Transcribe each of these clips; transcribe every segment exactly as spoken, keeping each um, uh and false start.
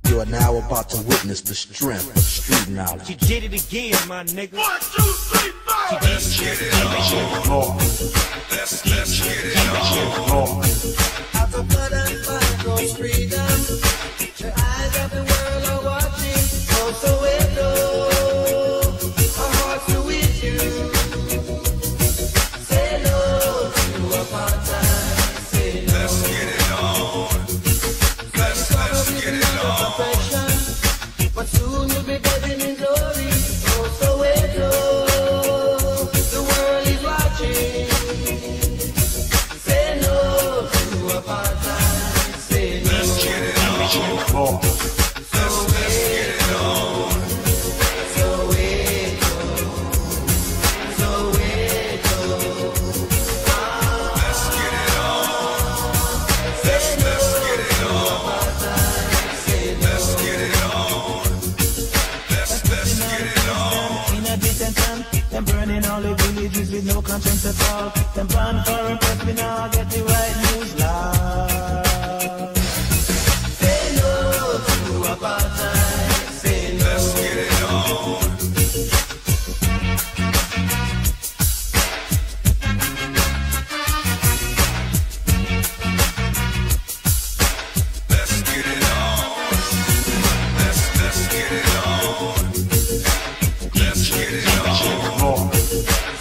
You are now about to witness the strength of street knowledge. She did it again, my nigga. One, two, three, four. Let's get it on. Let's, let's get it on. At the blood and fire goes freedom. Your eyes of the world are watching. Oh, Soweto, our hearts are with you. Say no to apartheid. Say no. Let's get it on. Let's, let's get it on. But soon you'll be bathing in glory. Oh, Soweto, the world is watching. Say no to apartheid. Say no. Let's get it on. Let's, Principal, them plan for a press, we now get the right news live. Say no to apartheid, say no. Let's get it on. Let's get it on. Let's, let's get it on. Let's get it on.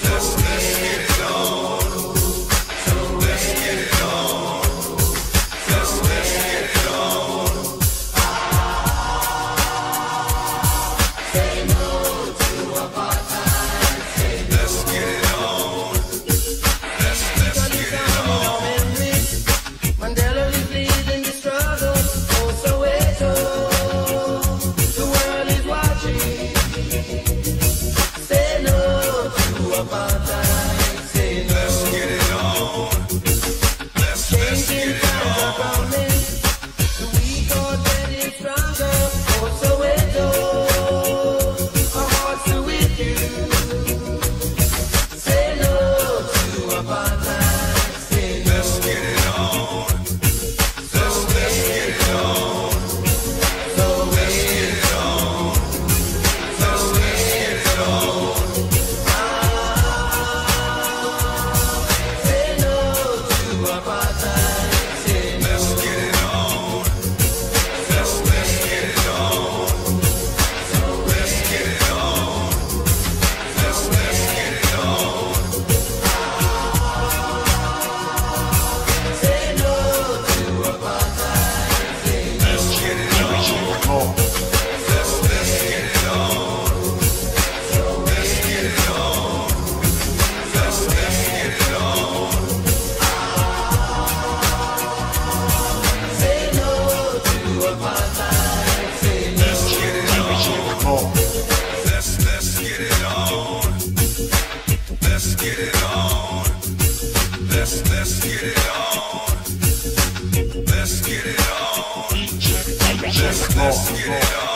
Let's, let's get it on. Let's get it on. Let's, let's get it on. Let's get it on. Let's, let's get it on. Mandela is leading the struggle for Soweto. The world is watching. Say no to apartheid. Say no. Let's get it on. Let's, let's get it on. Changing times are coming. The weak are getting stronger. For Soweto, our hearts are with you. Say no to apartheid. Say no. Let's get it on. Let's, let's get it on. Let's get it on. Let's, let's get it on. Say no to apartheid. Say no. Let's get it on. Let's, let's get it on. Let's get it on. Let's, let's get it on. Say no to apartheid. Say no. Let's get it on. Let's, let's get it on. Let's get it on. Let's, let's get it on. Say no to apartheid. Say no. Let's get it on. Let's, let's get it on. Let's get it on. Let's, let's get it on. Let's get it on. Let's, let's get it on.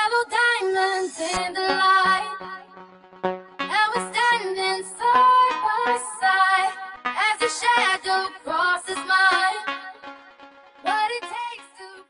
Yellow diamonds in the light. And we're standing side by side as your shadow crosses mine. What it takes to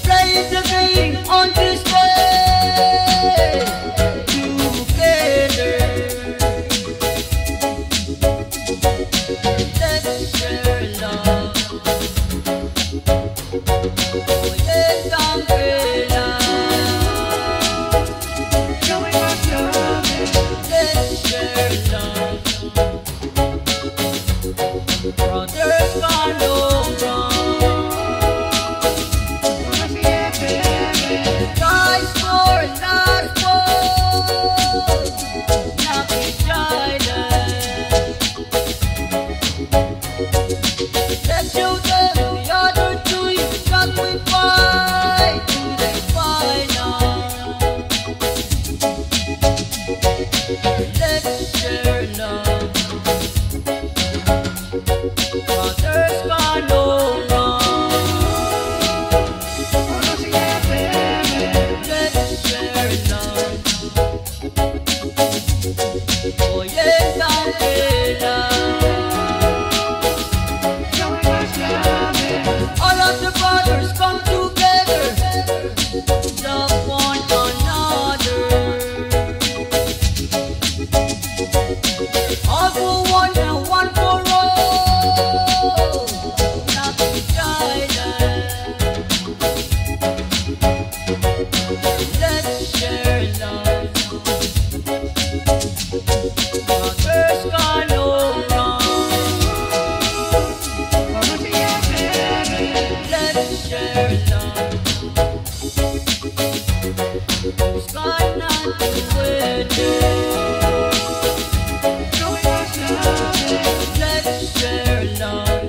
Praise the name on this day together. Let's share love. Oh, yes, I'm free love. Let's share love. Brothers gone over. Guys for last war. Now we try that. Let's show them the other two. Can we fight to the final? Let's share love. Brothers gone over. Let's share love. Oh, yes, I feel love. All of the brothers come together. Love one another. All for one and one for all. Not to die. Let's share love. Brothers gone over. Let's share love. Let's share love.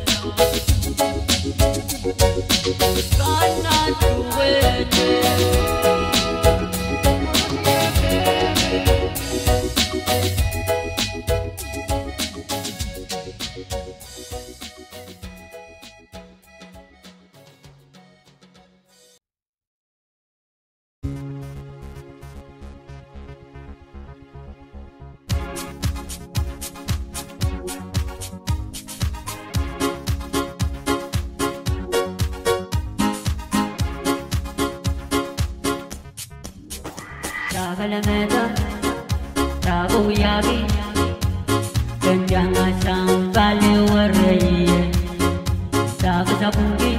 Takalmada, takowiahki, ken tangahsang paliwere ie. Takasapwungki,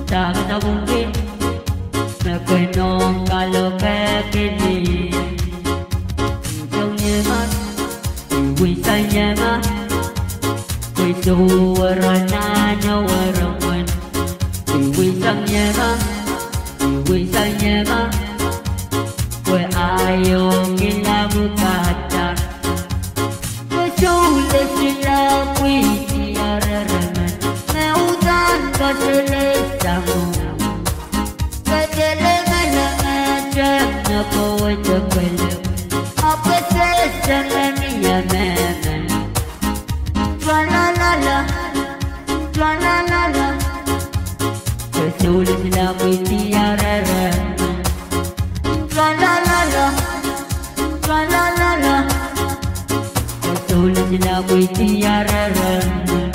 takasapwungki, me kenohng kalohk kehkehn ie. Sang iema, iwi sang iema, pwe soh were nan were mwen. Iwi sang iema, iwi sang iema, pwe aio kila pwukada. Pwe sohla sila pwihdi areremwen, me udahn kaselehsang. Pwe tele me leme teng me kowe tepwele, apwe sehse me mie mehmen. Tralalala, tralalala. Pwe sohla sila pwihdi areremwen. Tralalala, tralalala. Pwe sohla sila pwihdi areremwen.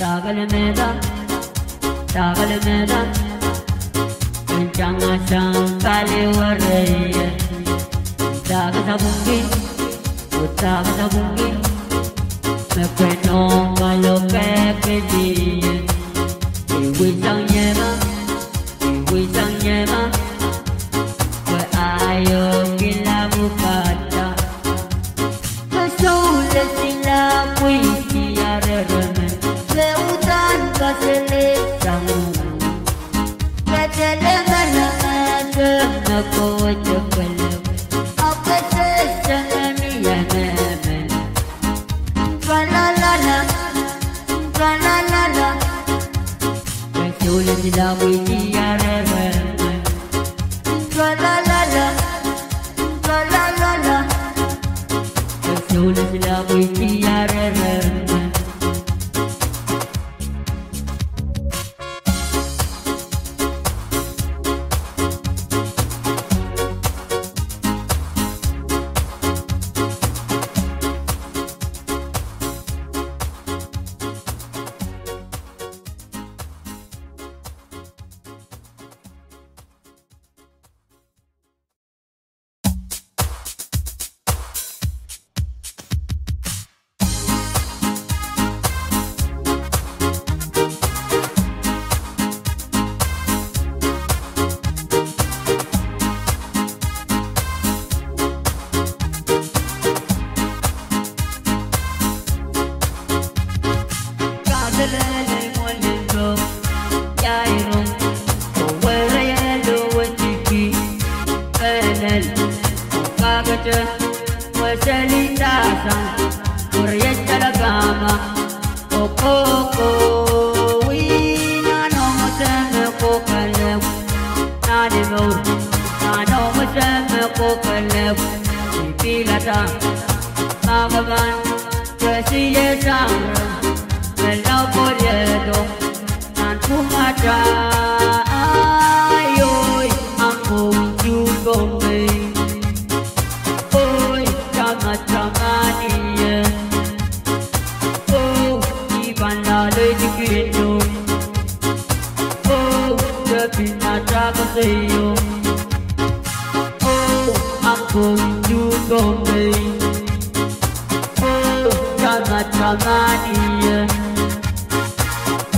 Takalmada, takalmada, ken tangahsang paliwere ie. Takasapwungki, oh takasapwungki, me kenohng kalohk kehkehn ie. Iwi sang iema, iwi sang iema, pwe aio kila pwukada. Pwe sohla sila pwihdi areremwen, pwe udahn kaselehsang. Pwe tele me leme teng me kowe tepwele, apwe sehse me mie mehmen. Tralalala, Tralalala. Ke sohla sila pwehki arere. Tralalala. Tralalala. Ke sohla sila pwehki arere. Kaselel en mwolin rong, iai rong, oh were ielo wetiki, pelel, oh kakete, weselita sang, oh riet alabama, oh koko, wi, nan omw wese me kokelep, nan imour, nan omw wese me kokelep, ipilada, makaman, Kesie sang rong, me lao koliedo, nan pwungata, ai, oi, I'm going to Bombay. Oi, tama, tama, nie. Oh, I pahn laleidi kihno. Oh, ke pil nata koasoio. Oh, I'm going to Bombay. Oh, tama, tama, nie.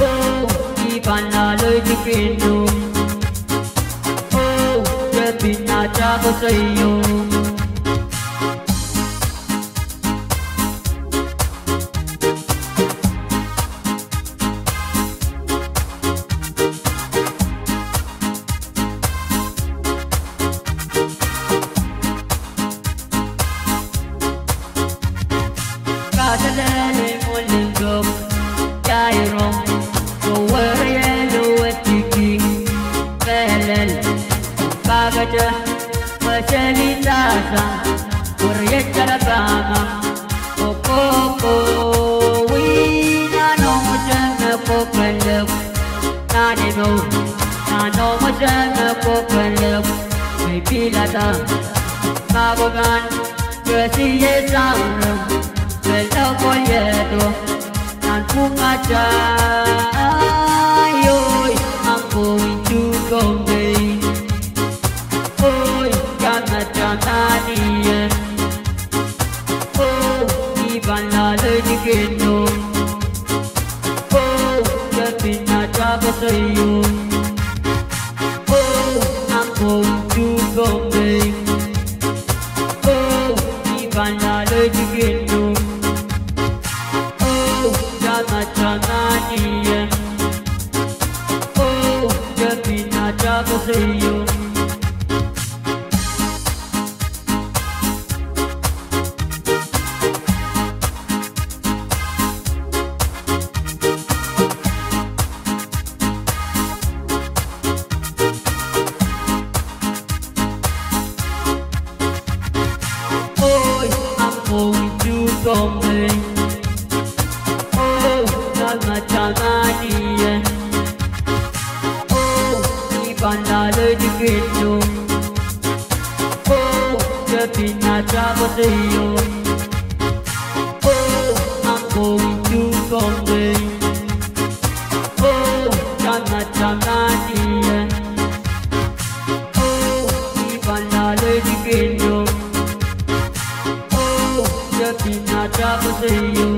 Oh, I pahn laleidi kihno. Oh, ke pil nata koasoio. Kaselel en mwolin rong, iai rong, oh were ielo wetiki, pelel, kakete, weselita sang, oh riet alabama, oh koko, wi, nan omw wese me kokelep, nan imour, nan omw wese me kokelep, me I pilada, makaman, Kesie sang rong, me lao koliedo, nan pwungata, ai, oi, I'm going to Bombay. Oi, tama, tama, nie. Oh, I pahn laleidi kihno. Oh, ke pil nata koasoio. Oh, I'm going to Bombay. Oh, I pahn laleidi kihno. Oh, tama, tama, nie. Oh, ke pil nata koasoio. Oi, I'm going to Bombay. Oh, tama, tama, nie. Oh, I pahn laleidi kihno. Oh, ke pil nata koasoio. Oh, I'm going to Bombay. Oh, tama, tama, nie. Oh, I pahn laleidi kihno. Oh, ke pil nata koasoio.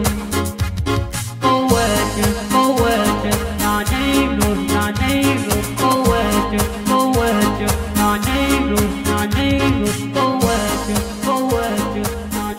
Oh, wehte, oh, wehte, nan imour, nan imour, oh, wehte, oh, wehte, nan imour, nan imour, oh, wehte, oh, wehte, nan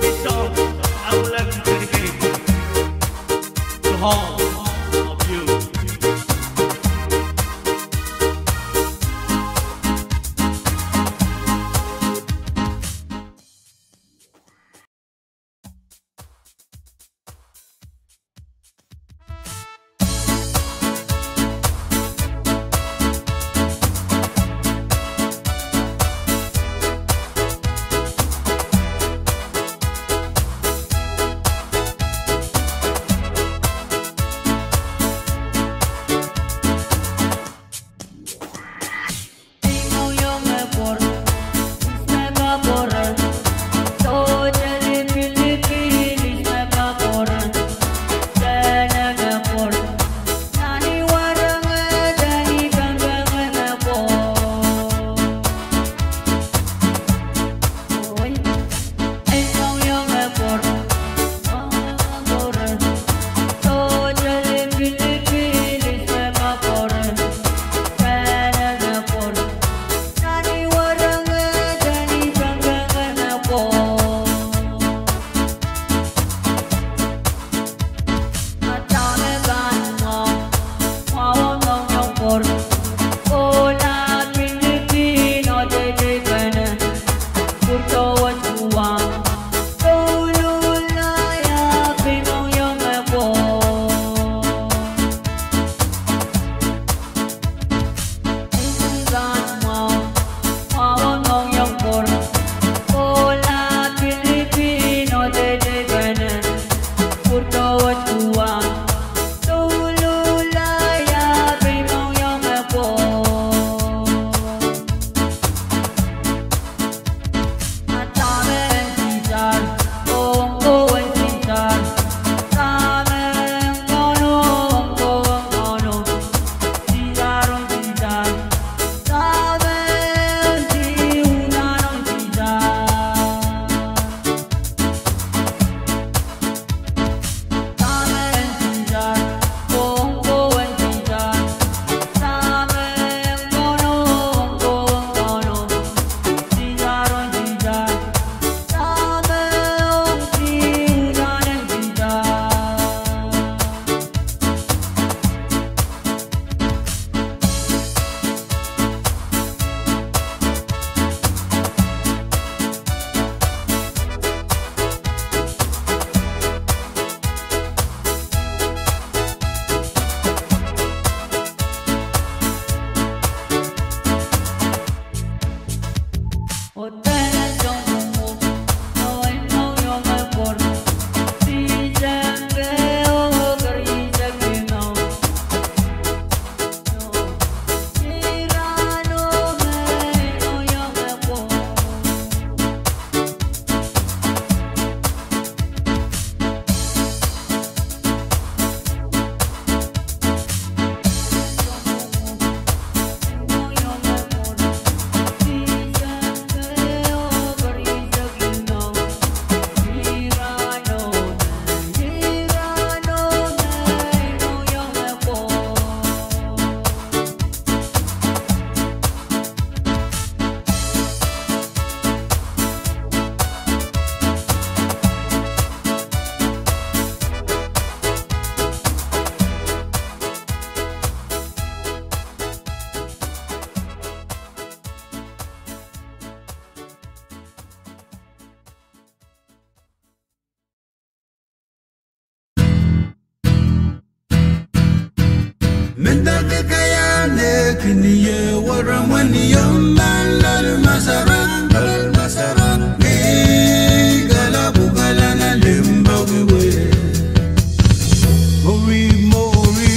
This song I would like to dedicate to all of you. Mendahki kaiahn eh kin ie, waramwah ni omw pahn loal masarak, loal masarak. Ni kalapw kalana limpoak wet. Mori, mori.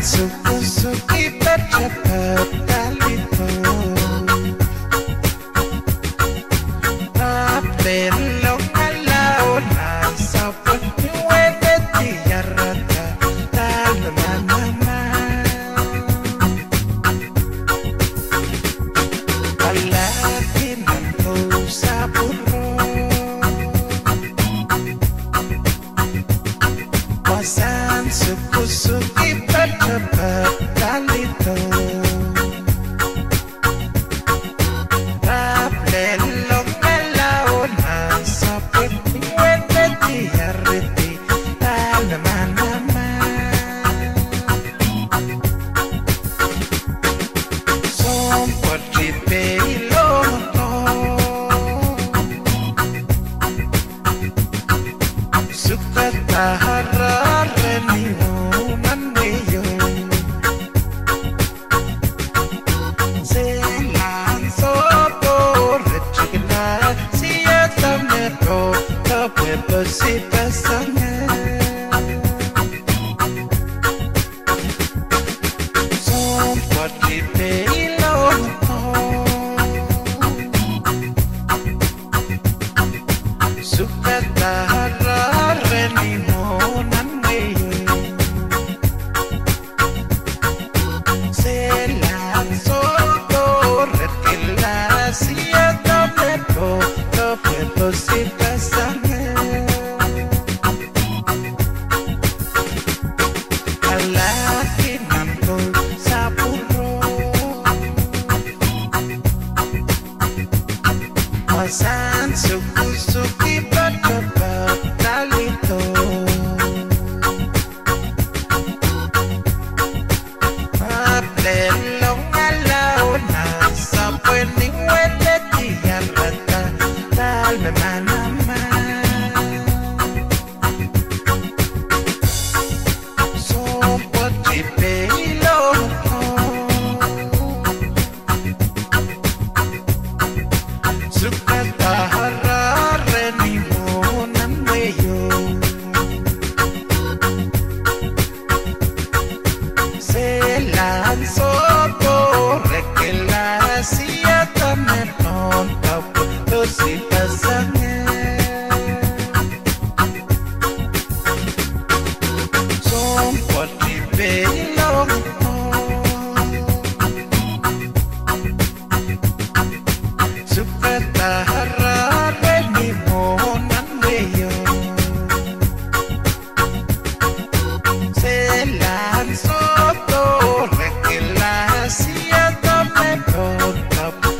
Sukusuki patapat talido. Rapelong alao nan sapwet ni wehwehki iarata, dal me manaman. Alahki nan kou sapwuro. Wasahn sukusuki patapat talido. Rapelong alao nan sapwet ni wehwehki iarata, dal me manaman. Sounpwodi peilong ko. Sukada harare ni mwohn nan wehio. Selahn sohdo retikla, siada me poh, dopwe posi pasange. Sounpwodi peilong ko. Sukada harare ni mwohn nan wehio. Selahn sohdo retikla, siada me poh, dopwe posi pasange. Alahki nan kou sapwuro. Wasahn sukusuki patapat talido. Rapelong alao nan sapwet ni wehwehki iarata, dal me manaman. Sounpwodi peilong ko. Sukada harare ni mwohn nan wehio. Selahn sohdo retikla, siada me poh, dopwe posi pasange. Sounpwodi peilong ko. Sukada harare ni mwohn nan wehio. Selahn sohdo retikla, siada me poh, dopwe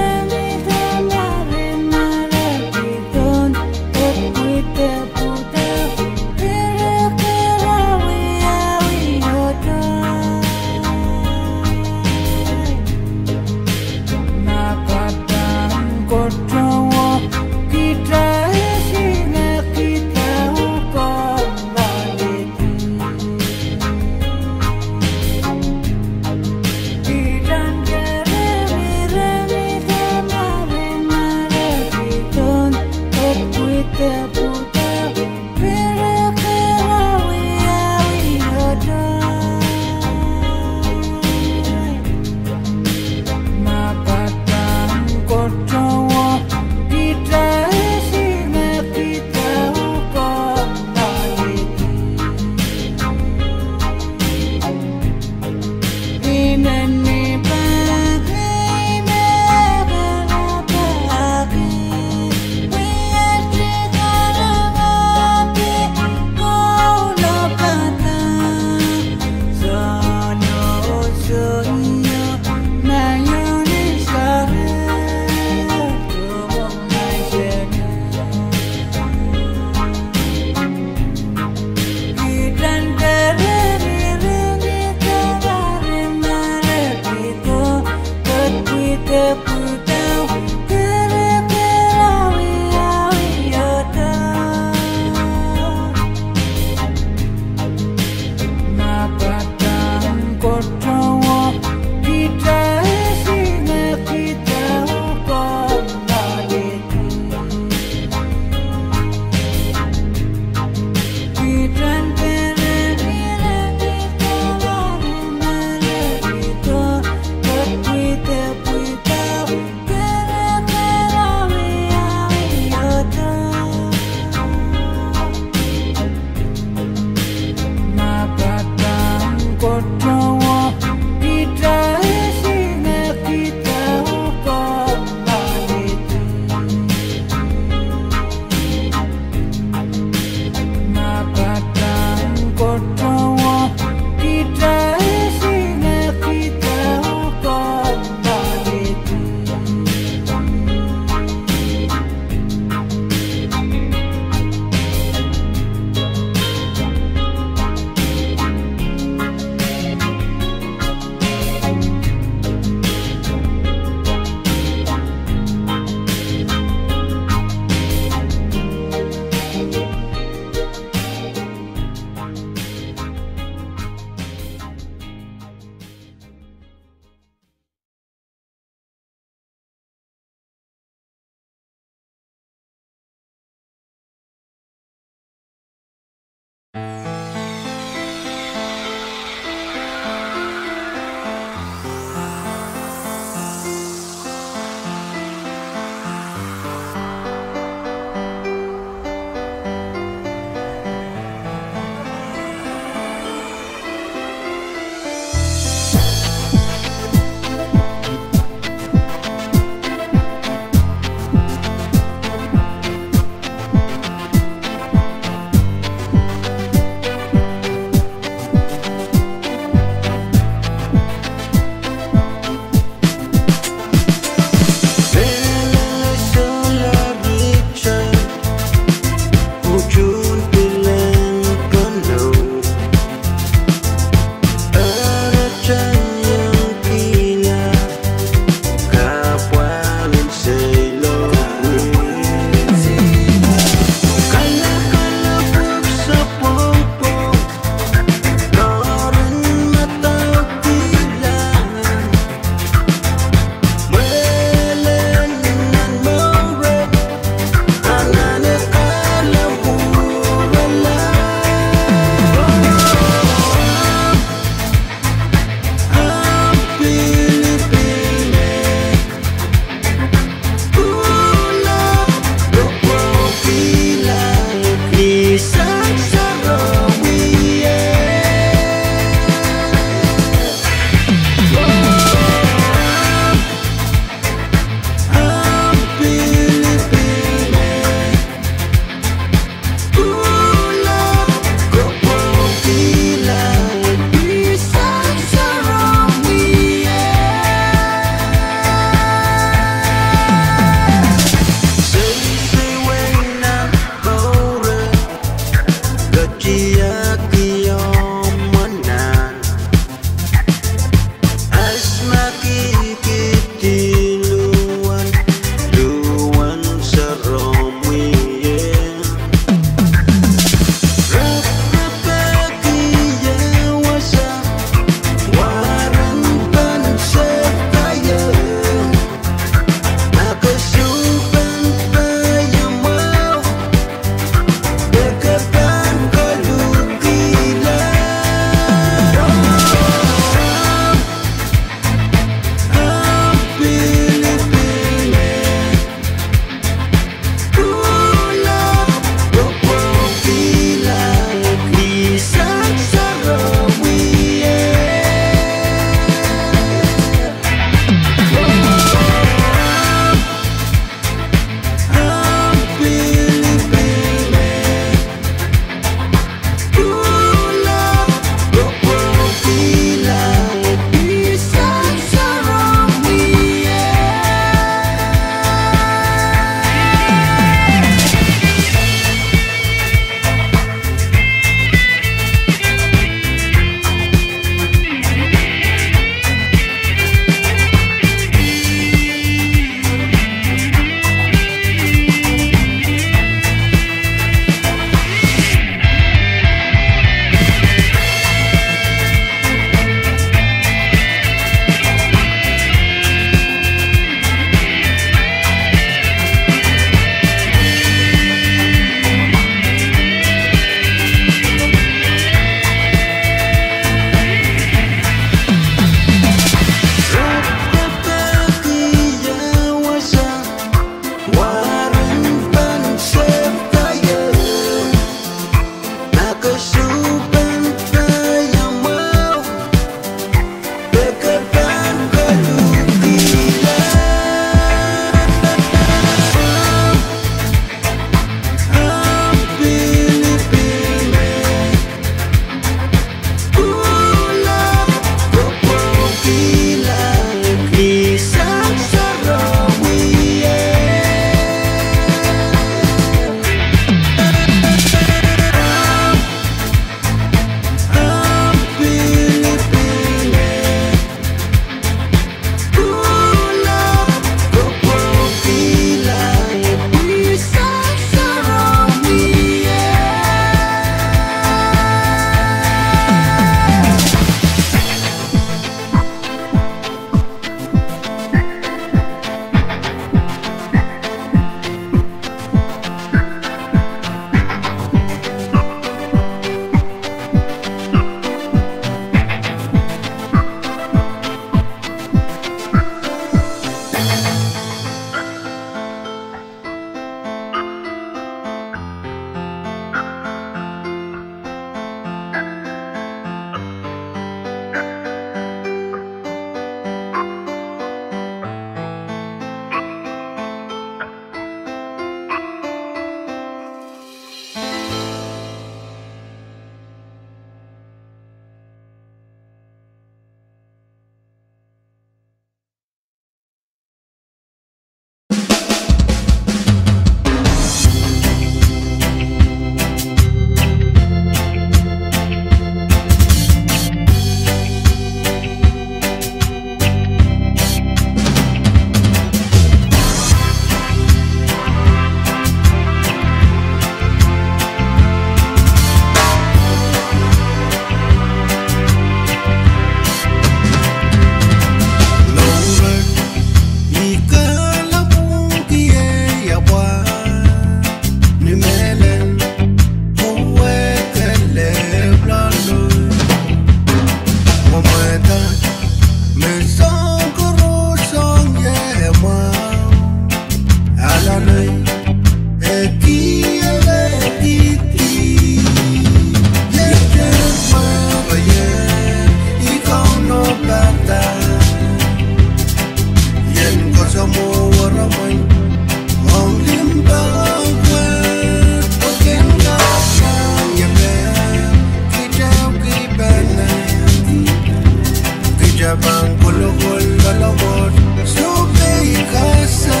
Kolokol loalopwoat, sohte pei kasa.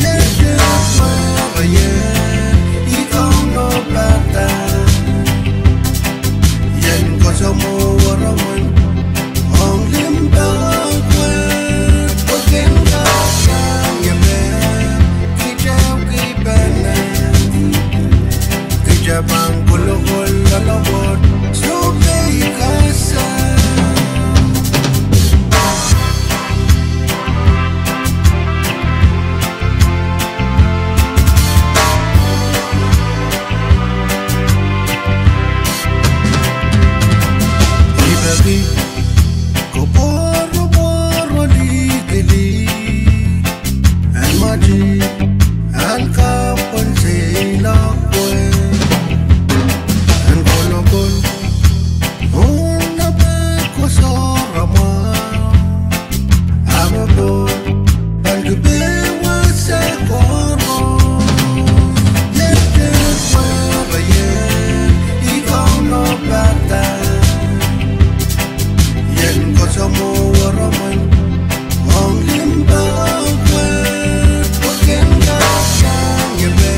Iet pwehn pwehn, I Kauno padahk. Ien koasoamw weremwen ong limpoak wet, pwe ken kak iang ie me kitail ki pene. Kitail pahn kolokol loalopwoat, sohte pei kasa. I peki koapworopwor oh likili, en mati, en kapw, en seiloak wet, en kolokol, oh en pahn koasoia mwahu. Ahpw pahn kipei wasa koaros. Iet pwehn pwehn, I Kauno padahk. Ien koasoamw weremwen ong limpoak wet, pwe ken kak iang ie me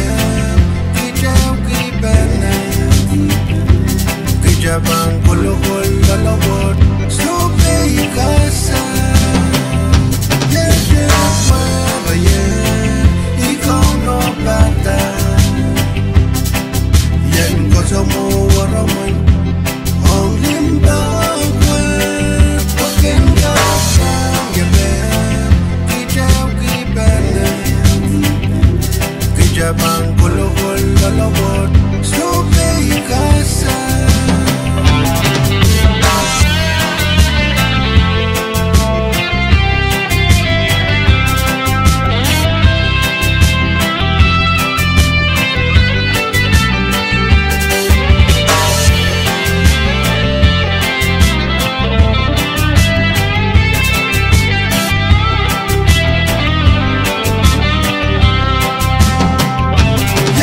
kitail ki pene. Kitail pahn kolokol loalopwoat, sohte pei kasa. Iet pwehn pwehn, I Kauno padahk. Ien koasoamw weremwen ong limpoak wet, pwe ken kak iang ie me kitail ki pene. Kitail pahn kolokol loalopwoat, sohte pei kasa.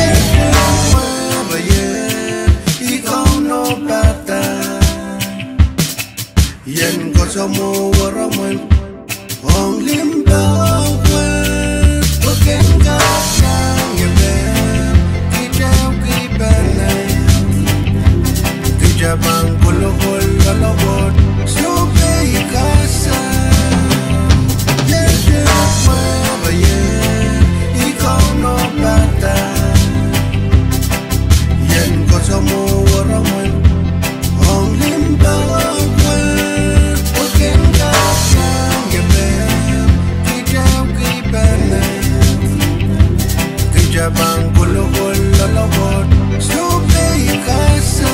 Iet pwehn pwehn, I Kauno padahk. Ien koasoamw weremwen ong limpoak wet, pwe ken kak iang ie me kitail ki pene. Kitail pahn kolokol loalopwoat, sohte pei kasa. Iet pwehn pwehn, I Kauno padahk. Ien koasoamw weremwen ong limpoak wet, pwe ken kak iang ie me kitail ki pene. Kitail pahn kolokol loalopwoat, sohte pei kasa.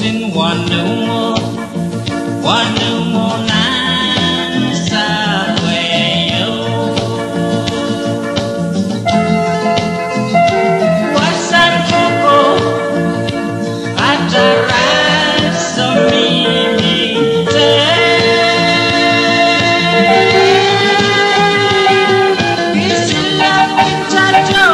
Sin wanu mo, wanu mo nan saweo. Wasan koko, ataran soh mihmi te. Isila pitato.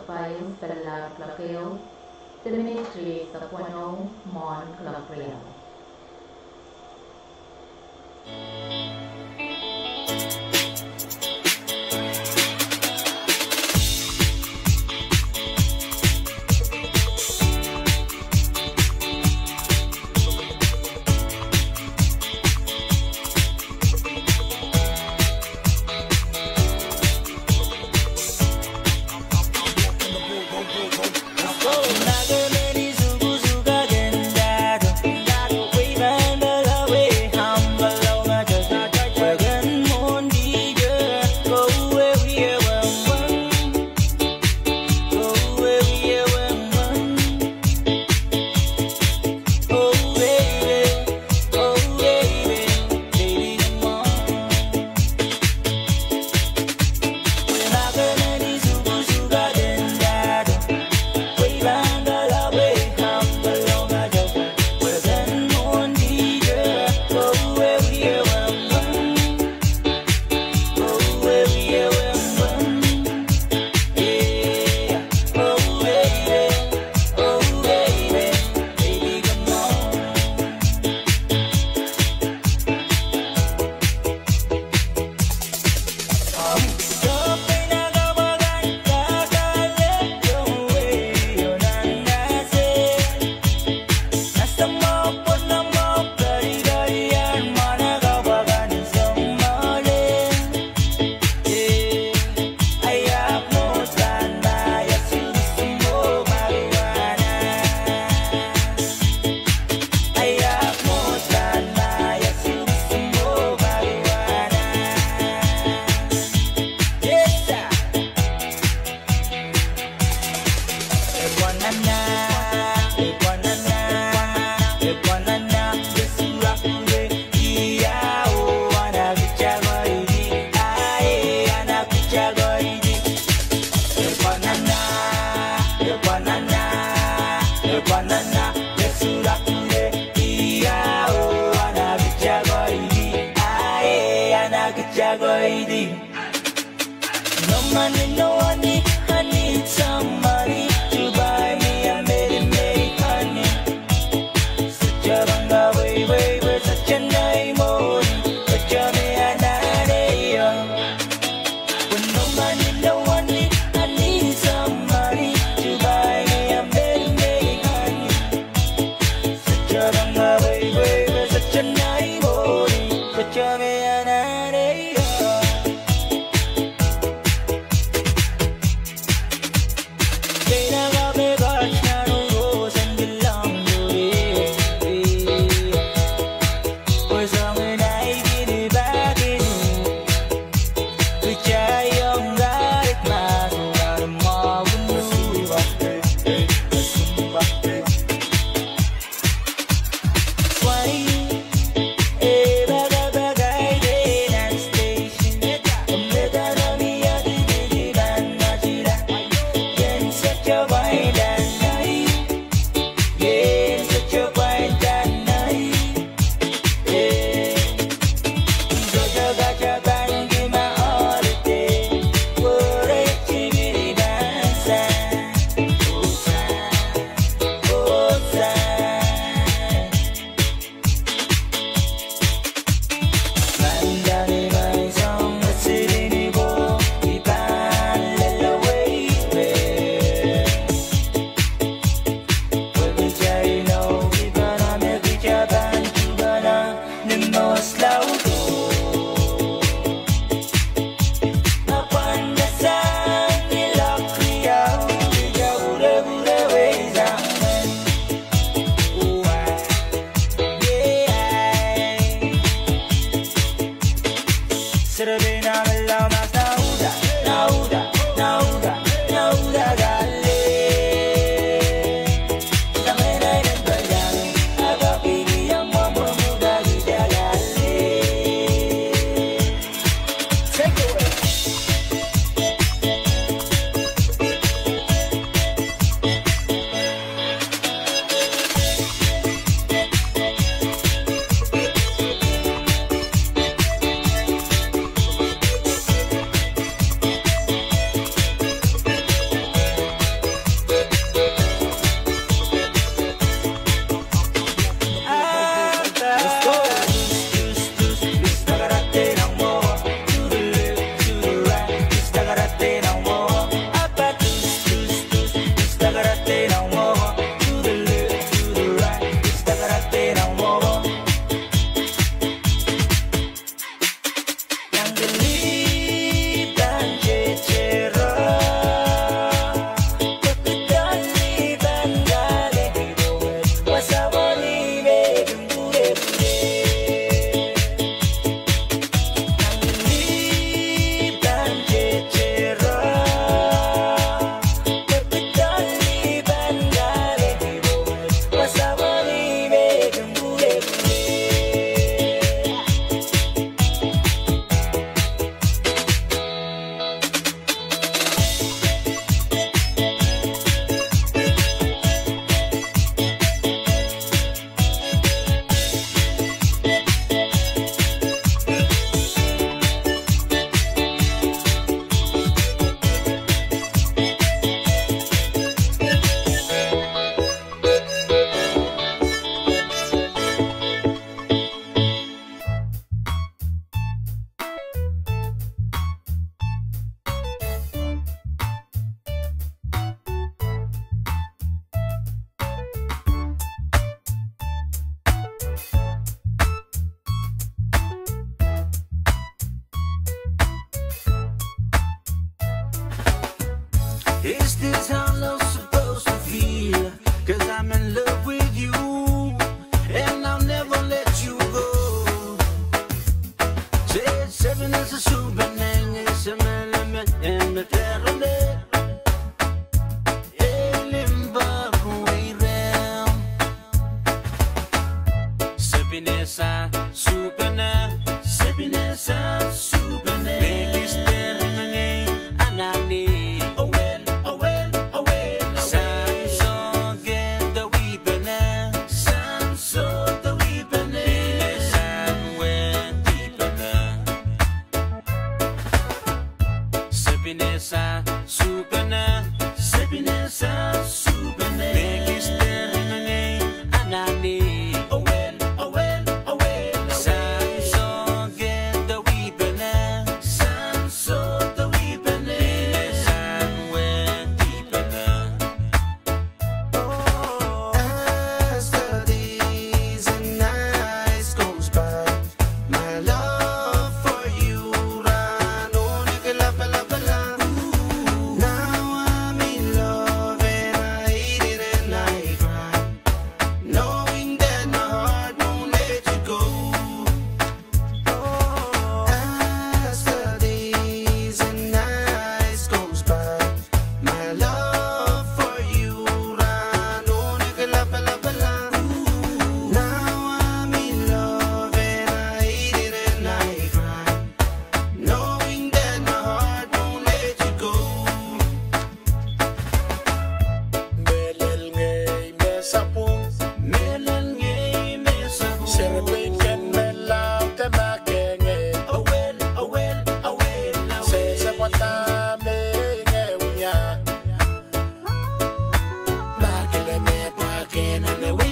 Pahieu, pil laud kuloak ehu, de minit rieisek weneu mwohn kuloak riau.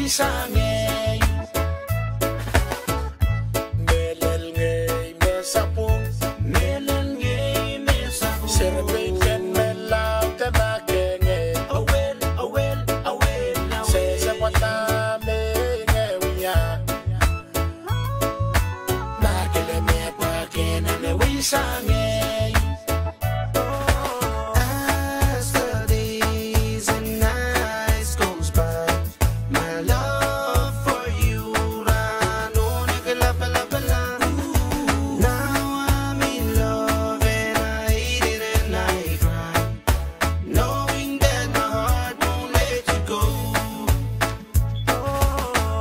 sang ei. Mehlel ngehi me sapwung. Mehlel ngehi me sapwung. Serepein ken me laud de mahkehng ei. Awel, awel, awel, awel. Sehse pwata me ngehi wia. Mahkele me pwakehn en wia sang ei. As the days and nights goes by, my love for you ran on like a lapalapala. Now I'm in love and I hate it and I cry, knowing that my heart won't let you go.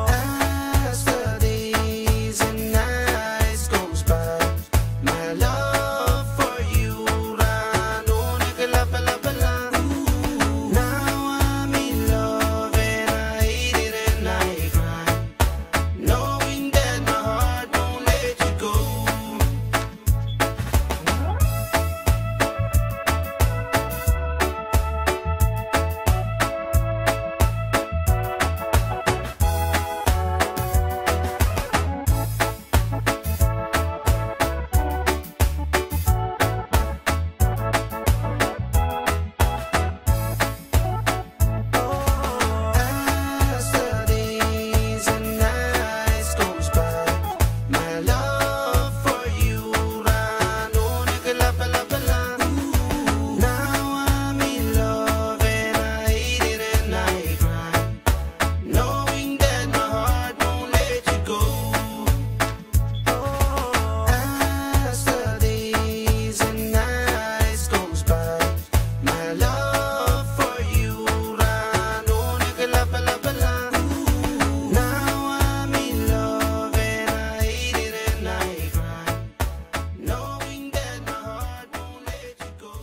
As the days and nights goes by, my love for you ran on like a lapalapala. Now I'm in love and I hate it and I cry, knowing that my heart won't let you go. As the days and nights goes by, my love for you ran on like a lapalapala. Now I'm in love and I hate it and I cry, knowing that my heart won't let you go. As the days and nights goes by, my love for you ran on like a lapalapala. Now I'm in love and I hate it and I cry, knowing that my heart won't let you go.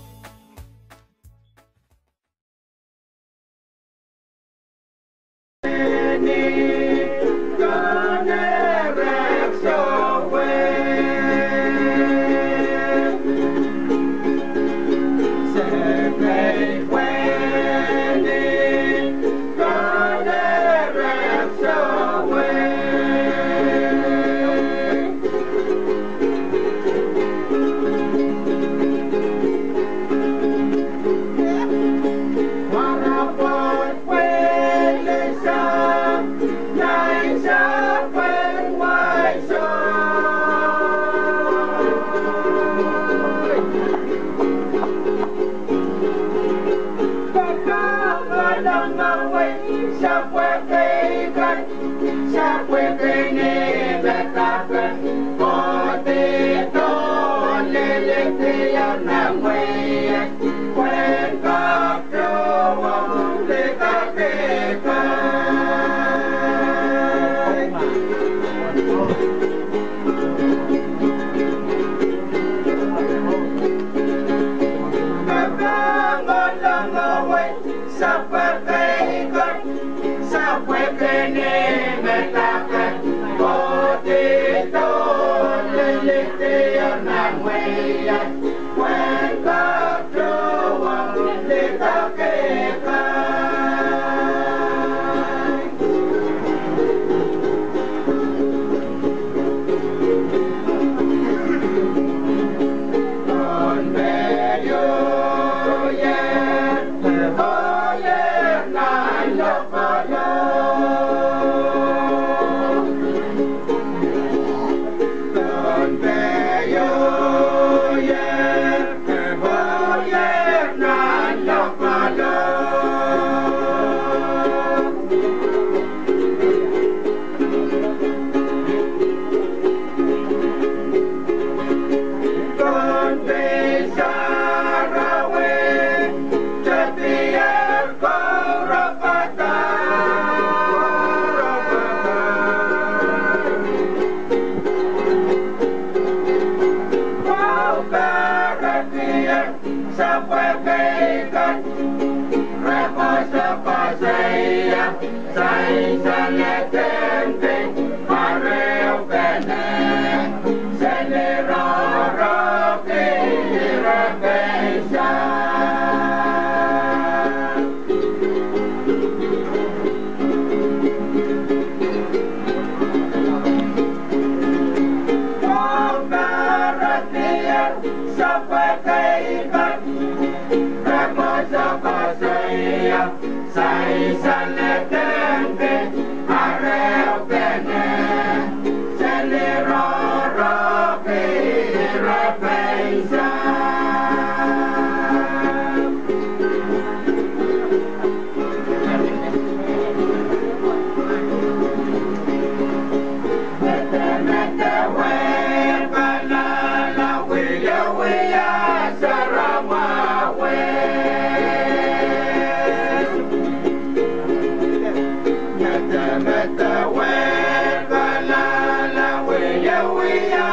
Medewehn kalahla wiewia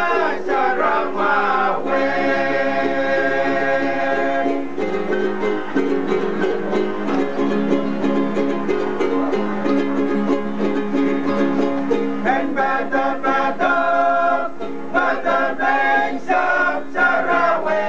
sarawi. En padahk padahk padahk en sahpw sarawi.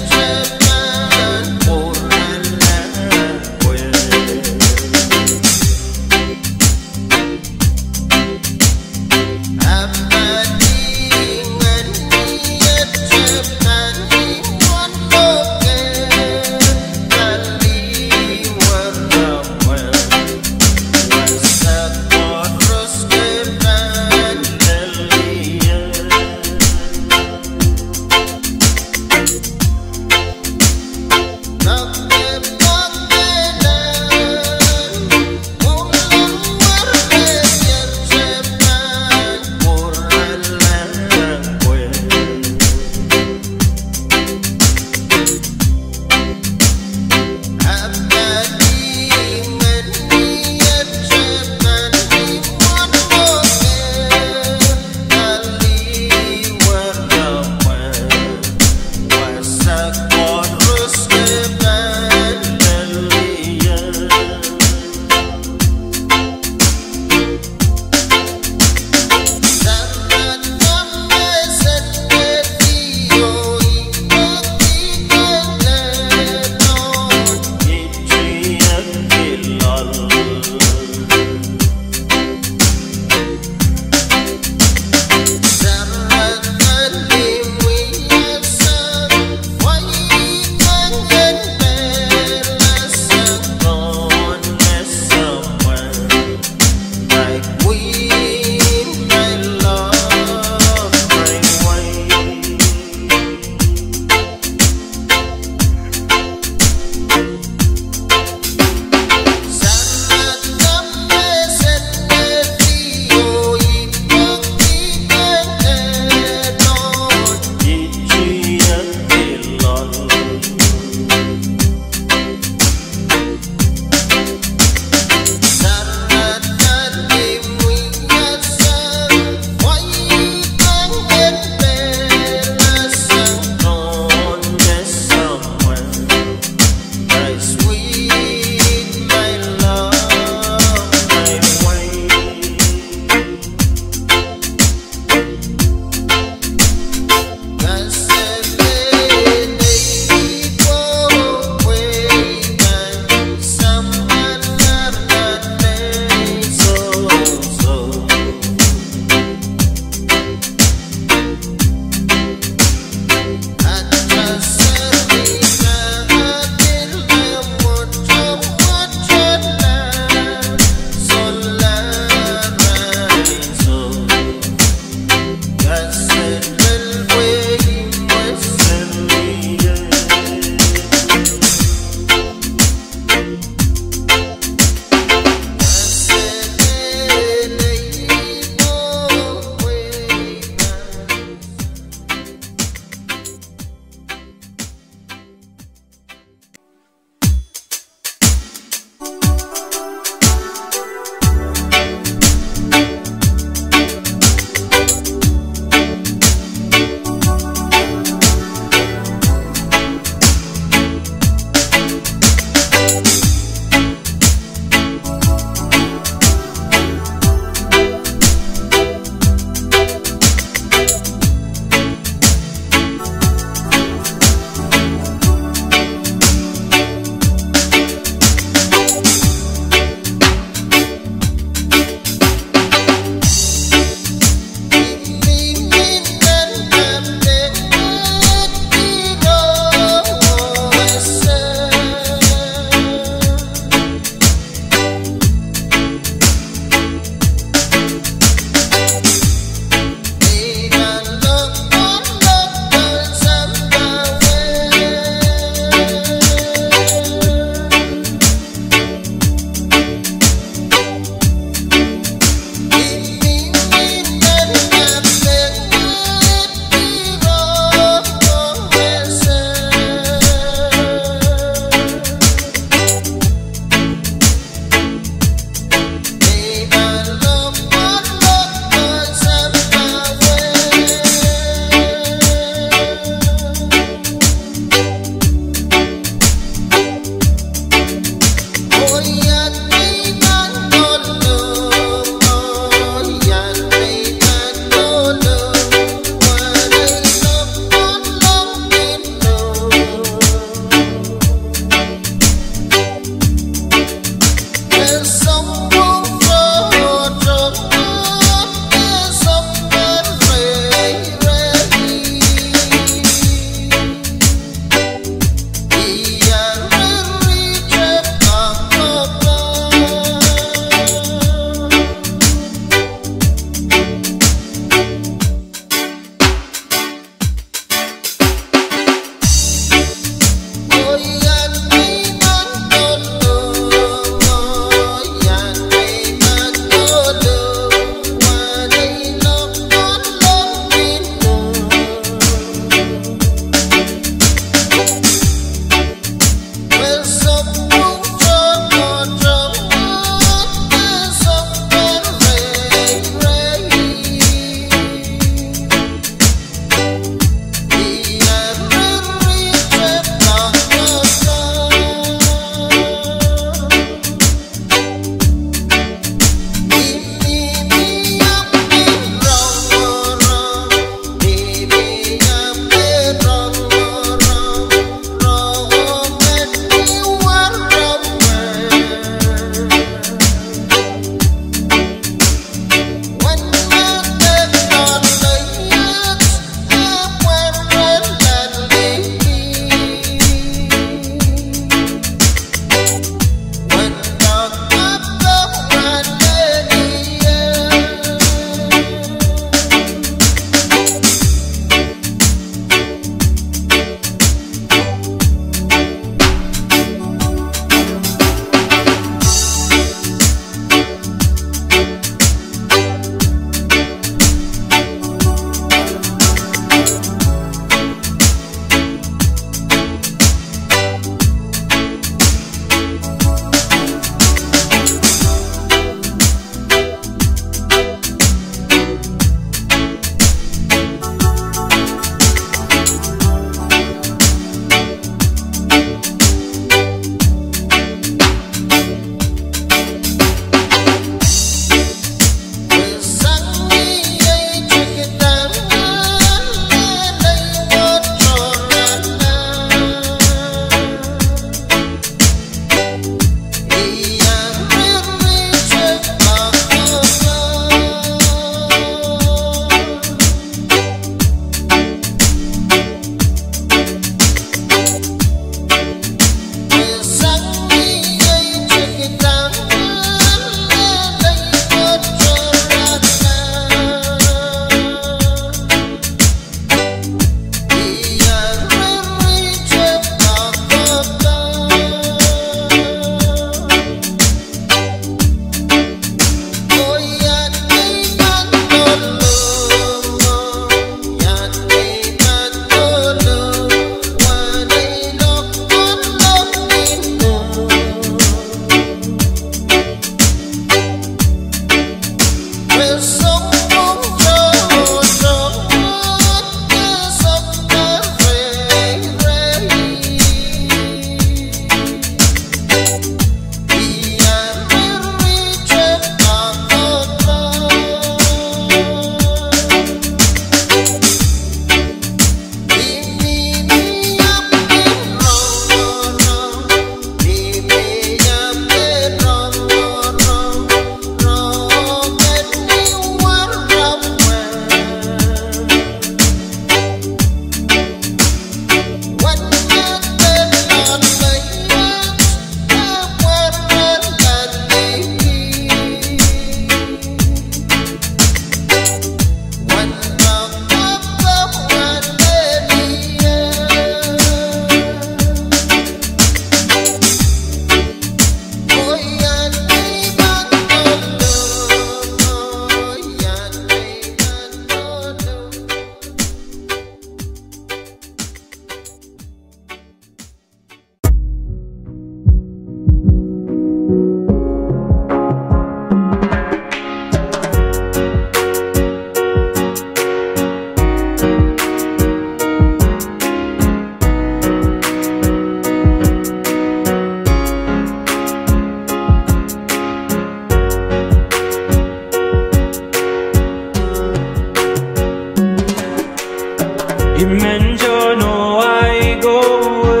I men John oh ahi kowe,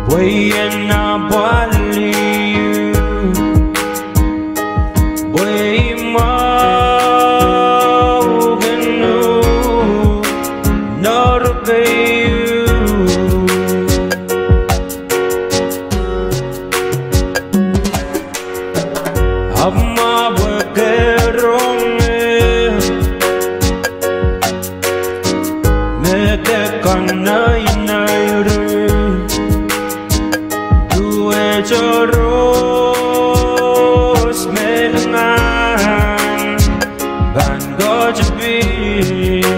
pwe I en apwalih uhk, pwe I mwahukinuhk nohn rupeiuk. Ahpw ma pwe ke rong ehu, me ke kanaineiri, duwehte rohs me lingan pahn ketipin.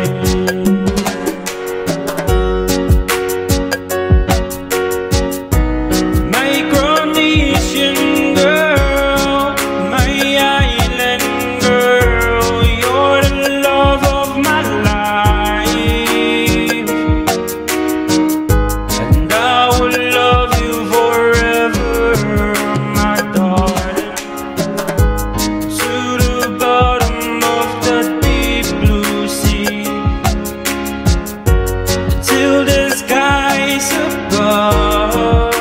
Micronesian girl, my island girl, you're the love of my life, and I will love you forever, my darling, to the bottom of the deep blue sea, till the skies above,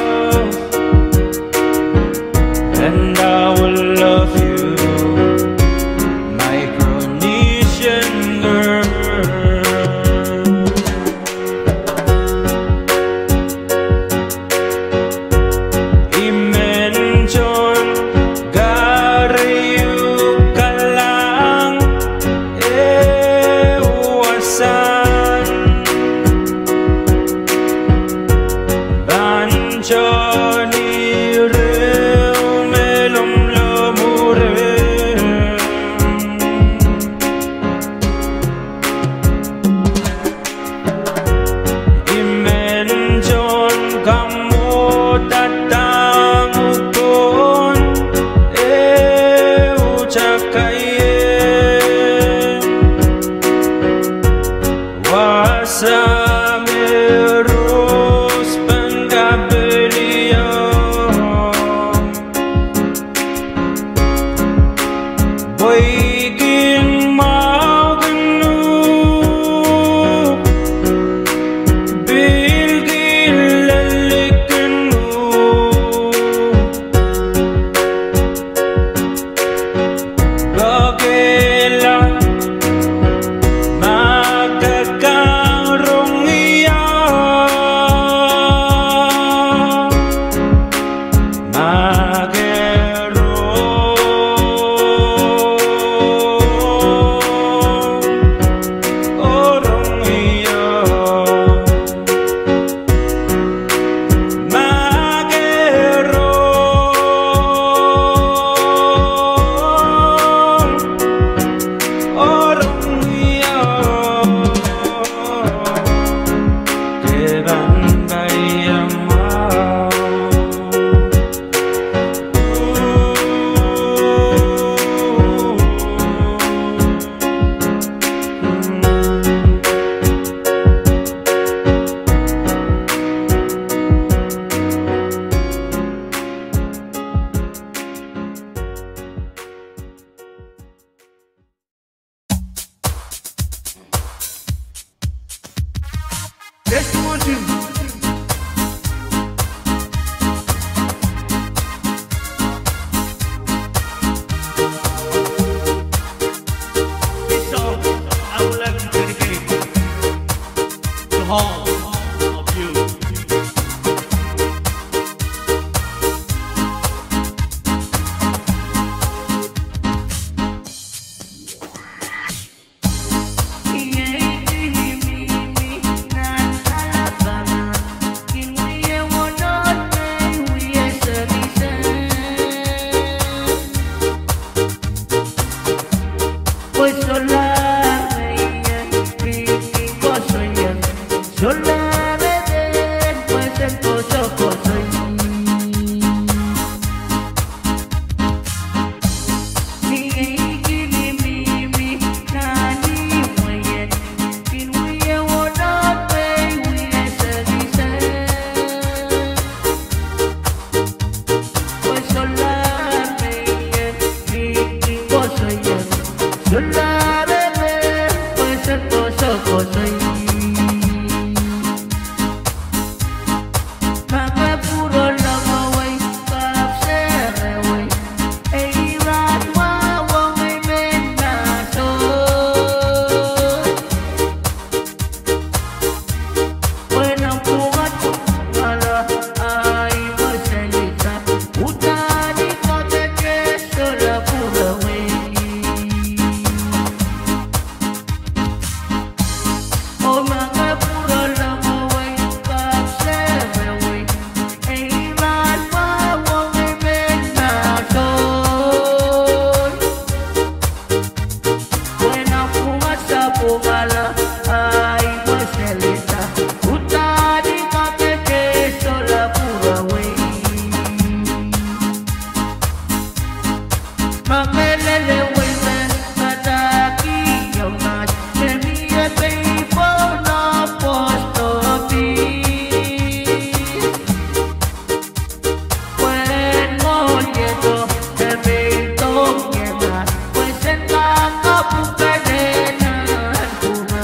and I will love you, Micronesian girl. I men John Kari Ukalang, eh, wasan pahn John Iriu me lomwlomw rehmw. I men John Kamwo Dadang Ukon, eh, Utakaiehn, wasa me rohs pahn kapeliong. Pwe I kin mwahukinuhk, pil kin lelikinuhk, pokehla ma ke kak rong ie, ma ke rong oh rong ie, ma ke rong oh rong ie, ke pahn paiamwahu. This song I would like to dedicate to all of you. Kala, ahi mwesel ida, udahn I kak kehkehsola pwurehng wei. Ma ke lel wei me padahkihong aht, me mie pei pwoula post office. Pwehn mwohn iet o, e pil dohng ie ma, pwe sen kak kapwukehla nan kuna.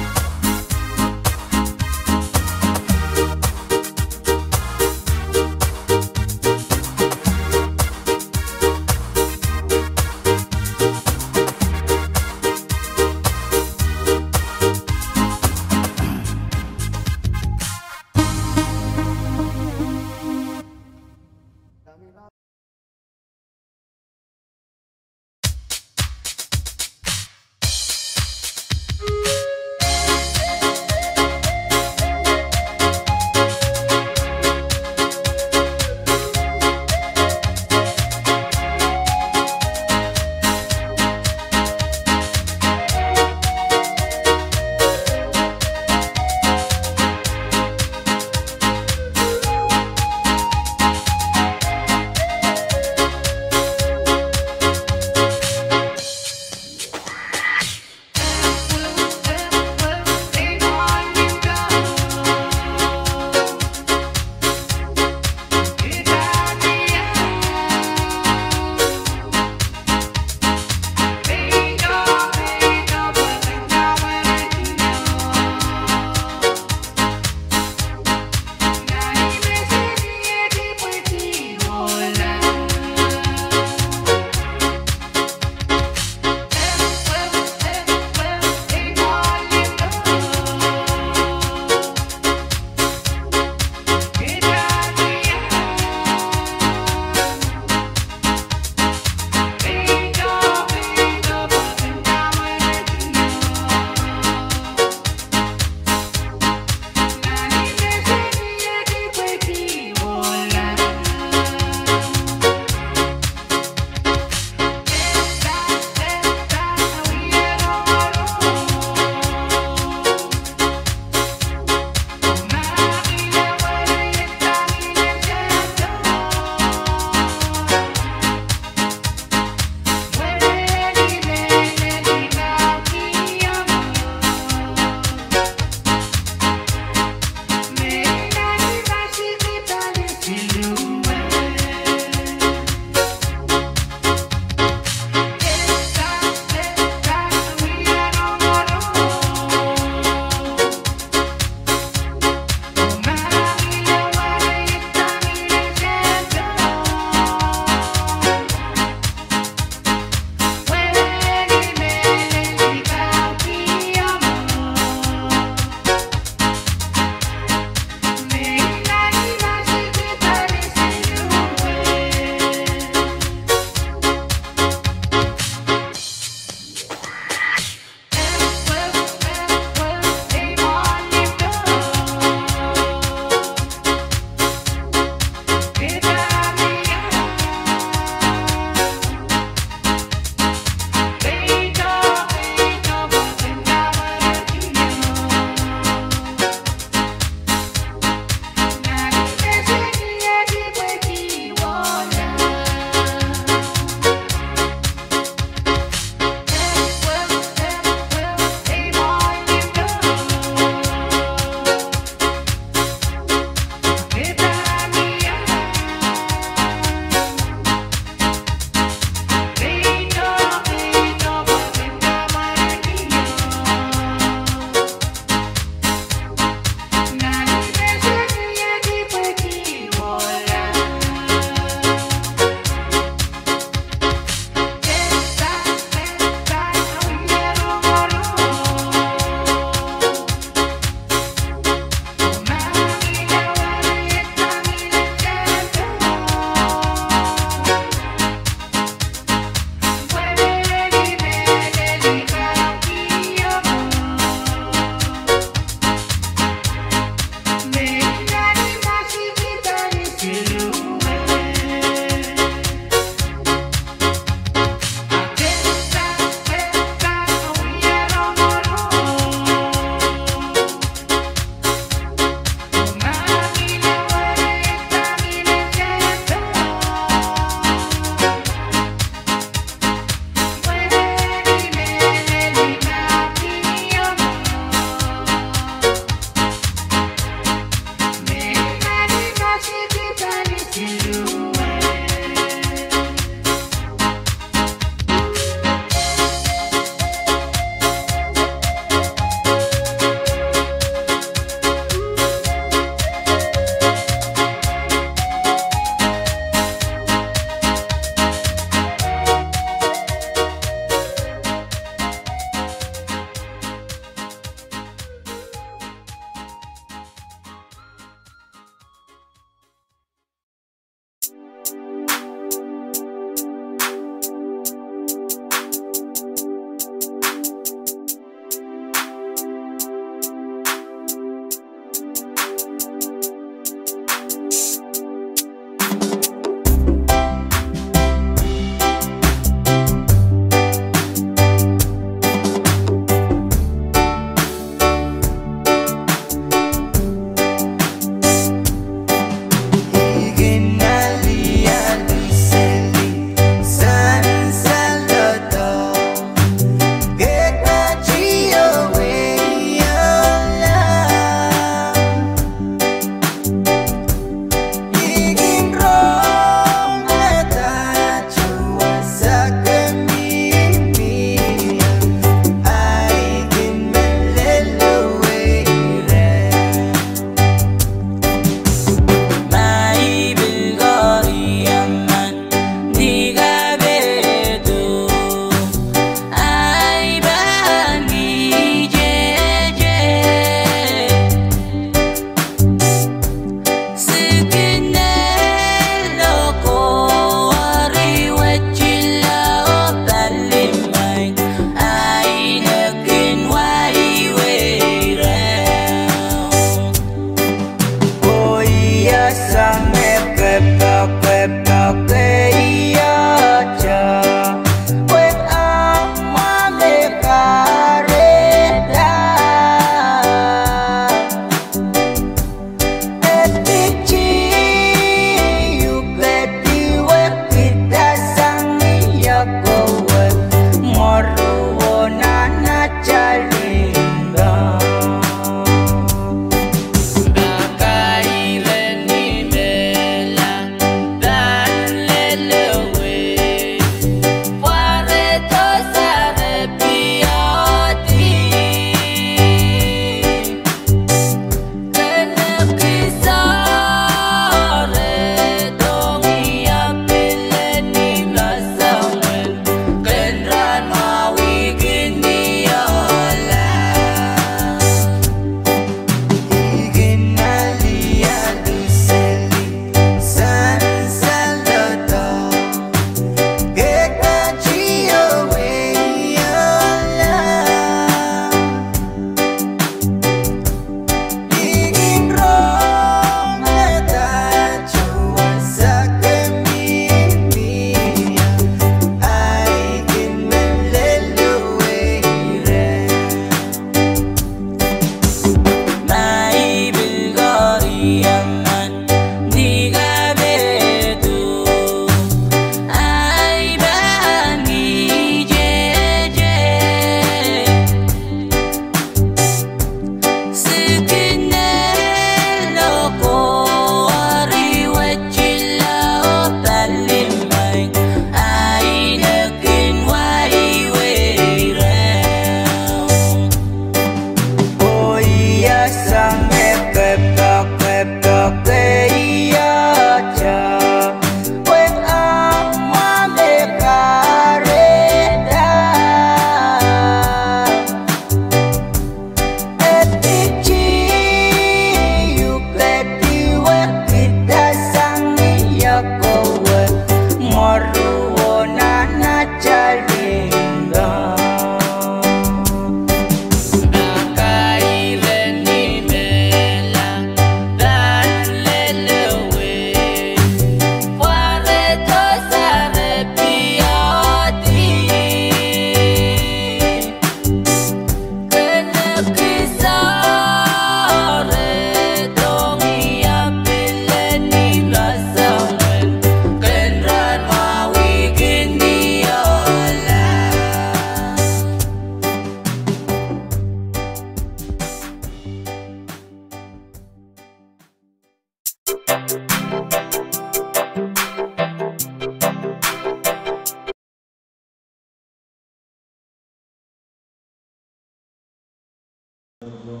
Manaman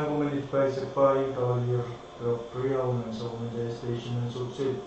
komw pil paisek pai, palier, pil priau nan Sokmante station nan Suksuk.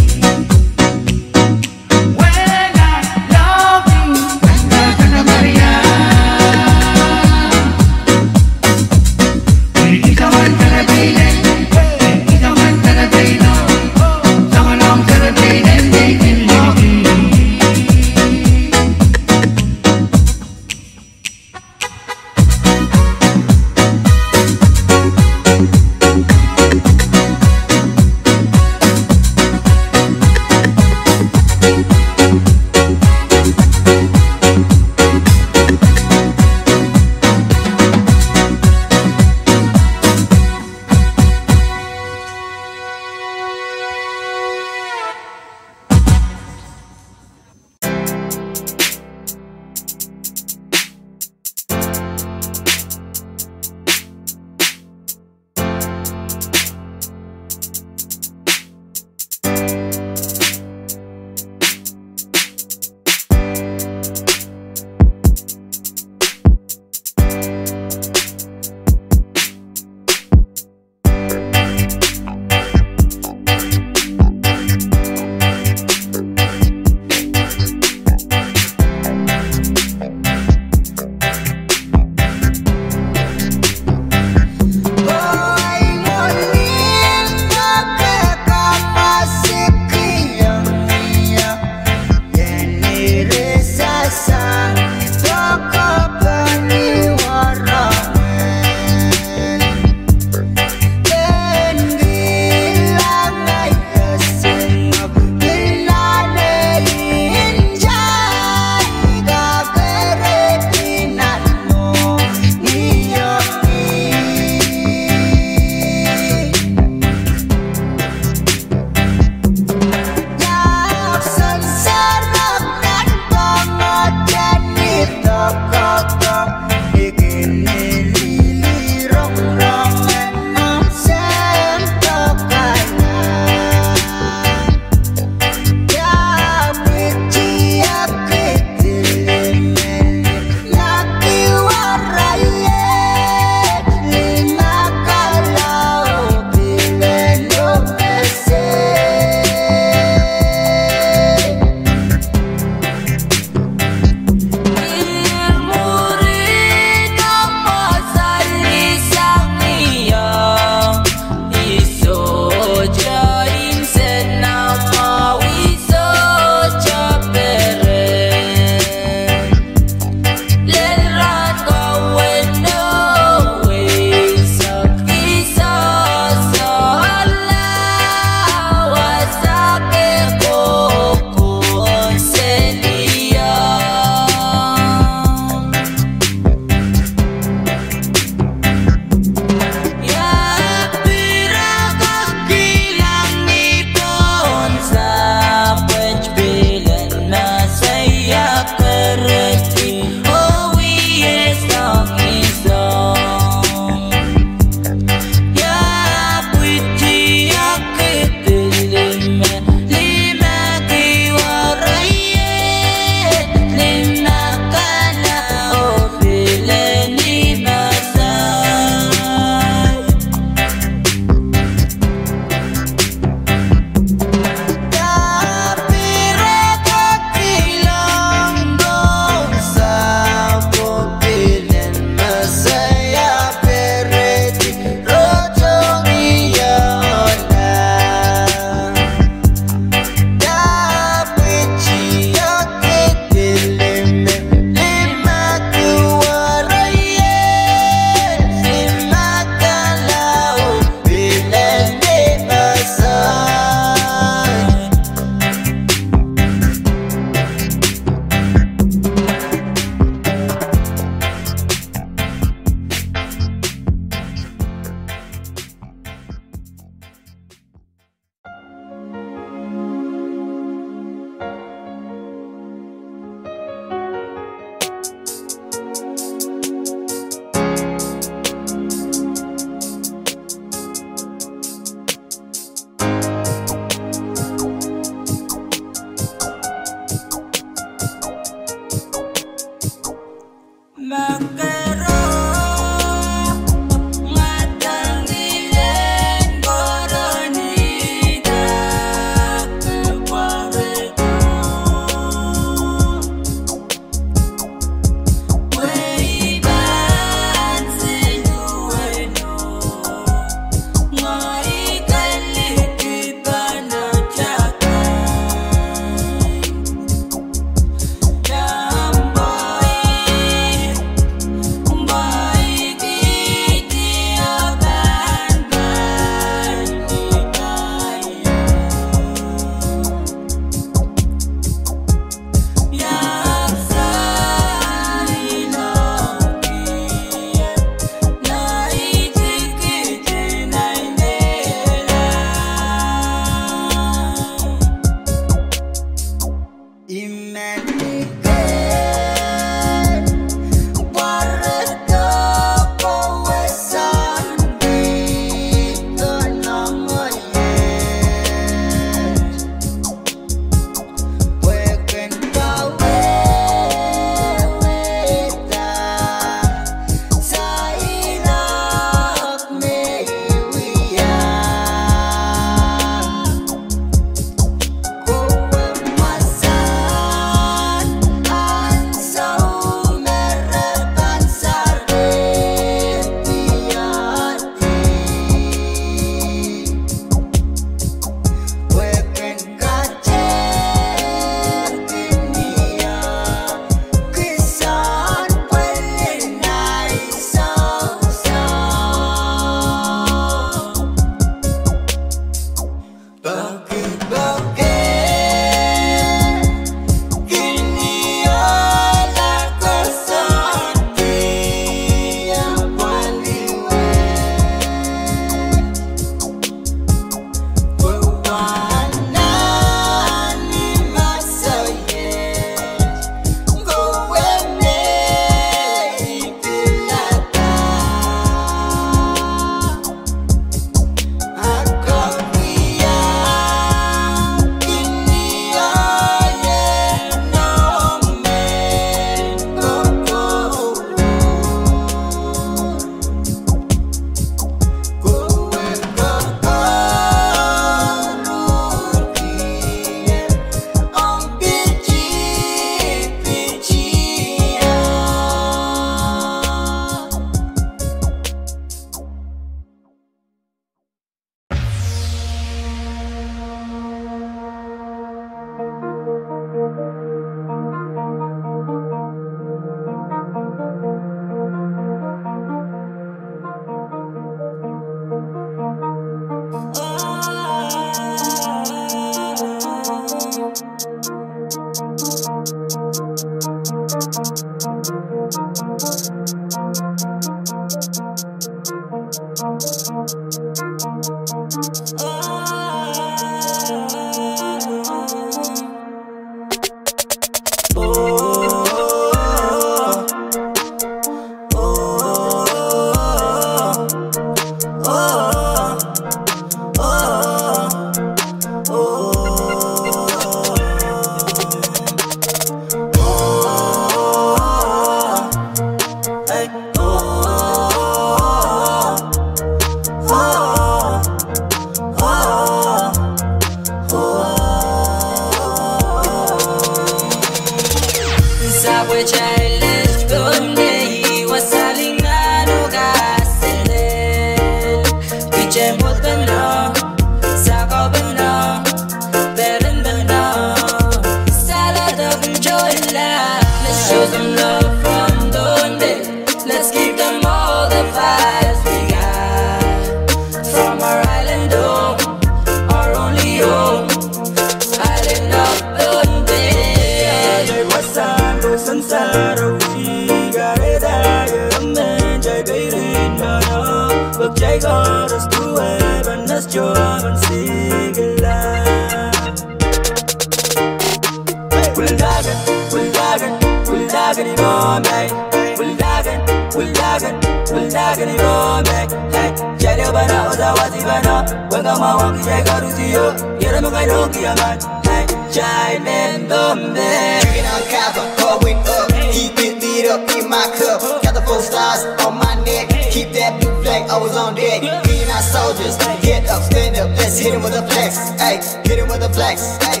Hey, giant and dumb. Drinking on kava, going up. Keep it lit up in my cup. Got the four stars on my neck. Keep that blue flag always on deck. Me and our soldiers, get up, stand up. Let's hit 'em with a flex. Hey, hit 'em with a flex. Hey.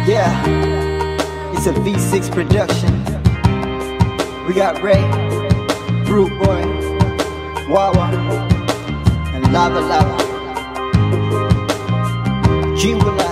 Yeah, it's a V six production. We got Ray, Rude Boy, Wawa, and Lava Lava. Jiwala.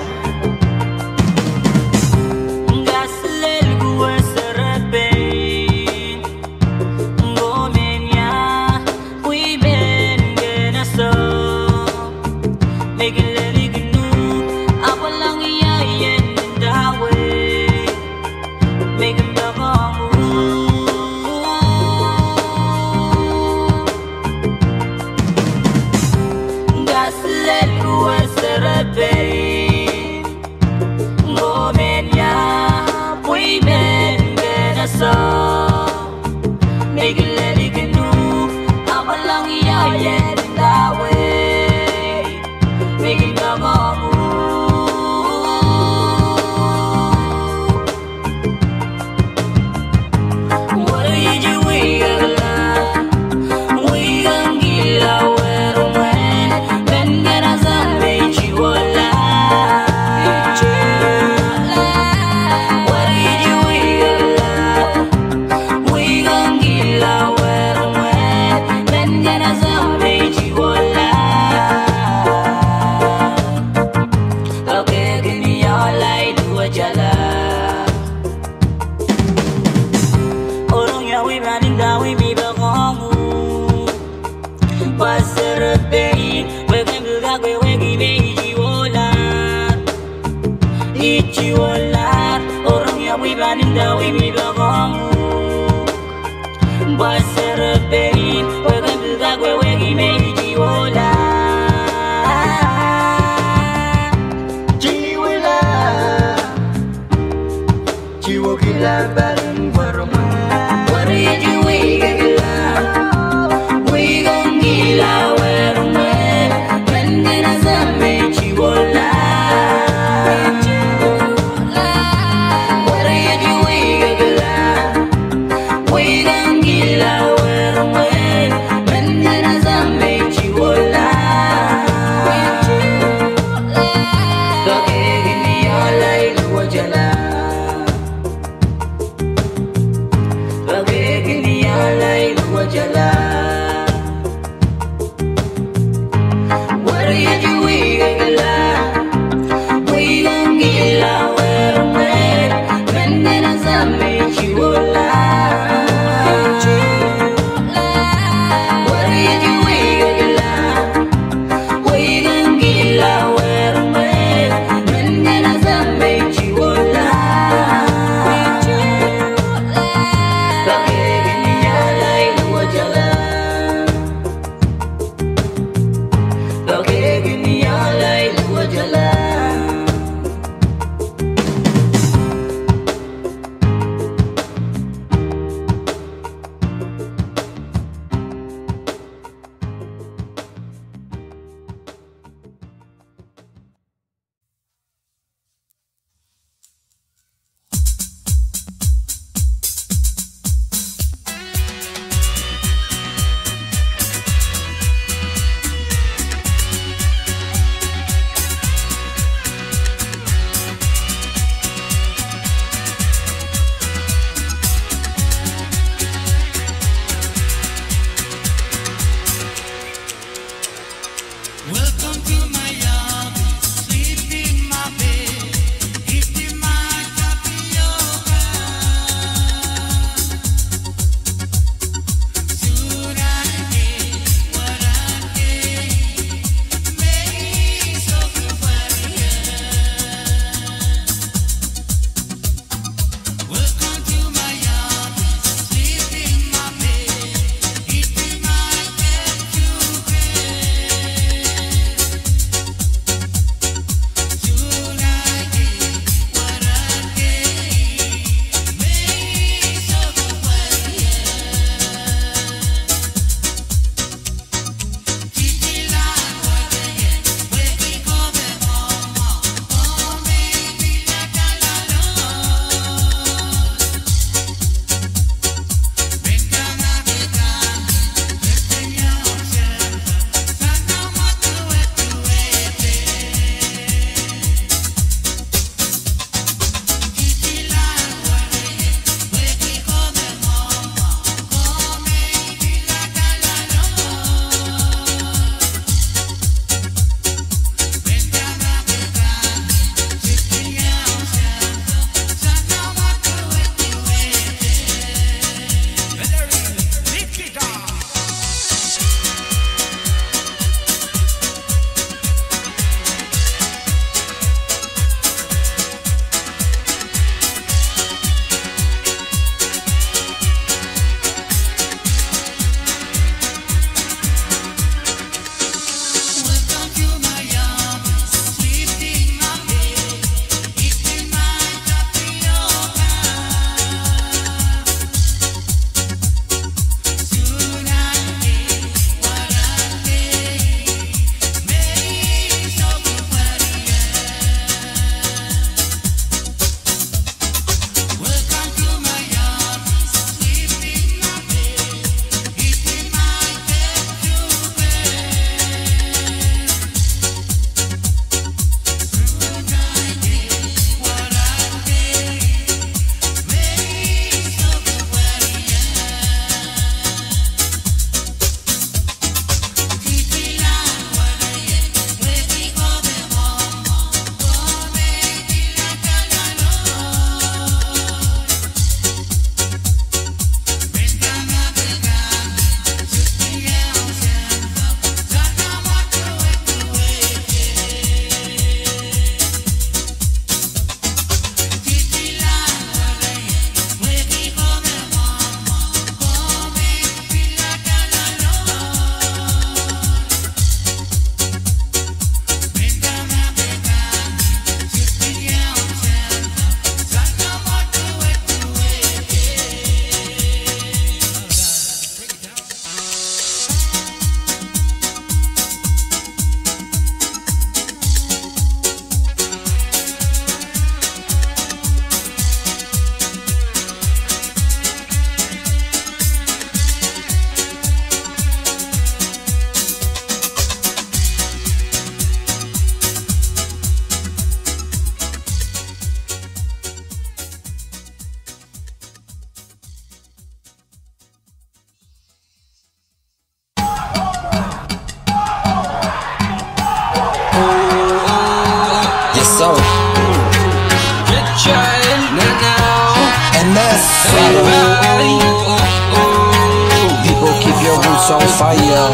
People, keep your roots on fire,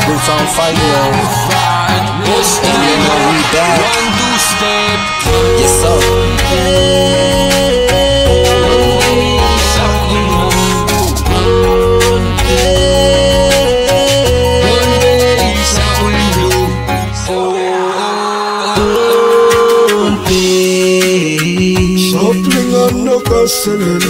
roots on fire. And you know we back. Yes, sir. Sapwellimomwi kaselel.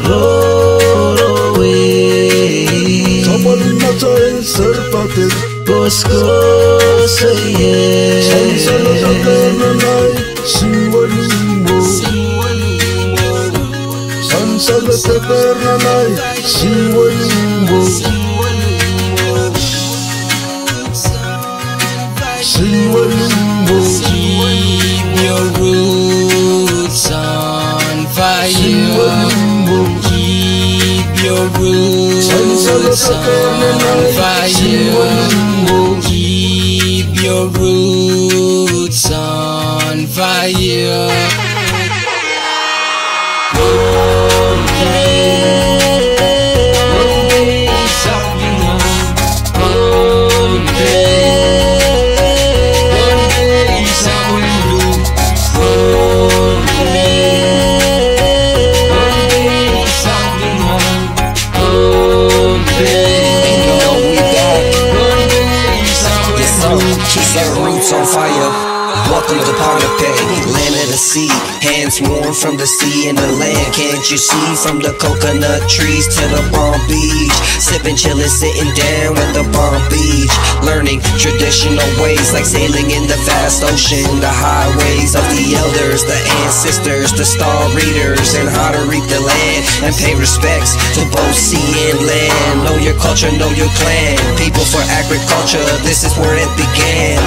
Roro wei. Sapwellimatail serpaten. Koaskoasoia. Sansalada kehr nan ahi, Sapwellimomwi. Sansalada kehr nan ahi, Sapwellimomwi. Sapwellimomwi. Keep your roots on fire. Sapwellimomwi. Keep your roots on fire. Sapwellimomwi. Keep your roots on fire. And you know we back. Yes, sir. Keep your roots on fire. Welcome to Ponape, land of the sea. Hands warm from the sea and the land. Can't you see, from the coconut trees to the palm beach? Sipping, chilling, sitting down at the palm beach. Learning traditional ways like sailing in the vast ocean. The highways of the elders, the ancestors, the star readers, and how to reap the land and pay respects to both sea and land. Know your culture, know your clan. People for agriculture, this is where it began.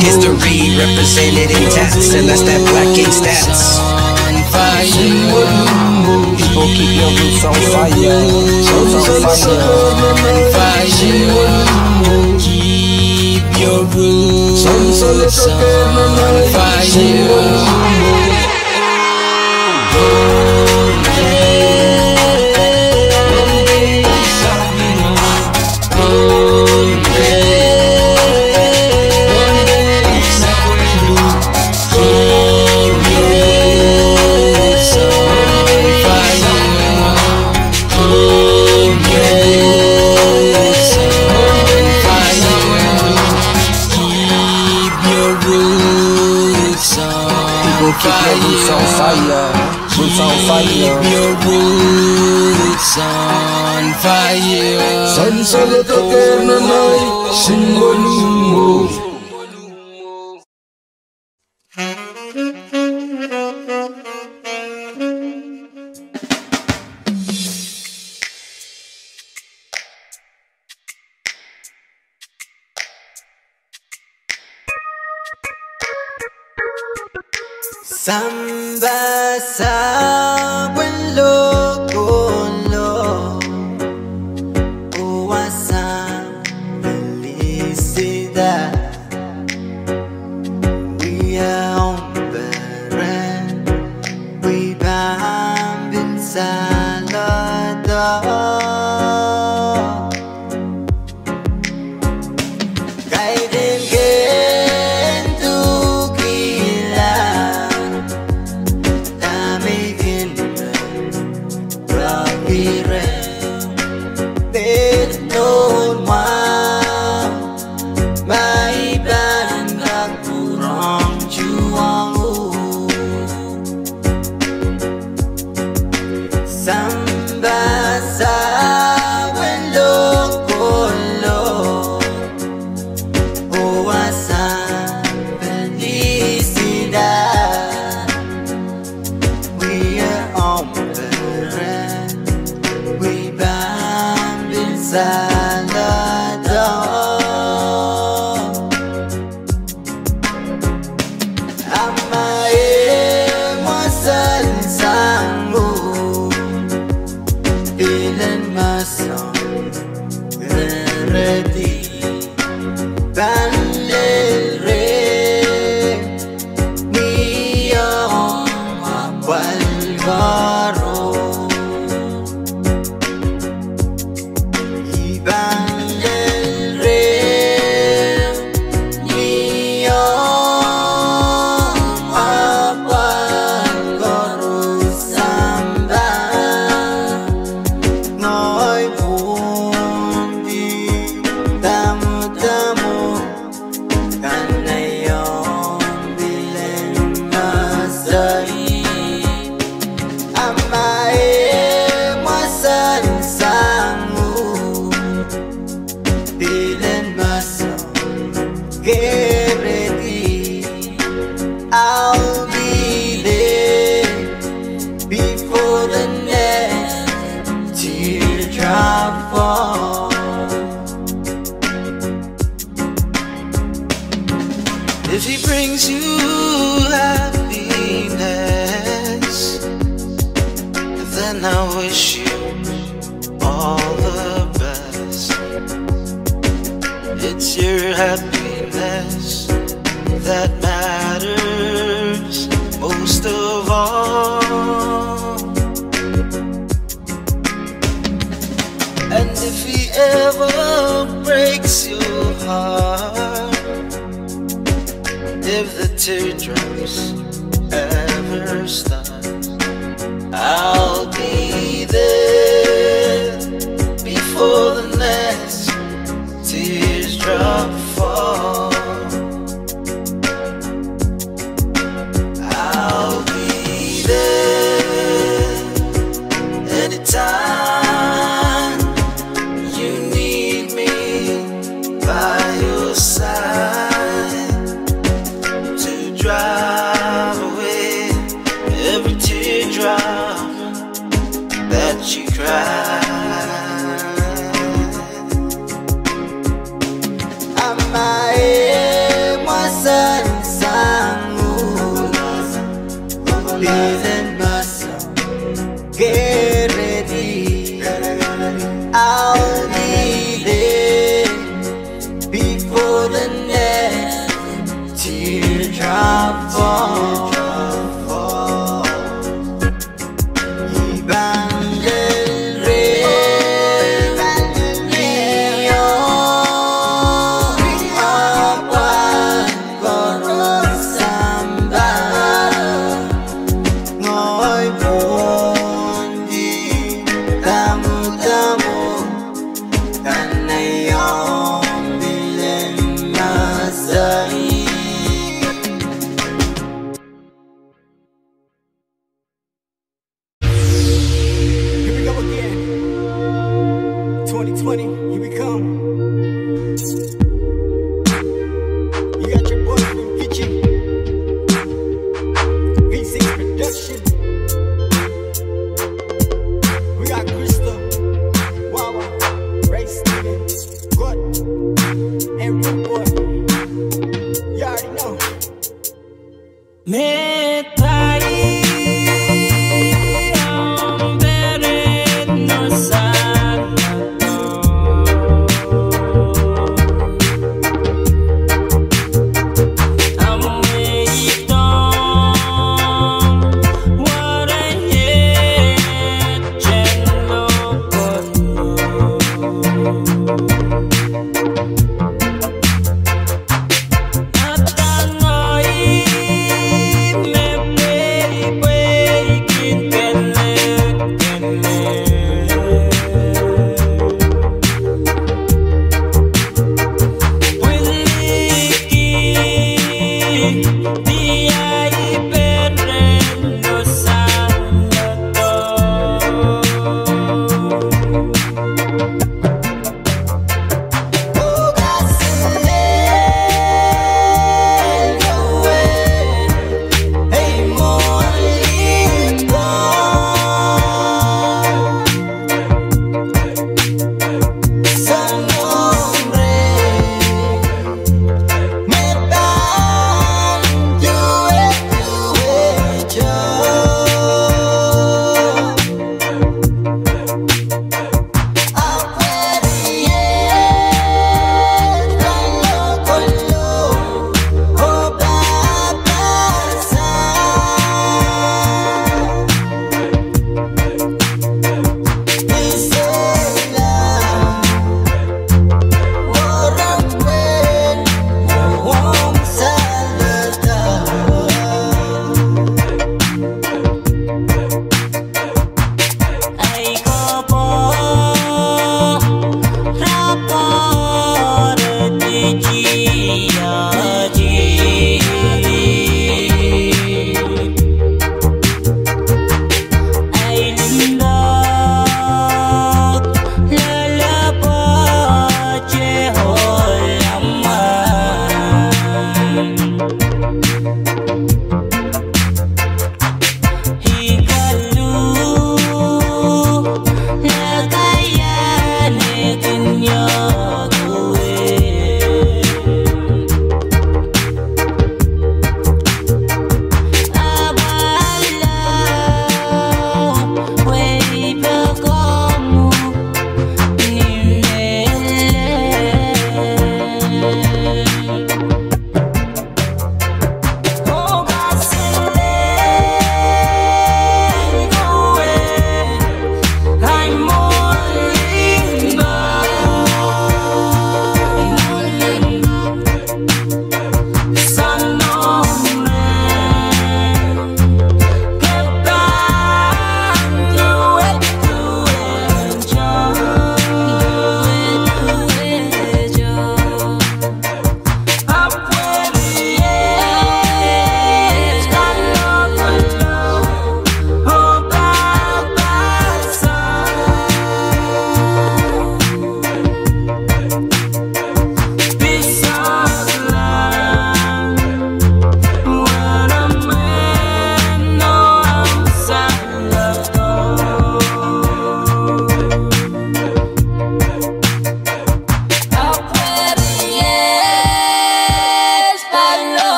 History represented in tats, and that's that Black Ink status. People, keep your roots on fire. Roots on fire. Keep your roots on fire. People, keep your roots on fire. Roots on fire. Keep your roots on fire. Sansalada kehr nan ahi, Sapwellimomwi. Sampah sapwello kolo, oh, wa sampah lisida. Wia omw peren, wia pahn pil saledek. Kaidehn ken dukila, dahme I kin pahn pere, pil nohn mwahu, ma I pahn kak pwurehng tuhwong uhk. Sampah sapwello kolo, oh, wa sampah lisida. Wia omw peren, wia pahn pil saledek. Amwail mwomwen sang uhk, pilen ma soang reredi, pahn lel reh, ni omw apwal koaros. Ma e mwahsang sang uhk, pil en mwahsang kehredi, I'll be there before the next teardrop falls. If he brings you happiness, then I wish you all the best. It's your happiness that matters most of all. And if he ever breaks your heart, if the teardrops ever start, I'll be there before the next teardrop falls. I'll be there anytime you need me, by your side to drive away every teardrop that you cry. A ma e mwahsang sang uhk, pil en mwahsang kehredi, I'll be there before the next teardrop falls. I pahn lel reh, I pahn lel reh oh, I pahn koaros sampah. Ngehi pwon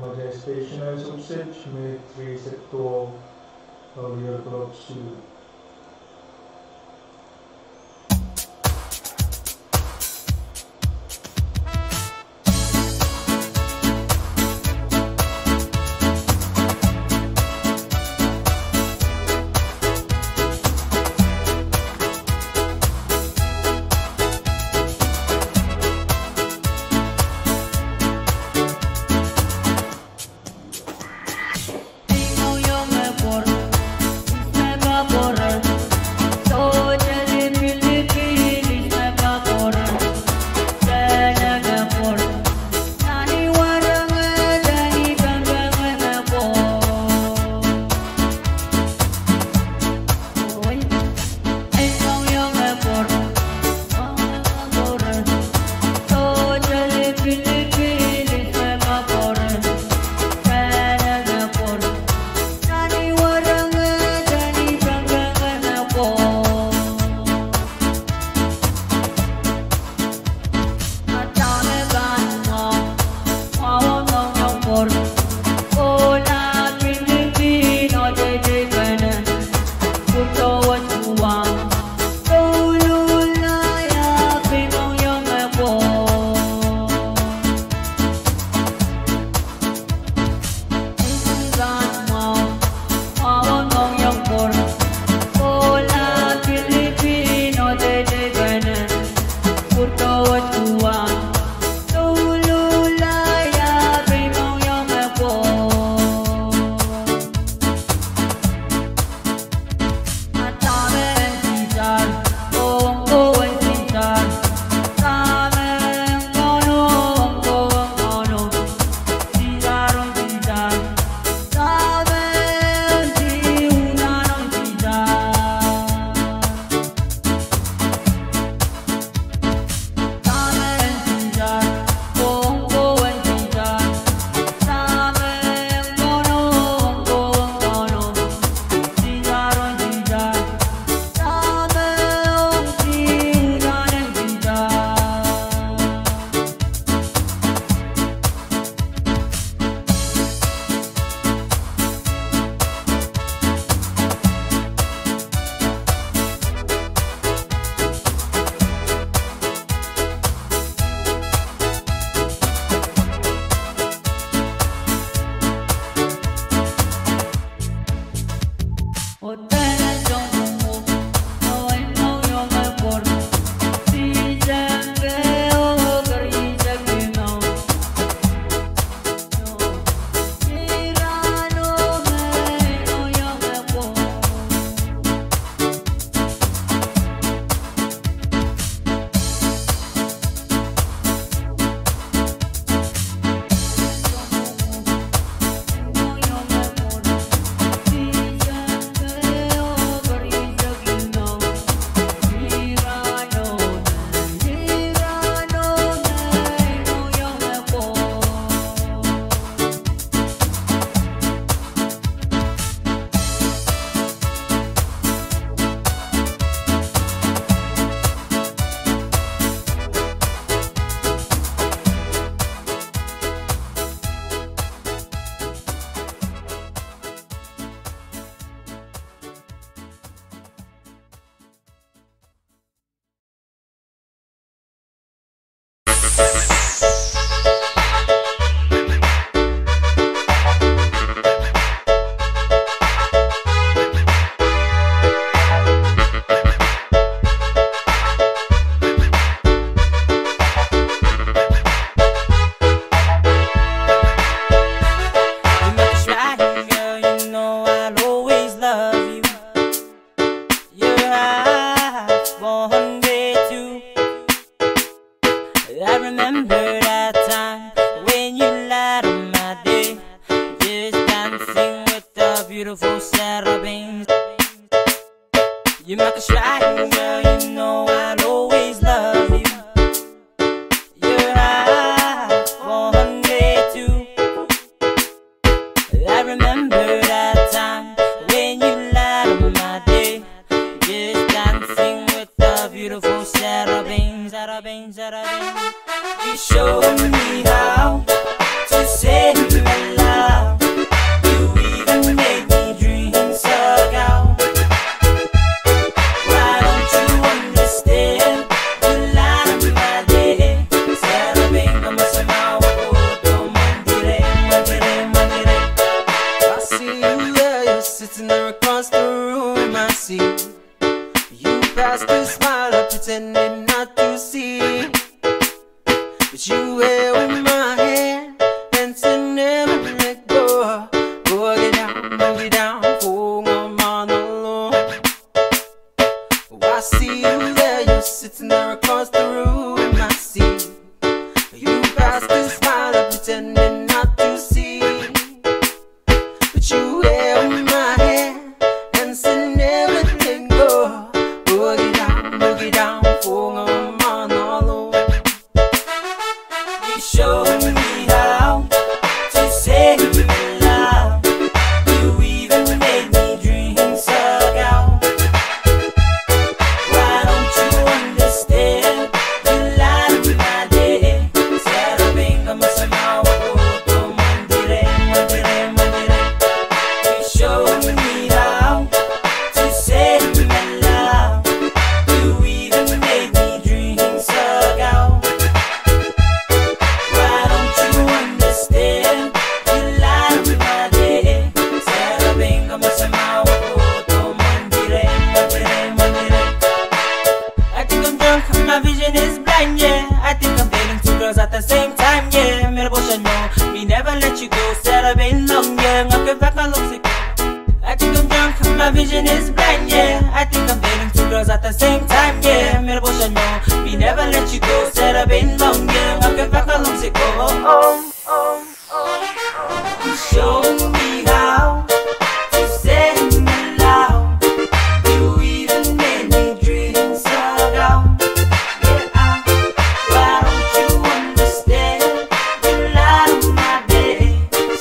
Madaistation en Sopwsopw, me riehsek duwau, oh lierkolok siluh. You make a shrine, girl, you know I'll always love you. You're half one day too. I remember that time when you light up my day, just dancing with the beautiful Sarah Baines. You make a shrine, girl, you know I'll always love you. You're half one day too. I remember that time when you light up my day, just dancing with the beautiful Sarah Baines, Sarah Baines, Sarah Baines. You showed me how to say my love. You even made me dream so, girl. Why don't you understand? You light up my day. Sarah Baines, come on, somehow, oh, oh, mandire, mandire, mandire. I see you there, you're sitting there across the room, I see. You passed a smile, I pretended not to see. But you were in my hand, and to never let go. Boogie down, boogie down, for I'm on alone. Oh, I see you there, you're sitting there across the room, I see. You passed a smile, I pretended not to see. But you held my hand and said never let go. Boogie down, boogie down, for I'm on alone. You showed me how to say my love. You even made me dream so, girl. Why don't you understand? You light up my day. Sarah Baines, come on, somehow, oh, oh, mandire, mandire, mandire. You showed me how to say my love. You even made me dream so, girl. Why don't you understand? You light up my day. Sarah Baines, come on, somehow, oh, oh, mandire, mandire, mandire. I think I'm drunk, my vision is blind, yeah. I think I'm dating two girls at the same time, yeah. Mehn portion, no, me never let you go. Sarah Baines, long, yeah. Ngehi kak lohng seko. I think I'm drunk, my vision is blind, yeah. I think I'm dating two girls at the same time, yeah. Mehn portion, no, me never let you go. Sarah Baines, long, yeah. Ngehi kak lohng seko. Oh, oh, oh. You showed me how to say my love. You even made me dream so, girl. Yeah, I, why don't you understand? You light up my day.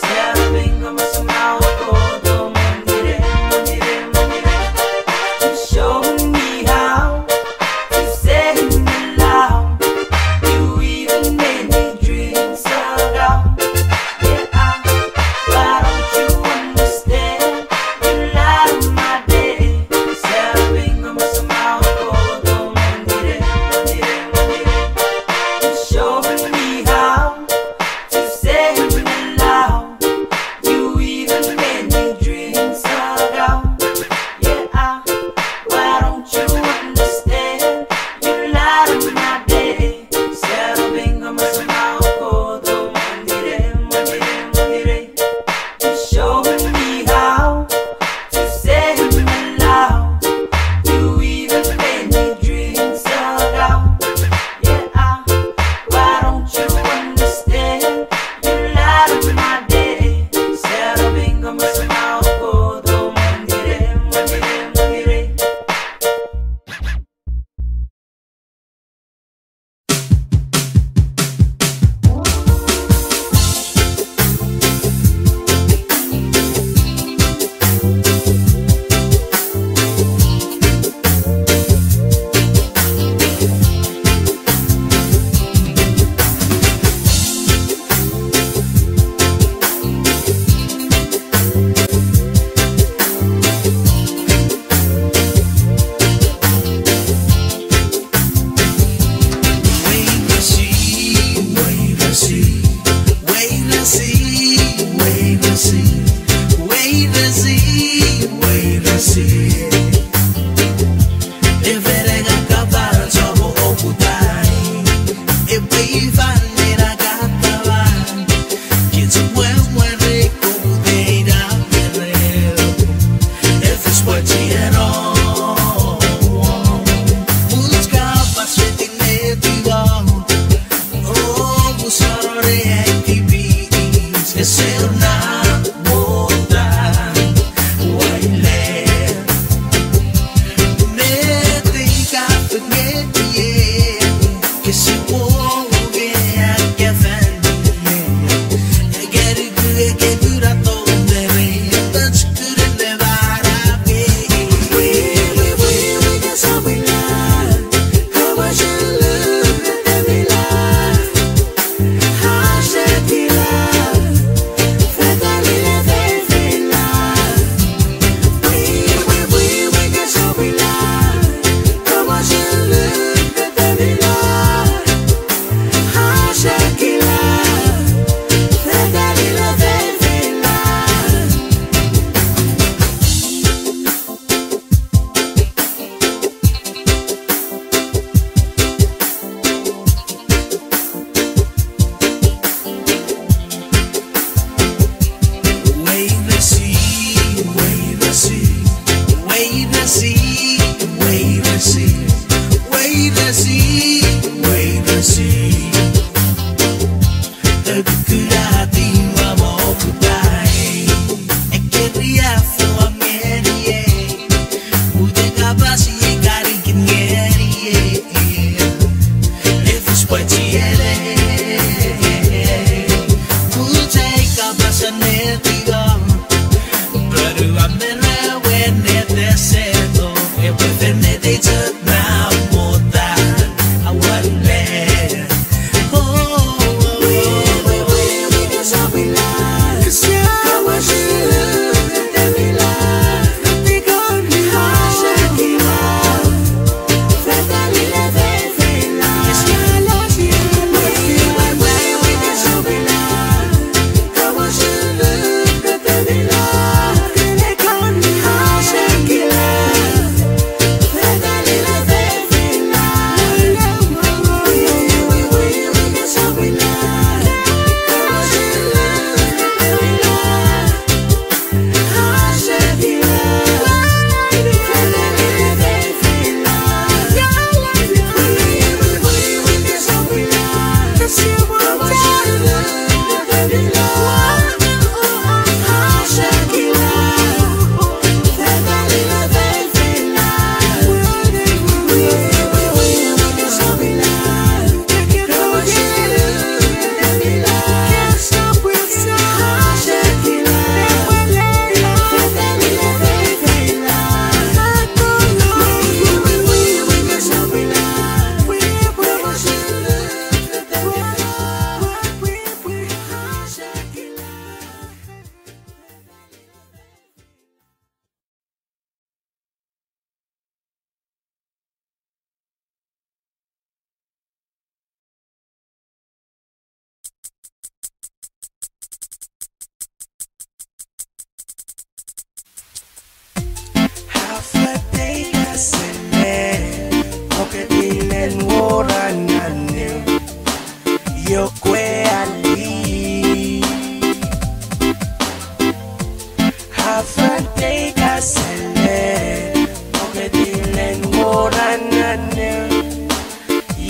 Sarah Baines, come on, somehow, oh, oh, mandire, mandire, mandire. You showed me how to say my love. You even made me dream so, girl.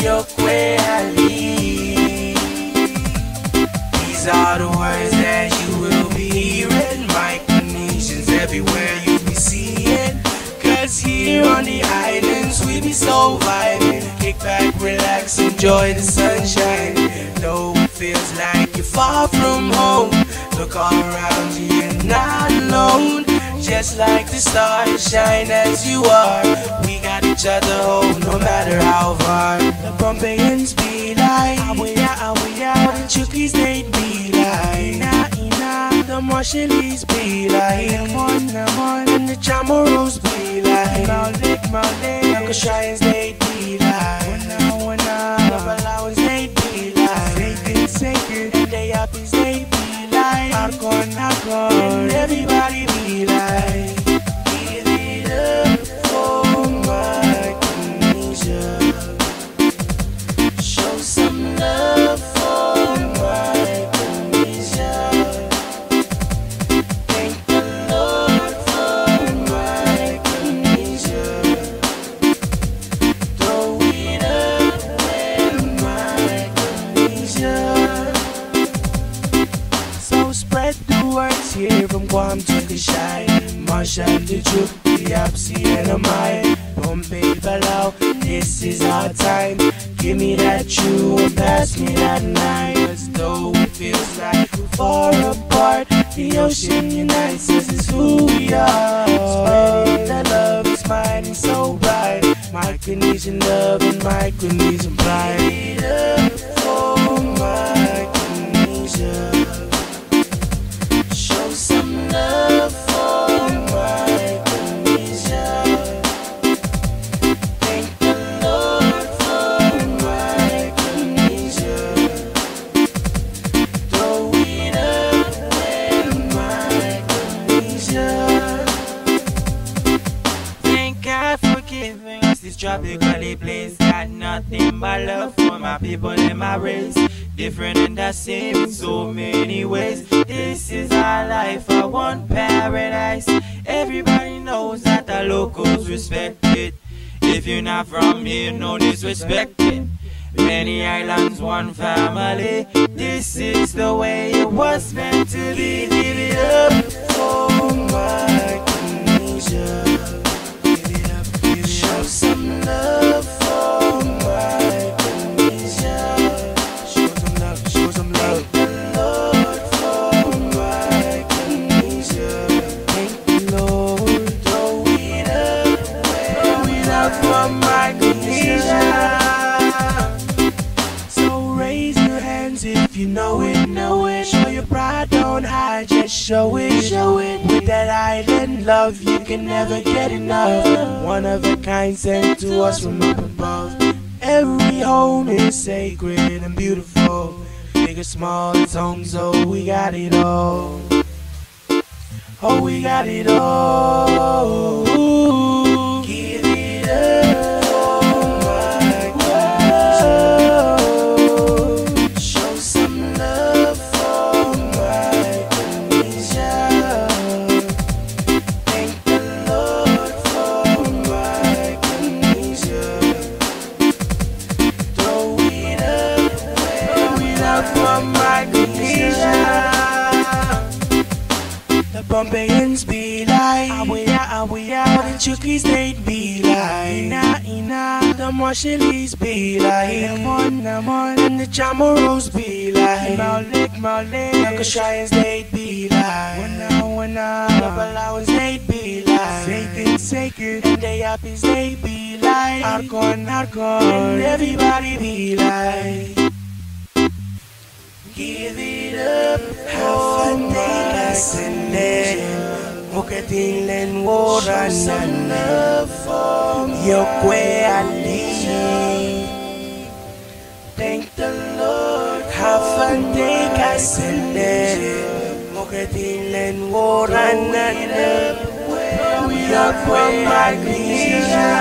Ahpw These are the words that you will be hearing. Micronesians everywhere you be seeing. 'Cause here on the islands we be so vibing. Kick back, relax, enjoy the sunshine. Though it feels like you're far from home, look all around you, you're not alone. Just like the stars shine as you are, we got each other, oh, no matter how far. The Pohnpeians be like, "Awia, awia." The Chukis, they'd be like, "Ina, ina." The Marshalese be like, "Come on, come on." And the Chamorros be like, "Maule, maule." The Kosraeans, they'd be like, "Wana, wana." The Palauans, they'd be like, "Sacred, sacred." And the Yappies, they'd be like, "Arkon, arkon." And everybody be like, "Give it up for Micronesia. Show some love for Micronesia. Thank the Lord for Micronesia. Throw it up for Micronesia." So spread the words here from Guam to Kosrae, Marshall to Chuuk, the Yapsy and Amai, Pohnpei, Palau, this is our time. Give me that chew and pass me that nine. 'Cause though it feels like we're far apart, the ocean unites us, is who we are. Spreading the love is mine and so bright. Micronesian love and Micronesian pride. Give it up for Micronesia. Show some love for Micronesia. Thank the Lord for Micronesia. Throw it up for Micronesia. Thank God for giving us this tropical place. Got nothing but love for my people and my race. Different and the same in so many ways. This is our life, our one paradise. Everybody knows that the locals respect it. If you're not from here, no disrespecting. Many islands, one family. This is the way it was meant to be. Give it up for Micronesia. Give it up, give it up. Show some love for Micronesia. Show some love, show some love. Thank the Lord for Micronesia. Thank the Lord. Throw it up, throw it up for Micronesia. So raise your hands if you know it, know it. Show your pride on high, just show it, show it. With that island love, you can never get enough. One of a kind sent to us from up above. Every home is sacred and beautiful. Big or small, it's home, so we got it all. Oh, we got it all. Give it up for Micronesia. Show some love for Micronesia. Thank the Lord for Micronesia. Throw it up, throw it up for Micronesia. The Pohnpeians be like, "Awia, awia." The Chuukese, they'd be like, "Ina, ina." The Marshallese be like, "Come on, come on." And the Chamorros be like, "Maule, maule." The Kosraeans, they'd be like, "Wana, wana." The Palauans, they'd be like, "Sacred, sacred." And the Yappies, they'd be like, "Arkon, arkon." And everybody be like, "Give it up for Micronesia." Mukadin len waranan, yohkwe ali. Thank the Lord. Hafande kasele. Mukadin len waranan, yohkwe Micronesia.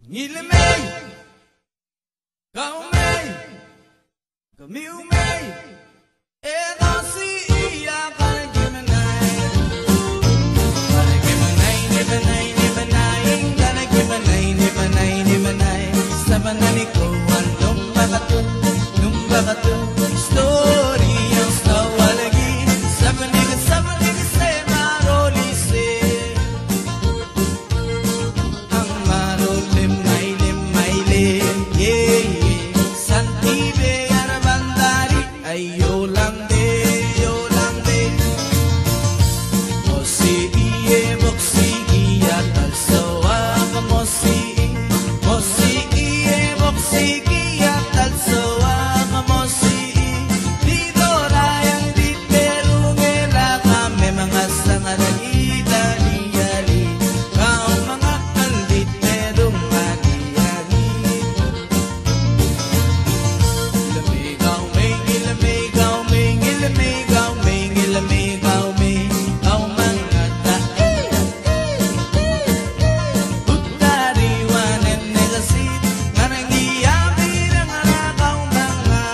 Ngihl mei, kau mei, kamiu mei, e dohsih ia kalakimenai. Kalakimenai, nimenai, nimenai, kalakimenai, nimenai, nimenai. Samanani ko wan numpakatu, numpakatu. Story yang stawalki, samaniki, samaniki se maroli se. Ang marolin maile, maile, ye, ye. Santi be ara bandari, ai yolang be, yolang be. Mosi ie, moksi ia, talsowa, mosi, mosi ie, moksi ia, talsowa, mosi. Di dorail di terung e lakame mangasa ngarahda liali. Kau mangahn di terung a liali. Ngihl mei kau mei, ngihl mei kau mei, ngihl mei kau mei, ngihl mei kau mei, kau mangahn da. Uhdahn ih wan en nehkasi, ngarahn ia mei, ngarahn kau mangahn.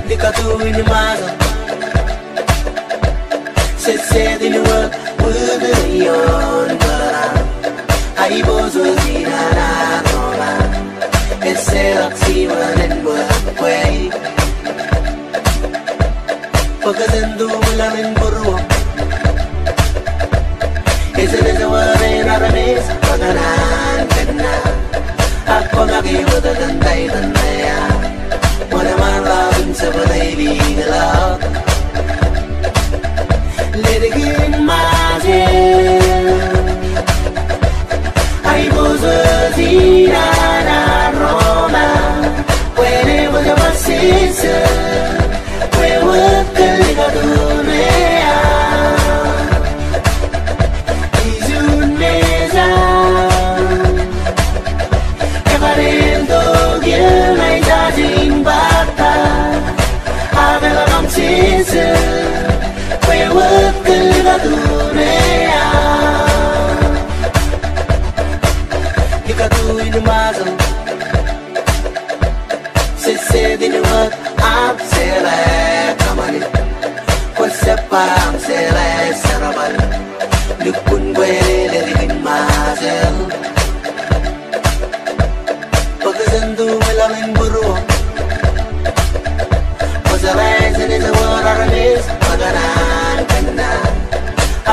Ni katuhwei ni mahsen, sehse di ni wet, wihdi ion pwehla. Ahi pwoson sihn nan Roma, ese ak siwenen wet pwei. Pwekesen duwila men pwuruo. Ese nese weren aramas pwe kanan kena. Ak pwangaki wet akan daidan mea. Mweneman laud en sepwelei likelok. Letikin mahsen. Ahi pwoson sihn nan Roma, pwehn e pwoson sehse, pwe wehwehki likaduhn mea. Isun mesa, Adu inu mahsen. Sehse dinuwet amsele kamani. Koseppa amsele saramal. Lukun kwele likin mahsen. Pekisen duwehla nin pwuruo. Koseppa sehse waramis pakanan kena.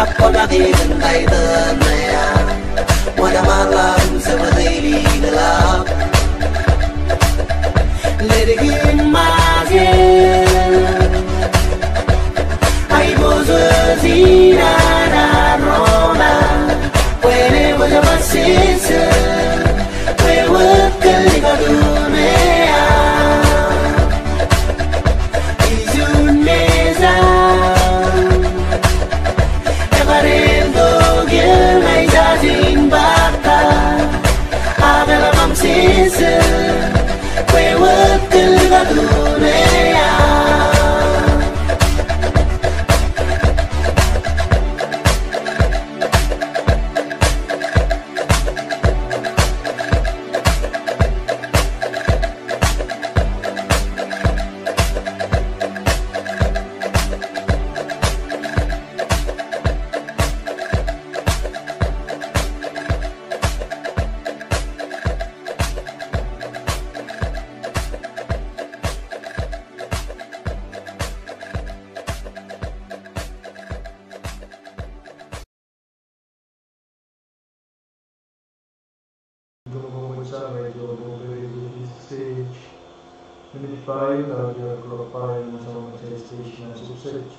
Apwamaki kenda iden mea. Wana malam seperti di gelap. Ledikin mahsen. Ai Moses inana Roma. Pwene wasa pasese. Pwe wekeli kadume a. Isun mesa. Ekarendo gil ngai sasin baka. Akela mam sese. Pwe wekeli kadume a. Stage. Minit pahieu, dalia clock pahieu, nan soangen station nan Sukset.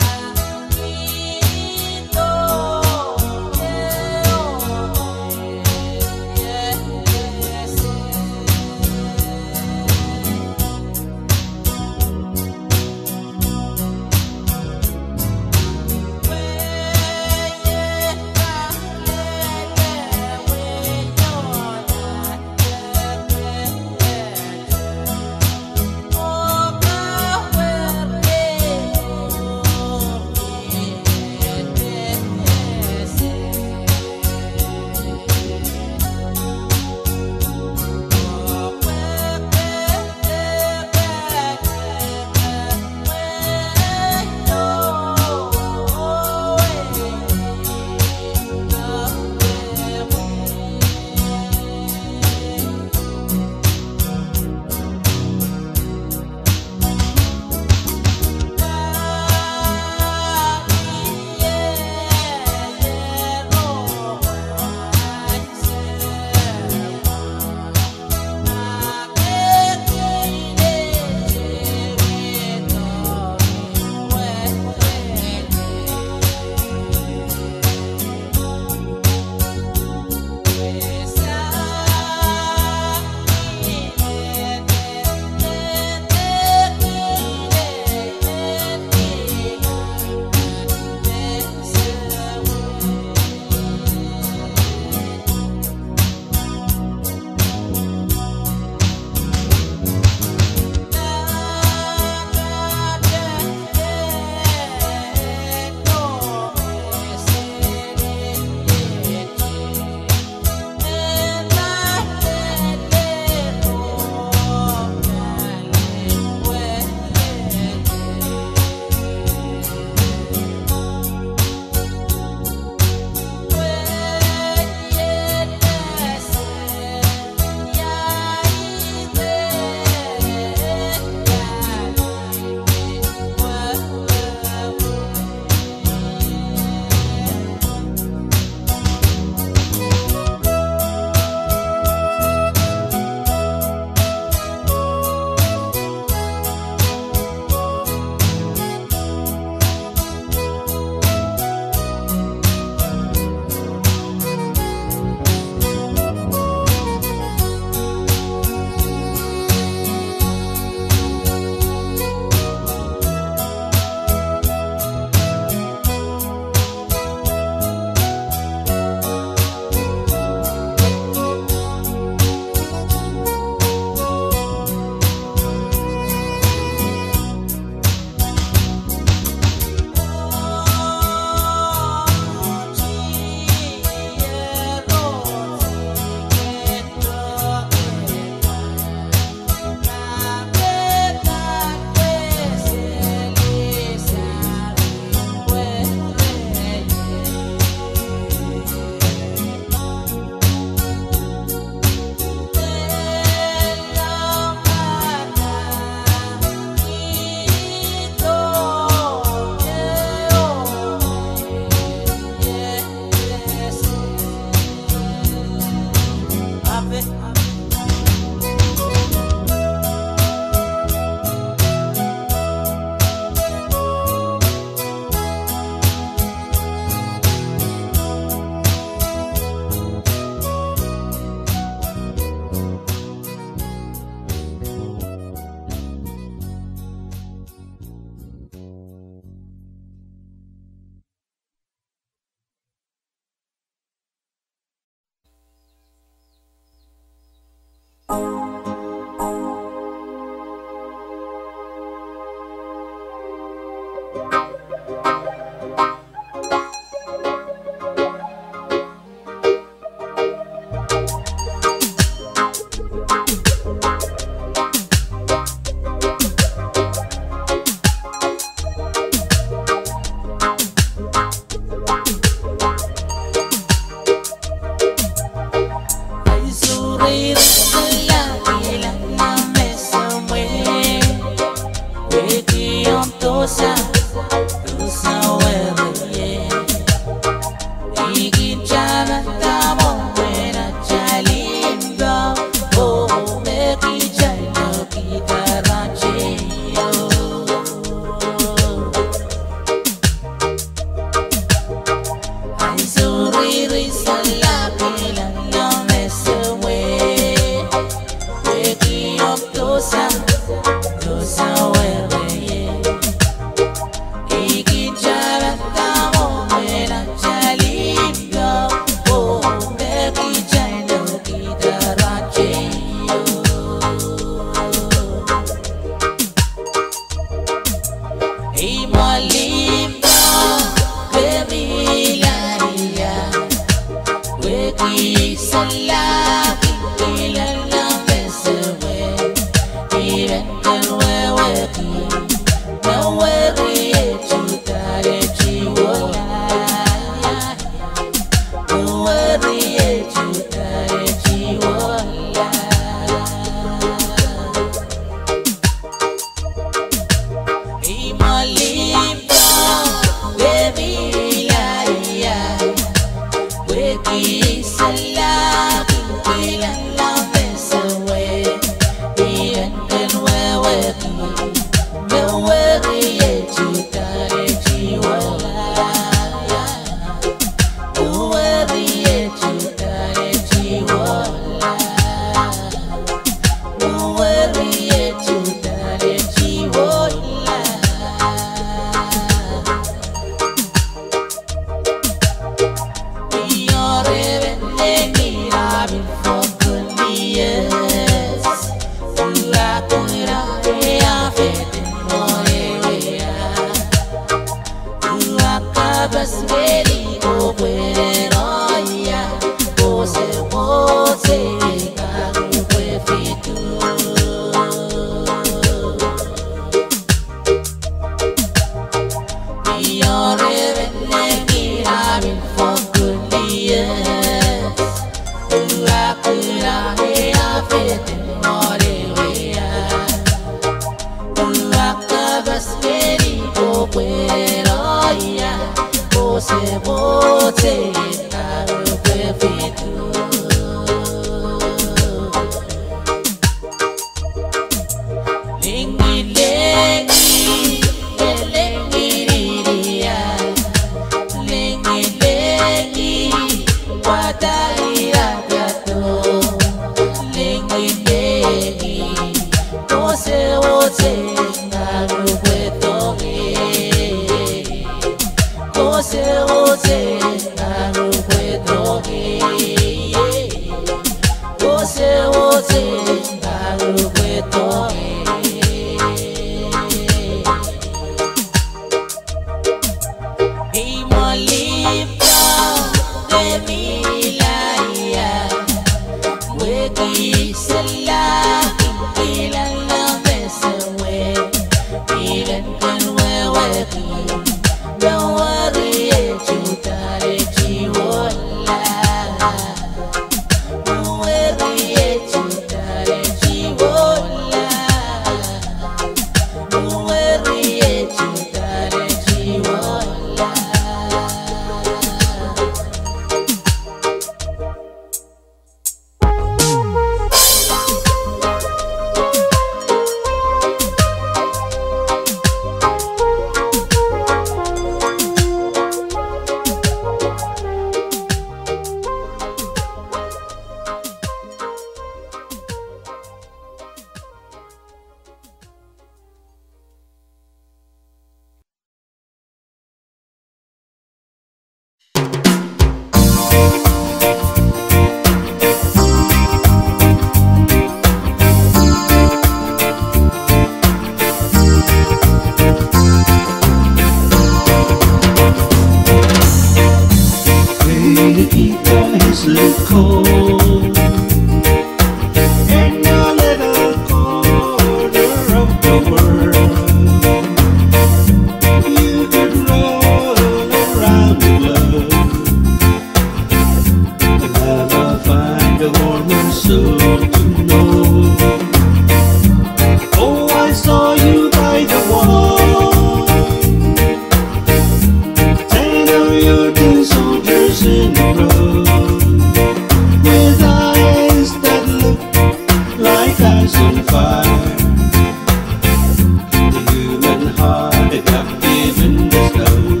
I've given the stone.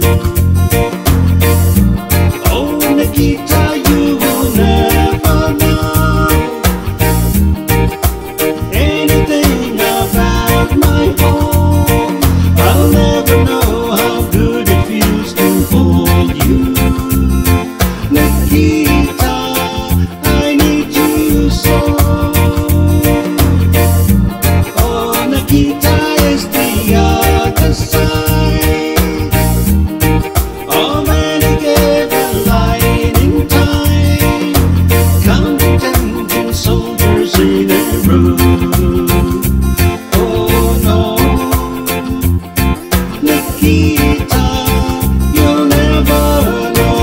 Oh, Nikita, you will never know anything about my home. I'll never know how good it feels to hold you. Nikita, I need you so. Oh, Nikita is the other side of any given line in time. Counting ten soldiers in a row. Oh no, Nikita, you'll never know.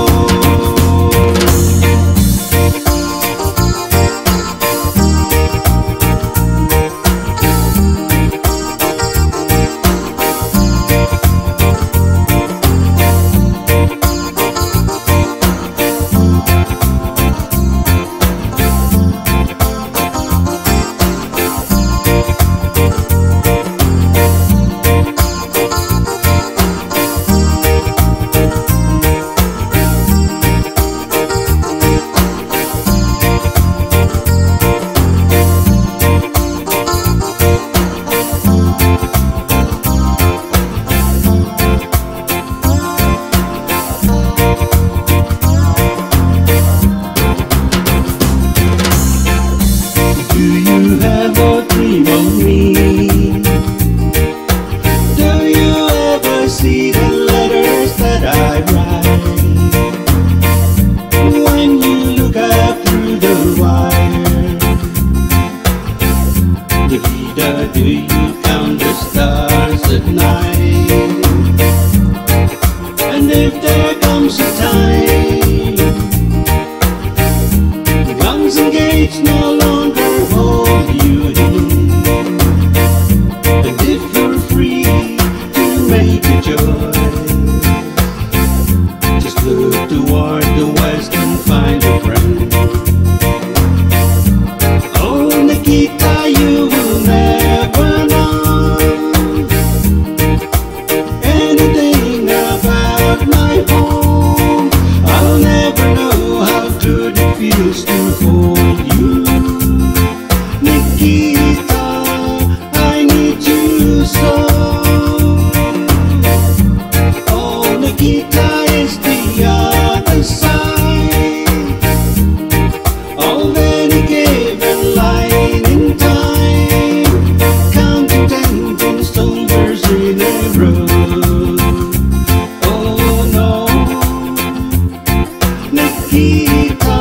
Do you have a dream of me? Do you ever see the letters that I write when you look up through the wire? Nikita, do you count the stars at night? And if there comes a time, guns and gates no longer hold you in, and if you're free to make a choice, just look toward the west and find a friend. Oh, Nikita, you will never know anything about my home. I'll never know how good it feels to hold you. Nikita, I need you so. Oh, Nikita is the other side of any given line in time. Counting ten soldiers in a row. Oh no, Nikita,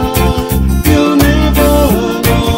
you'll never know.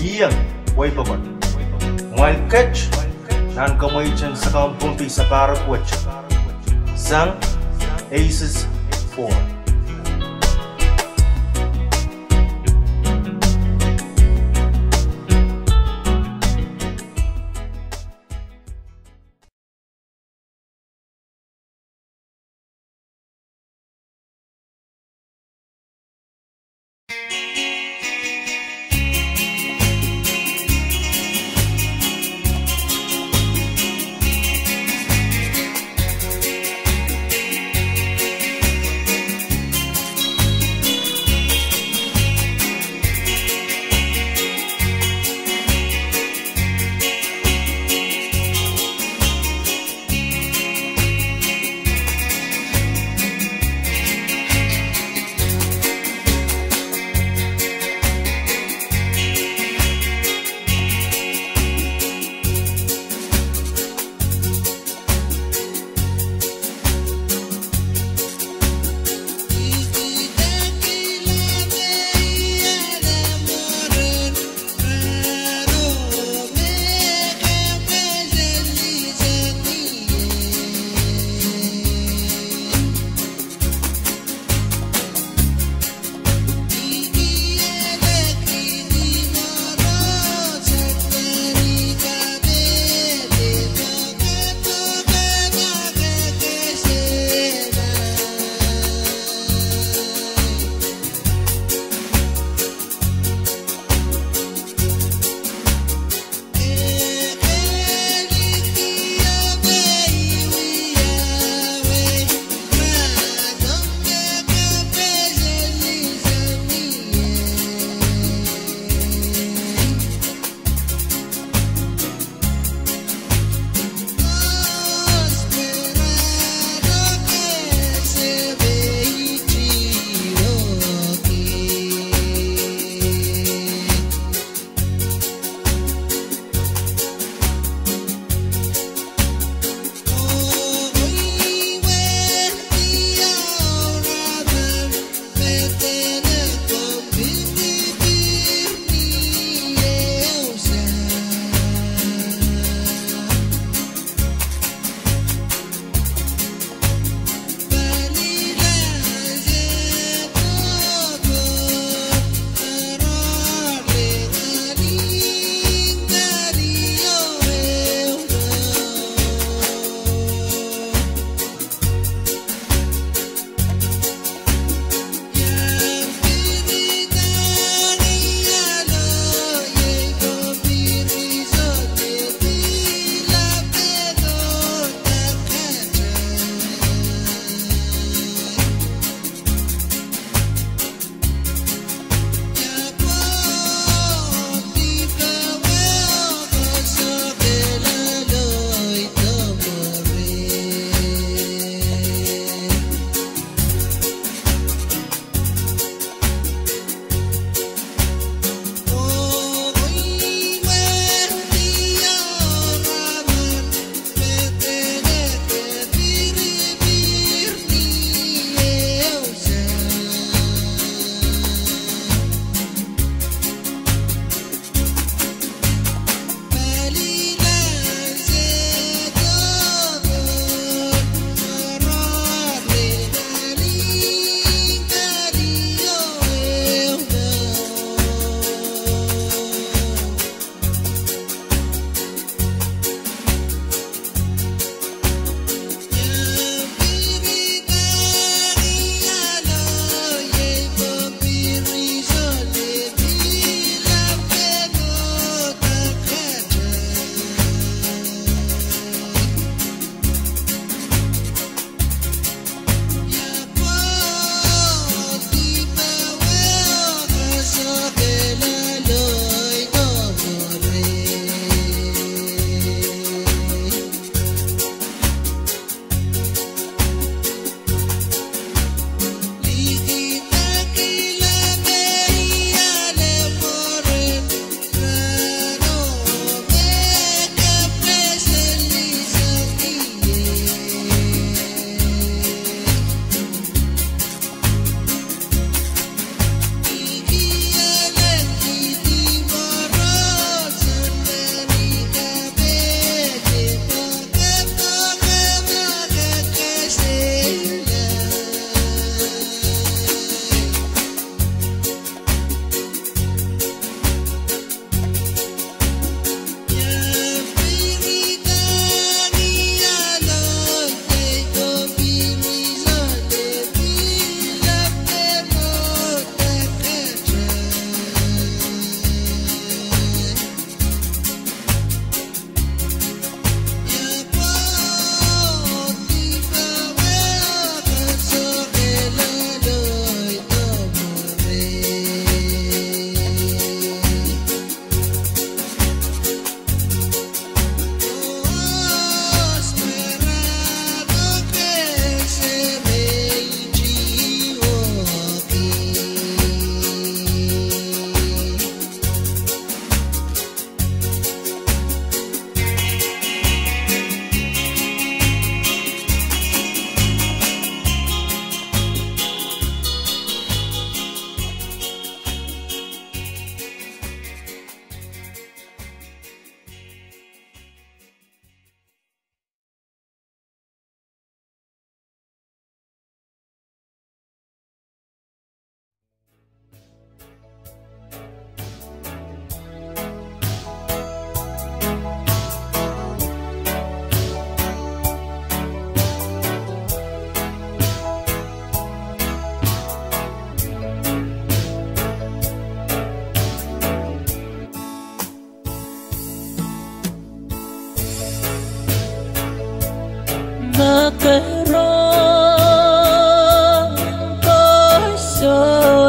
Iang wei pokon. Mwail ket nan kamweitin Sakaun Pohnpei sapahrek wet sang ACES four.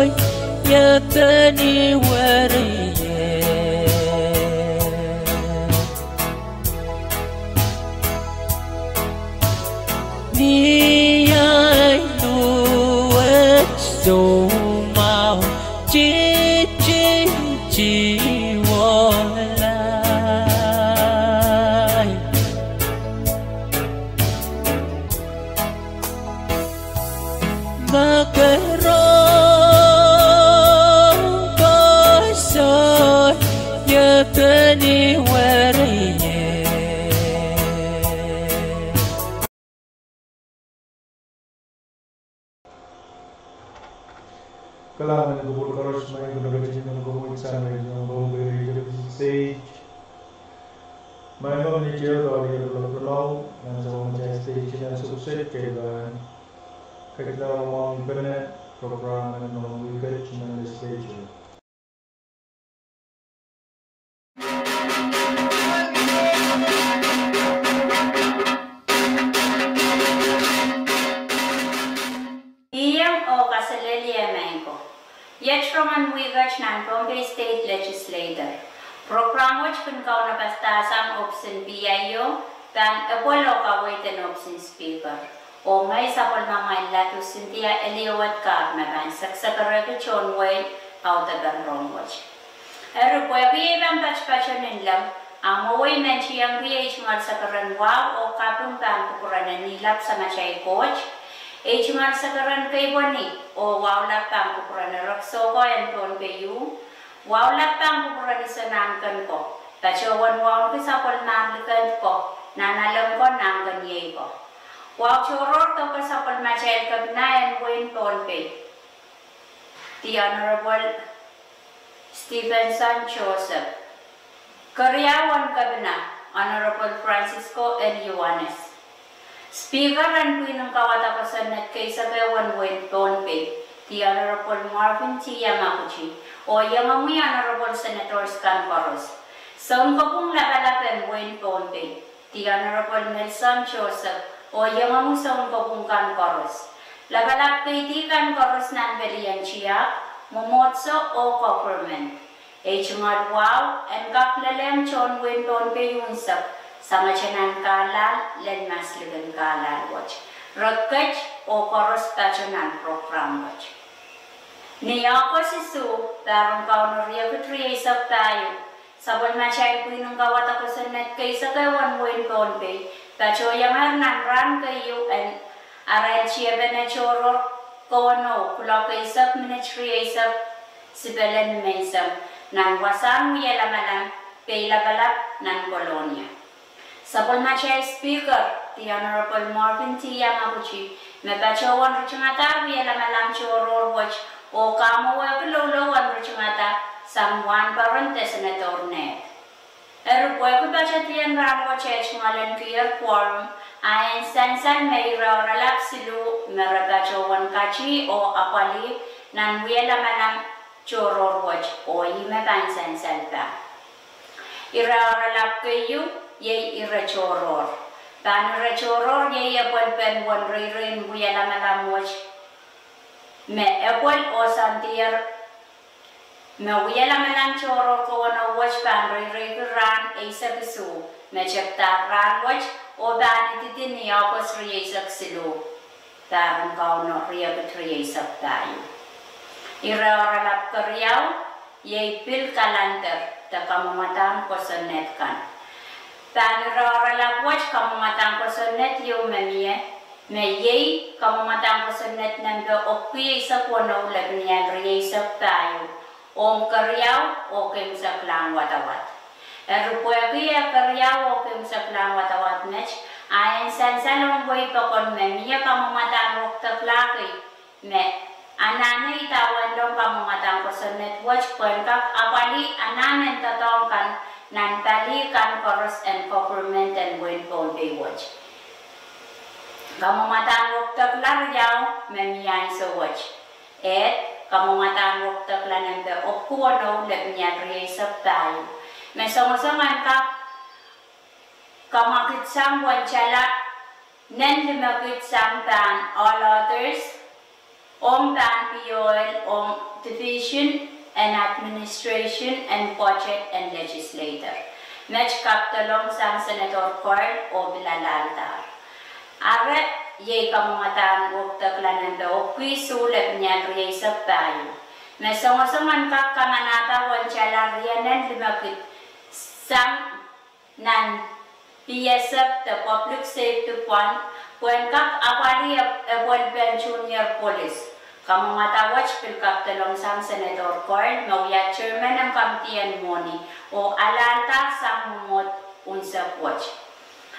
Ie peni werie. Ni ahi luwet soumwahu, titi tiwolai. Ma ke rong koasoai, ie peni werie. Kalahngan en kupwur koaros, maing ko, me ketin men komour sang rehn Pohnpei Radio six eight. Maing ko, minit ehu dohla riekid rongamwahu nan sapwellimatail station en Sukset, kitail pahn ketin mwahngih pene program en noumw wihket nan legislature. Ih, oh kaselehlie maing ko. Iet rongen wihket nan Pohnpei State Legislature. Program wet kin kaunopadahsang ohpis en P I O, pahn epwel oh kaweid en ohpis en Speaker. Oh ngehi sapwellimamwail Ladu Cynthia Eliowet Carr me pahn seksekerehki tohn wehi audepen rong wet. Eri pwehki ei pahn patopato nin leng, a mwowei men tiengki ei tungoal sekeren wahu oh kaping pahn kupwuren Nilap Samatail Koht, ei tungoal sekeren keipweni oh wahu lap pahn kupwuren Rek Soko en Pohnpei, wahu lap pahn kupwuren Iso Nahnken ko, patohwan wauneki sapwellimar likend ko, nanalek ko, nahnkeniei ko. Wahu tohrohr doke sapwellimatail Kepina en wehin Pohnpei, The Honorable Stephenson Joseph. Keriau en Kepina, Honorable Francisco L. Ioanis. Speaker en pwihn en kauwada kosonned keisekehwen wehin Pohnpei, The Honorable Marvin T. Yamaguchi, oh iengomwi Honorable Senators kan koaros. Sounkopwung lapalap en wehin Pohnpei, The Honorable Nelson Joseph, oh iengomwi sounkopwung kan koaros. Lapalap keidi kan koaros nan pelien tiahk, mwomwohdiso oh government. Ei tungoal wahu en kak lelehng tohn wehin Pohnpei unsek, sangete nan kahlahl, lel maslikin kahlahl wet. Re ket oh koaros patoh nan program wet. Ni August isuh, pahr en Kauno riekid rieisek pahieu, sapwellimatail pwihn en kauwada kosonned keisekehwen wehin Pohnpei patohiengehr nan rahn keieu en arail tiepene tohrohr kowenou, kuloak eisek minit rieisek sipele nimenseng, nan wasahn wielamalam, Peilapalap nan Kolonia. Sapwellimatail Speaker, The Honorable Marvin T. Yamaguchi, me patohwan ritingada wielamalam tohrohr wet, oh kamwowehki loulou en ritingada sang wahnpoaron de Senator Ned. Eri pwehki patohdiong rahn wet eh tungoal en kier quorum, a ien sansal me ire oaralap siluh me re patohwan kati oh apwalih nan wielamalam tohrohr wet, oh ih me pahn sansal pah. Ire oaralap keieu iei ire tohrohr. Pahn ire tohrohr iei epwelpen uwen reirein wielamalam wet, me epwel oh soandier me wielamalam tohrohr kowenou wet pahn reireiki rahn eisek isuh, me tepda rahn wet, oh pahn ididi ni August rieisek siluh, pahr en Kauno riekid rieisek pahieu. Ire oaralap keriau iei pil kalender de kamwomwadahn kosonned kan. Pahn ire oaralap wet kamwomwadahn kosonned ieu me mie, me iei kamwomwadahn kosonned nempe epwiki eisek weneu, lepin ial rieisek pahieu, ong keriau oh keimwseklahn wadawad. Eri pwehki eh keriau oh keimwseklahn wadawad met, a ien sansal ong wehi pokon me mie kamwomwadahn wekidekla kei, me anahne idawehn leng kamwomwadahn kosonned wet pwehn kak apwalih anahn en doadoahk kan nan pali kan koaros en government en wehin Pohnpei wet. Kamwomwadahn wekidekla riau me mie ansou wet. Ed, kamwomwadahn wekidekla nempe epwiki weneu, lepin ial rieisek pahieu, me songosong en kak kamwakid sang uwen tala nen limekid sang pahn all others, ong pahn pioel ong Division en Administration en Budget en Legislature, met kapedolong sang Senator Curl oh pil alahldahr. Eri, iei kamwomwadahn wekidekla nempe epwiki isuh lepin ial rieisek pahieu, me songosong en kak kamanahda uwen tala rienen limekid sang nan piesek de Public Safety pwand, pwehn kak apwalih epwelpen junior police. Kamwomwada wet pil kapedolong sang Senator Curl me wia chairman en kamidien mwohni, oh alahldahr sang mwomwohd unsek wet.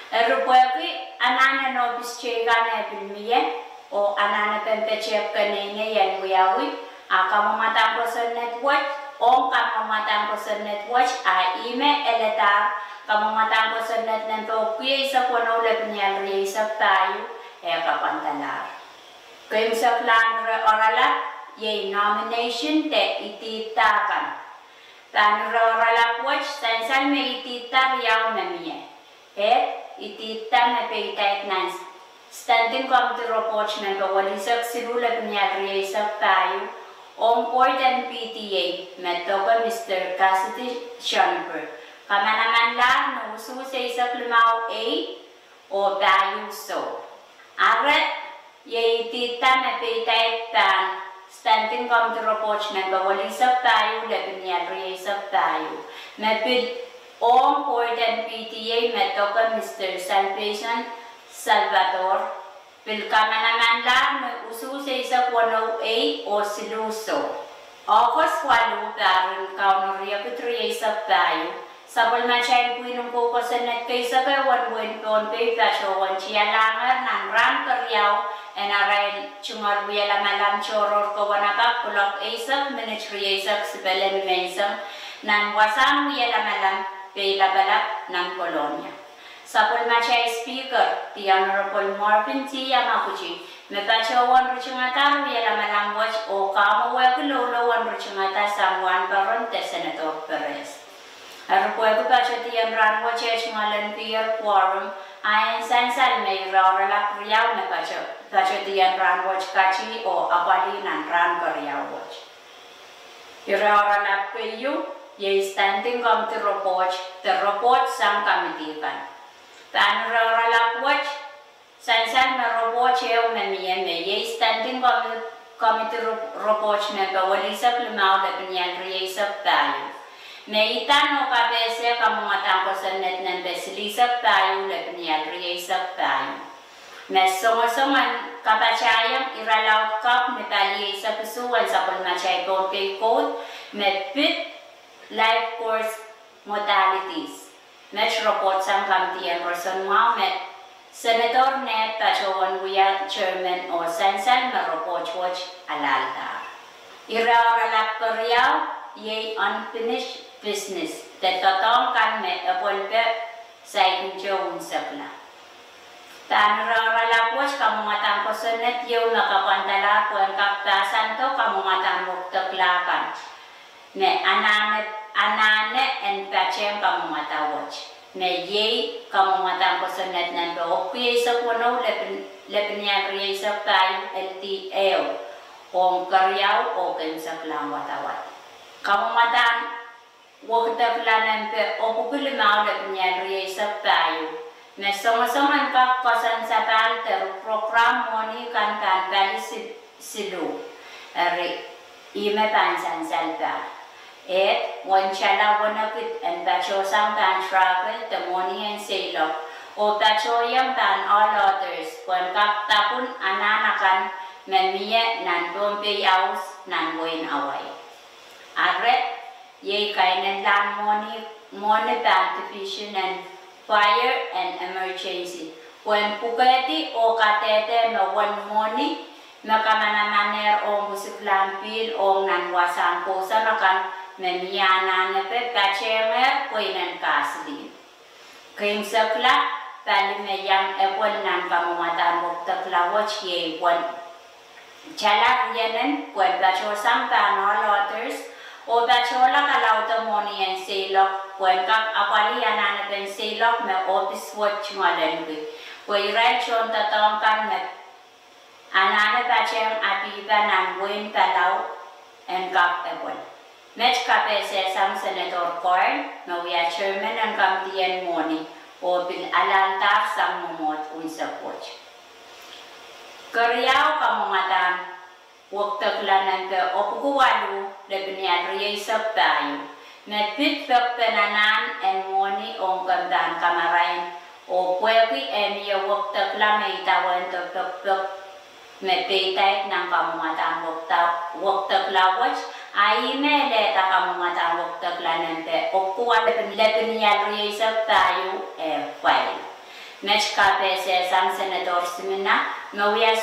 Eri pwehki anahn en ohpis teikan eh pil mie, oh anahnepen petehk keneinei en wiawi, a kamwomwadahn kosonned wet, ong kamwomwadahn kosonned wet, a ihme eladahr, kamwomwadahn kosonned nempe epwiki eisek weneu lepin ial rieisek pahieu, e kapwandalahr. Keimwseklahn ire oaralap, iei nomination de idihda kan. Pahn ire oaralap wet, sansal me idihda riau me mie. Ed, idihda me peidahng nan Standing Committee Report nempe welisek siluh lepin ial rieisek pahieu, ong board en P T A, me doke Mister Cassidy Schonberg, kamanamanlahr ni usuhs eisek limau A oh pahieu soh. Eri, iei idihda me peidahng pahn Standing Committee Report nempe welisek pahieu lepin ial rieisek pahieu, me pil ong board en P T A me doke Mister Salvation Salvador, pil kamanamanlahr ni usuhs eisek weneu A oh siluh soh. Ohkos waluh, pahr en Kauno riekid rieisek pahieu, sapwellimatail pwihn en kou kosonned keisek uwen wehin Pohnpei patohwan tialahngehr nan rahn keriau en arail tungoal wielamalam tohrohr kewen apak kuloak eisek minit rieisek sipele nimenseng, nan wasahn wielamalam Peilapalap nan Kolonia. Sapwellimatail Speaker, The Honorable Marvin T. Yamaguchi, me patohwan ritingada wielamalam wet oh kamwowehki loulou en ritingada sang wahnpoaron de Senator Perez. Eri pwehki patodien rahn wet eh tungoal en pier quorum, a en sansal me ire oaralap riau me patodien rahn wet kati oh apwalih nan rahn keriau wet. Ire oaralap keieu, iei Standing Committee Report de report sang committee kan. Pahn ire oaralap wet, sansal me report ehu me mie me iei Standing Committee Report nempe welisek limau lepin ial rieisek pahieu, me idahn oh kapehse kamwomwadahn kosonned nempe silihsek pahieu lepin ial rieisek pahieu, me songosong en kapatahieng irelaud kapw ni pali eisek isuh en sapwellimatail Pohnpei Koht, me pid life course modalities. Met report sang kamidien roson mwahu me Senator Ned patohwan wia chairman oh sansal me report wet alahldahr. Ire oaralap keriau, iei unfinished business de doadoahk kan me epwelpe saikinte unsekla. Pahn ire oaralap wet kamwomwadahn kosonned ieu me kapwandalahr pwehn kak pahsando kamwomwadahn wekidekla kan, me anahne en patehng kamwomwada wet, me iei kamwomwadahn kosonned nempe epwiki eisek weneu lepin ial rieisek pahieu, L D A, ong keriau oh keimwseklahn wadawad. Kamwomwadahn wekidekla nempe epwiki limau lepin ial rieisek pahieu, me songosong en kak koasoansapahl de program mwohni kan pahn pali siluh. Eri, ihme pahn sansal pahl. Ed, uwen tala wenekid en patohsang pahn travel de mwohni en seiloak, oh patohieng pahn ohl others pwehn kak dapwun anahn akan me mie nan Pohnpei House nan wehin Hawaii. Eri, iei kainenlahn mwohni pahn Division en Fire and Emergency, pwehn pwukehdi oh kadehde me uwen mwohni me kamanamanehr ong wisiklahn pihl ong nan wasahn pwoson akan me mie anahnepe patehngehr pweinen kasilihn. Keimwsekla, pali me iang epwel nan kamwomwadahn wekidekla wet iei uwen tala rienen pwehn patohsang pahn ohl others, oh patohla kalaude mwohni en seiloak pwehn kak apwalih anahnepen seiloak me ohpis wet tungoalenki, pwe irail tohndoadoahk kan me anahne patehng Apipa nan wehin Palau en kak epwel. Met kapehse sang Senator Coyle, me wia chairman en kamidien mwohni, oh pil alahldahng sang mwomwohd unsek wet. Keriau, kamwomwadahn wekidekla nempe epwiki waluh, lepin ial rieisek pahieu. Me pid pekpen anahn en mwohni ong kempahn kamarain, oh pwehki e mie wekidekla me idawehn de pekpek me peidaid nan kamwomwadahn wekidekla wet, a ih me lelehda kamwomwadahn wekidekla nempe epwiki waluh, lepin ial rieisek pahieu, eh, file. Met kapehse sang Senator Simina, me wia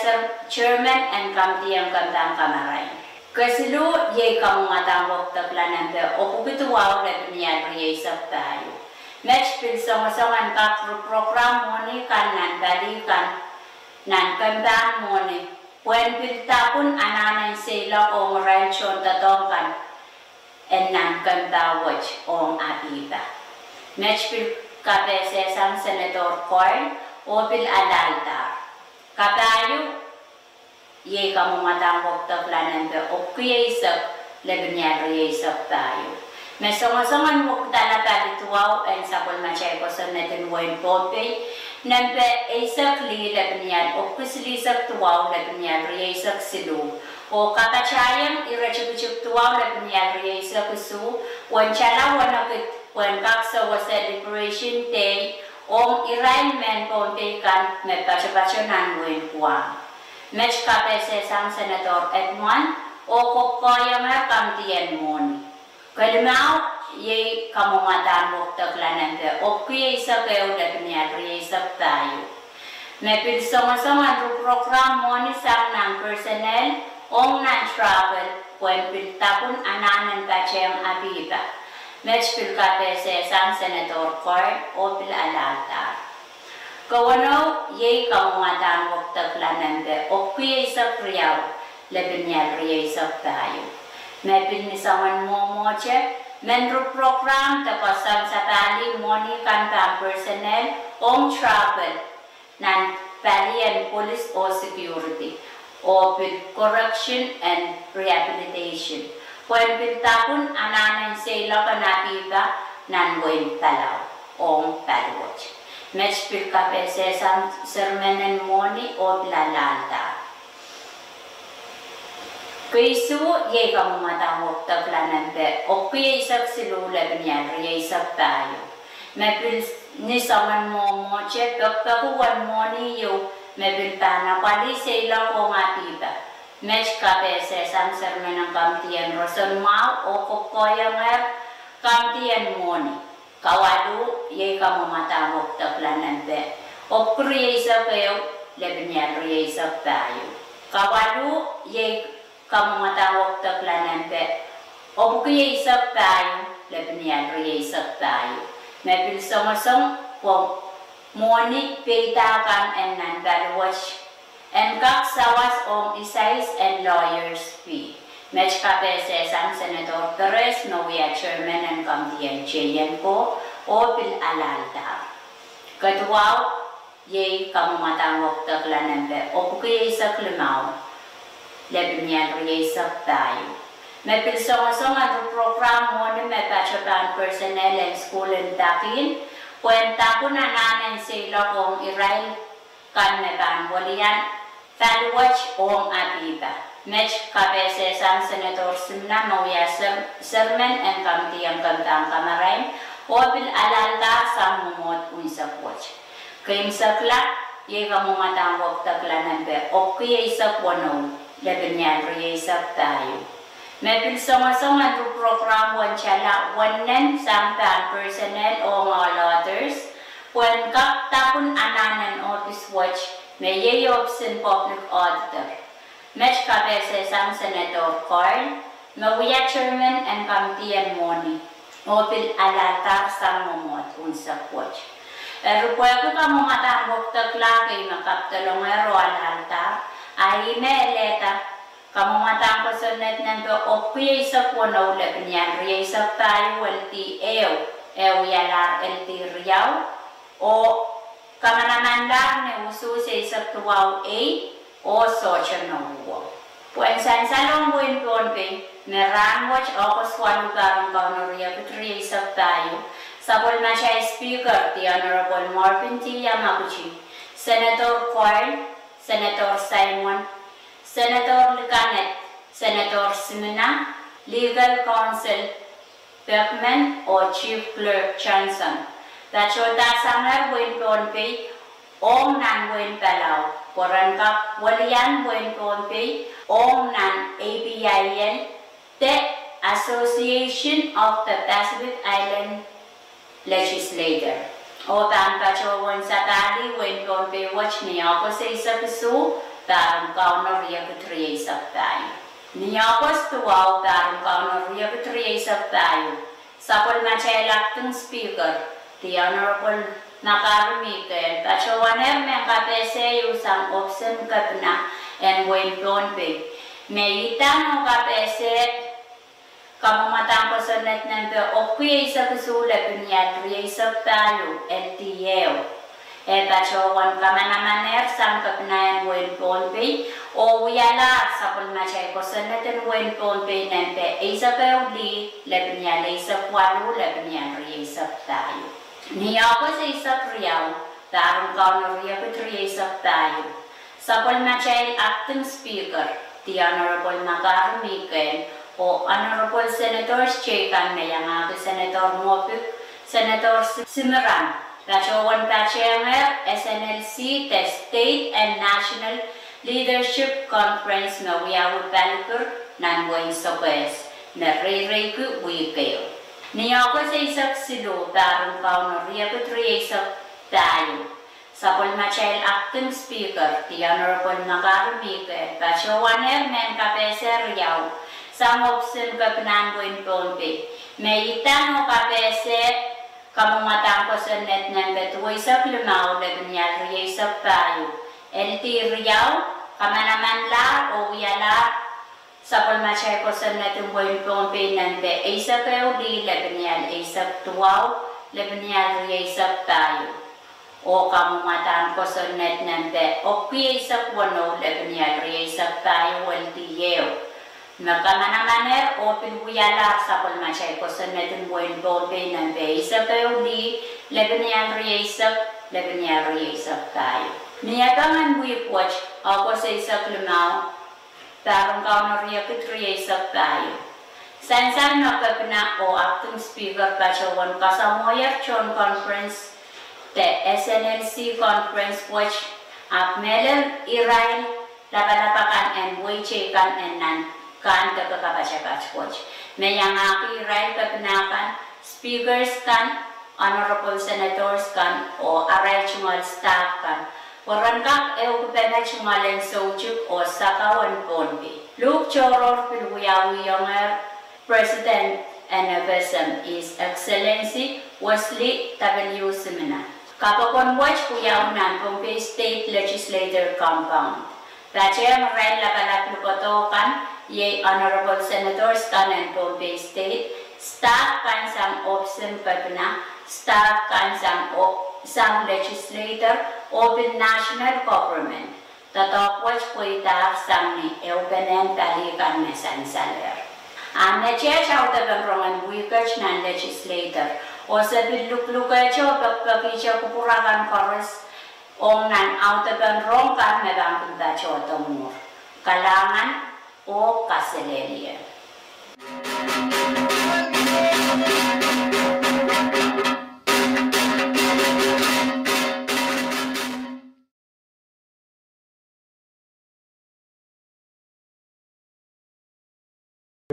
chairman en kamidien kempahn kamarain. Kesiluh, iei kamwomwadahn wekidekla nempe epwiki duwau, lepin ial rieisek pahieu. Met pil songosong en kak reprogram mwohni kan nan pali kan nan kempahn mwohni, pwehn pil dapun anahn en seiloak ong irail tohndoadoahk kan en nan kempah wet ong Apipa. Met pil kapehse sang Senator Coyle, oh pil alahldahng. Kapahieu, iei kamwomwadahn wekidekla nempe epwiki eisek, lepin ial rieisek pahieu. Me songosong en wekidala pali duwau en sapwellimatail kosonned en wehin Pohnpei, nempe eisek lih, lepin ial epwiki silihsek duwau, lepin ial rieisek siluh, oh kapatahieng ire tikitik duwau, lepin ial rieisek isuh, uwen tala wenekid pwehn kak sewese Liberation Day ong irail mehn Pohnpei kan me patopato nan wehin Guam. Met kapehse sang Senator Edmund, oh kokohiengehr kamidien mwohni. Kelimau, iei kamwomwadahn wekidekla nempe epwiki eisek ehu, lepin ial rieisek pahieu. Me pil songosong en reprogram mwohni sang nan personnel ong nan travel, pwehn pil dapun anahn en patehng Apipa. Met pil kapehse sang Senator Coyle, oh pil alahldahng. Keweneu, iei kamwomwadahn wekidekla nempe epwiki eisek riau, lepin ial rieisek pahieu. Me pil ni soangen mwomwohte, men reprogram de koasoandi sapahl mwohni kan pahn personnel ong travel nan palien police oh security, oh pil correction and rehabilitation, pwehn pil dapun anahn en seiloak en Apipa nan wehin Palau ong pali wet. Met pil kapehse sang chairman en mwohni, oh pil alahldahng. Keisuh, iei kamwomwadahn wekidekla nempe epwiki eisek siluh, lepin ial rieisek pahieu. Me pil ni soangen mwomwohte, pekpeki uwen mwohni ieu me pil pahn apwalih seiloak ong Apipa. Met kapehse sang chairman en kamidien roson mwahu, oh kokohiengehr kamidien mwohni. Kawaluh, iei kamwomwadahn wekidekla nempe epwiki rieisek ehu, lepin ial rieisek pahieu. Kawaluh, iei kamwomwadahn wekidekla nempe epwiki eisek pahieu, lepin ial rieisek pahieu. Me pil songosong pwe mwohni peida kan en nan pali wet en kak sawas ong isais en lawyers fee. Met kapehse sang Senator Perez, me wia chairman en kamidien J N C O, oh pil alahldahng. Keduwau, iei kamwomwadahn wekidekla nempe epwiki eisek limau, lepin ial rieisek pahieu. Me pil songosong en reprogram mwohni me patopato personnel en sukuhl en pakihl, pwehn dapun anahn en seiloak ong irail kan me pahn welian pali wet ong Apipa. Met kapehse sang Senator Simina, me wia chairman en kamidien kempahn kamarain, oh pil alahldahng sang mwomwohd unsek wet. Keimwseklahng, iei kamwomwadahn wekidekla nempe epwiki eisek weneu, lepin ial rieisek pahieu. Me pil songosong en reprogram uwen tala wennen sang pahn personnel ong auditor, pwehn kak dapun anahn en ohpis wet, me iei ohpisin public auditor. Met kapehse sang Senator Coyle, me wia chairman en kamidien mwohni, oh pil alahldahng sang mwomwohd unsek wet. Eri pwehki kamwomwadahn wekidekla kei me kapidolongehr oh alahldahng, a ih me lelehda kamwomwadahn kosonned nempe epwiki eisek weneu, lepin ial rieisek pahieu, L D ehu, eh wialahr L D riau, oh kamanamanlahr ni usuhs eisek duwau ei, oh sohte mouo. Pwehn sansalohng wehin Pohnpei, me rahnwet August waluh, pahr en Kauno riekid rieisek pahieu, sapwellimatail Speaker, the Honorable Marvin T. Yamaguchi, Senator Coyle, Senator Simon, Senator Likaneth, Senator Simina, Legal Counsel Bergman oh Chief Clerk Johnson, patohdasangehr wehin Pohnpei ong nan wehin Palau, pwe ren kak welian wehin Pohnpei ong nan A P I L, the Association of the Pacific Island Legislator. Oh pahn patohwan sapahlih wehin Pohnpei wet ni August eisek isuh, pahr en Kauno riekid rieisek pahieu. Ni August duwau, pahr en Kauno riekid rieisek pahieu, sapwellimatail Acting Speaker, the Honorable Makari Miguel, patohwanehr mehn kapehse ieu sang ohpis en Kepina en wehin Pohnpei, me idahn oh kapehse kamwomwadahn kosonned nempe epwiki eisek isuh lepin ial rieisek pahieu, L T ehu. E patohwan kamanamanehr sang Kepina en wehin Pohnpei, oh wialahr sapwellimatail kosonned en wehin Pohnpei nempe eisek ehu lih lepin ial eisek waluh lepin ial rieisek pahieu. Ni August eisek riau, pahr en Kauno riekid rieisek pahieu, sapwellimatail Acting Speaker, the Honorable Makari Miguel, oh Honorable Senators teikan me iangahki Senator Moffitt, Senator Si-, Simiran, patohwan patehng S N L C, the State and National Leadership Conference me wiawi Palikir nan wehin Sokehs, me reireiki wihk ehu. Ni August eisek siluh, pahr en Kauno riekid rieisek pahieu, sapwellimatail Acting Speaker, the Honorable Makari Miguel, patohwanehr mehn kapehse riau sang ohpis en Kepina en wehin Pohnpei, me idahn oh kapehse kamwomwadahn kosonned nempe duweisek limau lepin ial rieisek pahieu, L T riau, kamanamanlahr oh wialahr sapwellimatail kosonned en wehin Pohnpei nempe eisek ehu lih lepin ial eisek duwau lepin ial rieisek pahieu, oh kamwomwadahn kosonned nempe epwiki eisek weneu lepin ial rieisek pahieu, L T ehu, me kamanamanehr oh pil wialahr sapwellimatail kosonned en wehin Pohnpei nempe eisek ehu lih lepin ial rieisek lepin ial rieisek pahieu. Ni Epengen wihk wet, August eisek limau, pahr en Kauno riekid rieisek pahieu, sansal me Kepina oh Acting Speaker patohwan kasamwohier tohn conference, the S N L C conference wet, ahpw mehlel irail lapalap akan en wehi teikan en nan kahn deke kapatapat wet, me iangahki irail Kepina kan, Speakers kan, Honorable Senators kan, oh arail tungoal staff kan, pwe ren kak ehukipene tungoal en soutik oh sakau en Pohnpei. Luhk tohrohr pil wiawihongehr President N F S M, His Excellency Wesley W Simina. Kapokon wet wiawi nan Pohnpei State Legislature compound. Patehng irail lapalap likodo kan, iei Honorable Senators kan en Pohnpei State, staff kan sang ohpis en Kepina, staff kan sang o-, sang legislature, oh pil national government. Doadoahk wet pweidahr sang ni ehupenehn pali kan me sansalehr. A neteht audepen rongen wihket nan legislature, oh se pil luklukehte oh pekipekihte kupwur akan koaros ong nan audepen rong kan me pahn kin patohdo mwuhr. Kalahngan oh kaselehlie.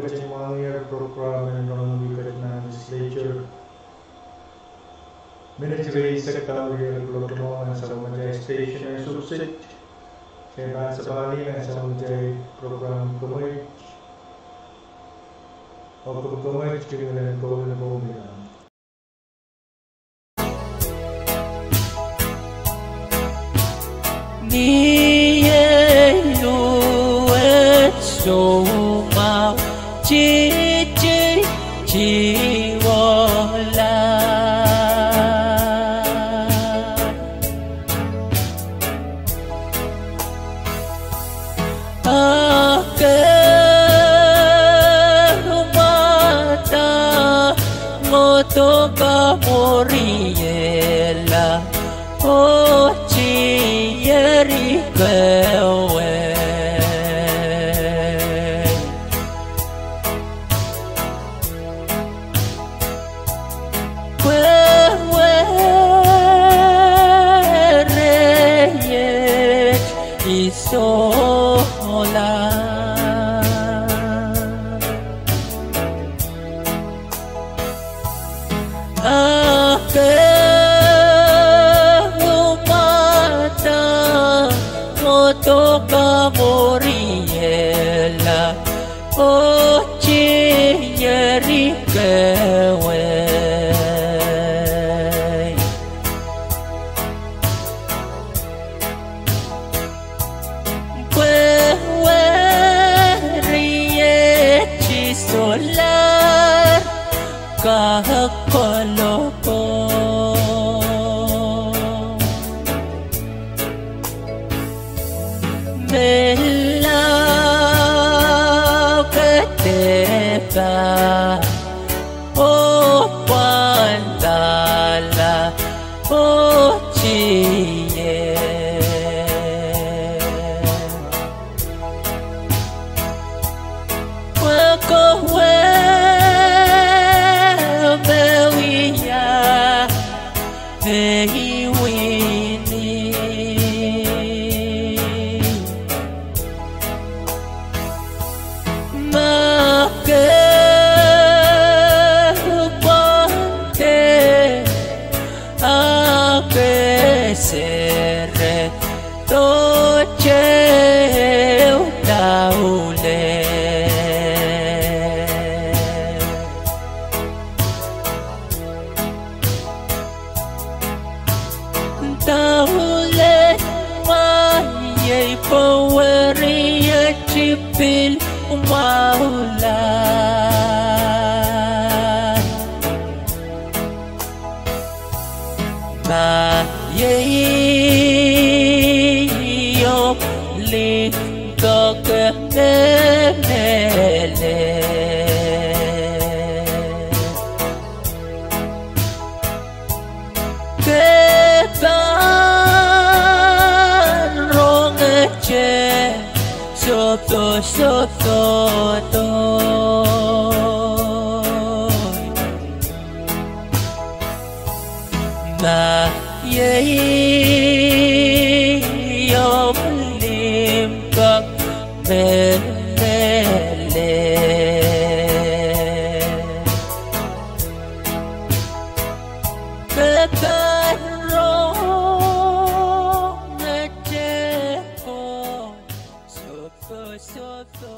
Ketin mwahngiher program en rongen wihket nan legislature. Minit rieisek pahn riekid kuloak limau nan sapwellimatail station en Suksik. E pahn sapahl nan sapwellimatail program Komweit. Oh Komweit, tungoal en Komweit. Ni ei luwet soumwahu titi tiwohla. Dohka mwuriela, oh, tieri kewe. Pwe wereiet I sohla. Ahpw ke umada, oh, dohka mwuriela, oh, tieri kewe. Pwe wereiet I sohlahr kak kolokol. Me lao ke dehpa, oh, pwandala, oh, tier. Pwe kowe me wia ei wini. Ma ke pwande, ahpw ke sere, dohte ehu daulel. Daulel ma iei pwe wereiet I pil mwahula. Ma iei omw limpoak me mehlel, ke pahn rongete sohpesohpedo. Ma iei omw limpoak me mehlel, ke pahn rongete ko sohpesohpedo.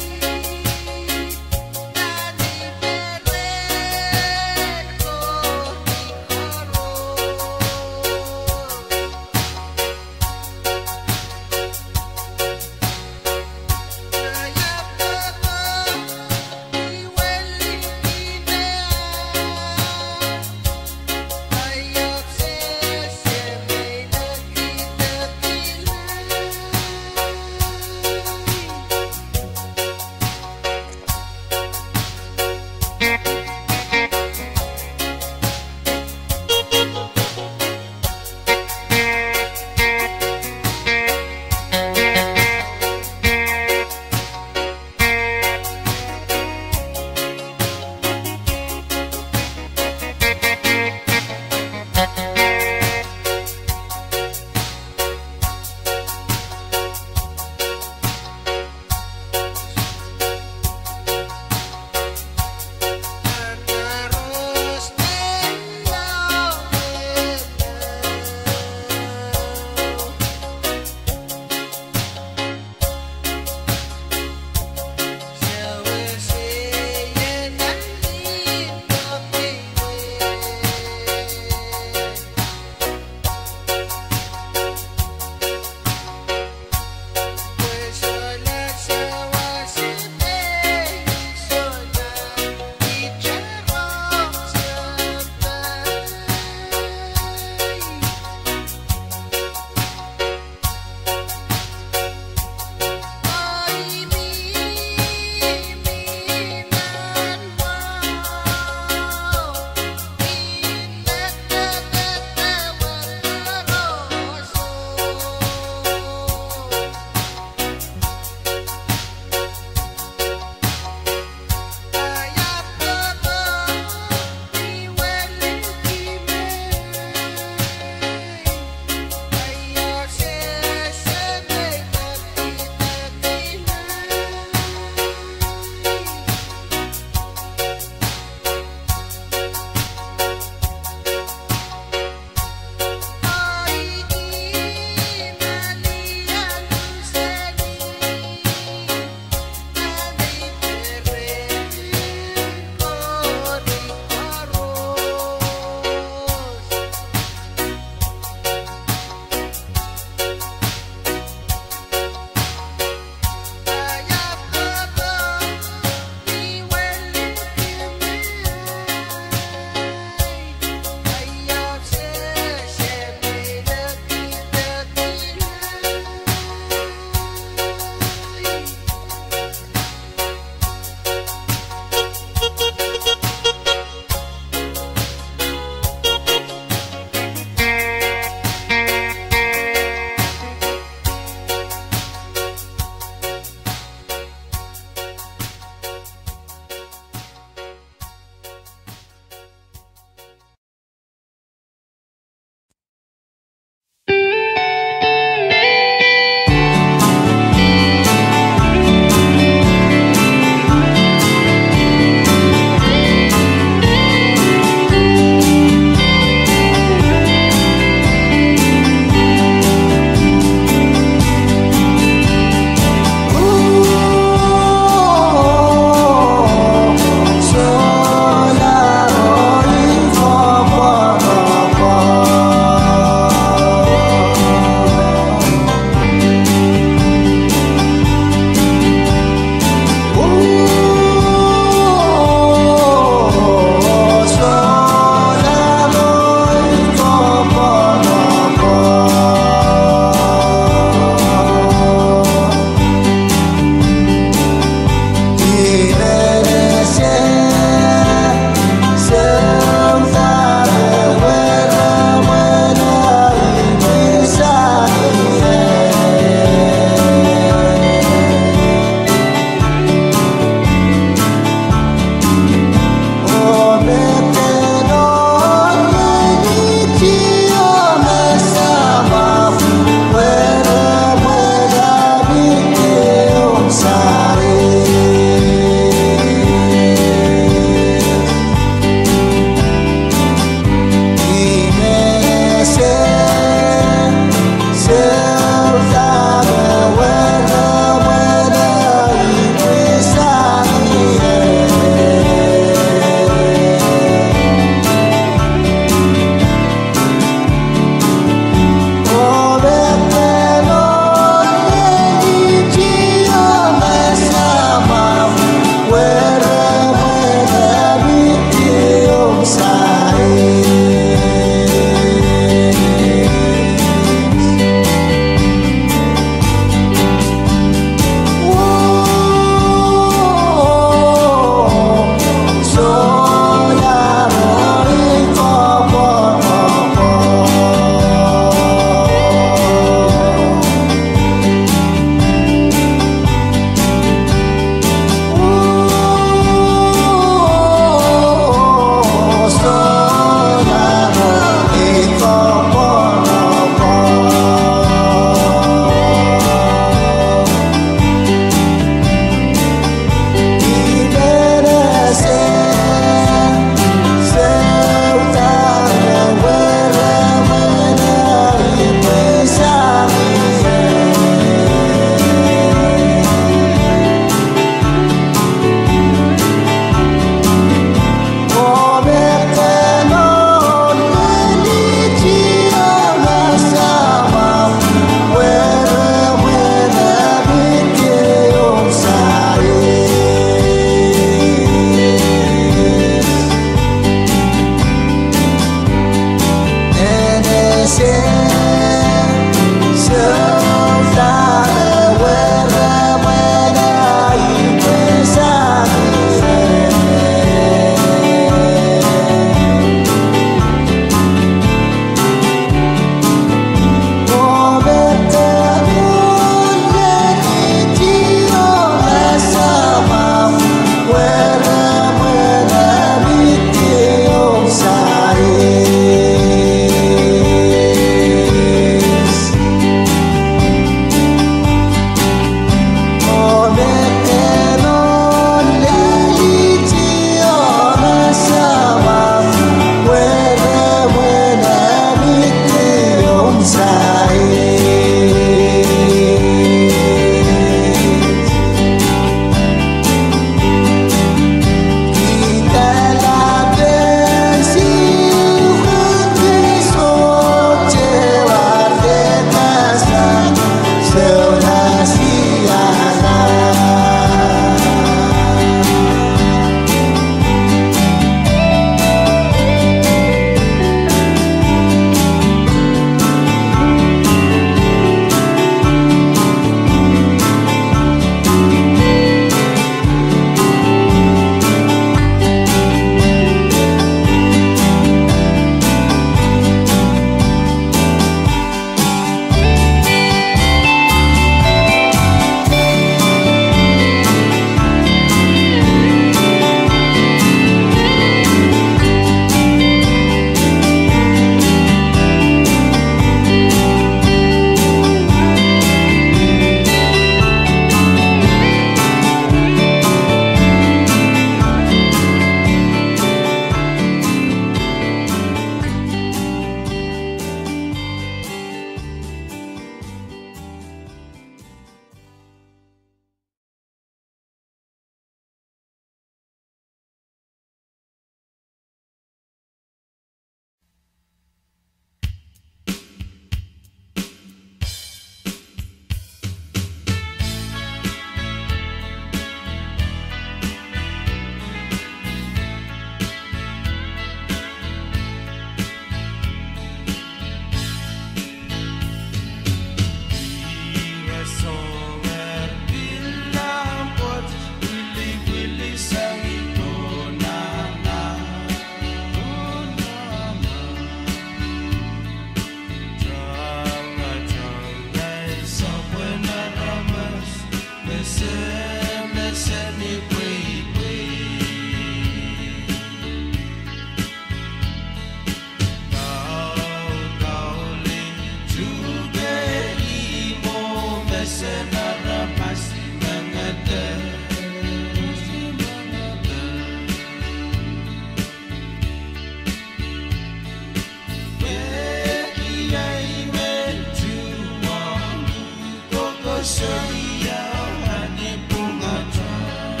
Soia nan ipwungatail.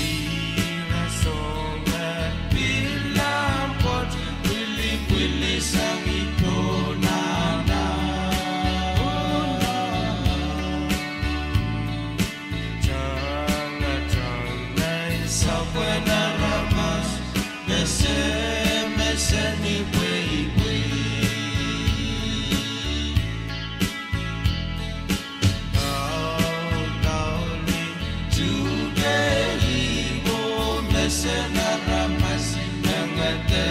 Ira soangen pilahn pwoat, pwilipwili sang ih pohnala. Tangatang nan sapwen aramas, mese, mesen ipweipwei. Kaudau ni tuhke ih mwo, mesen aramas mengete,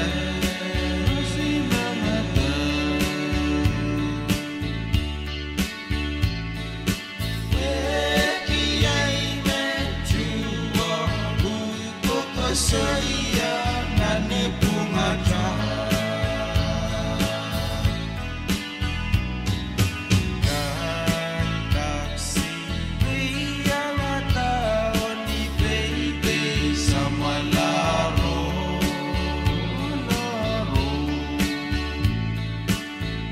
mengete. Pwehki ei men tuhwong, uhk ko koasoia nan ipwungatail. Nan daksi, riangada oh ni peipei samwalahro.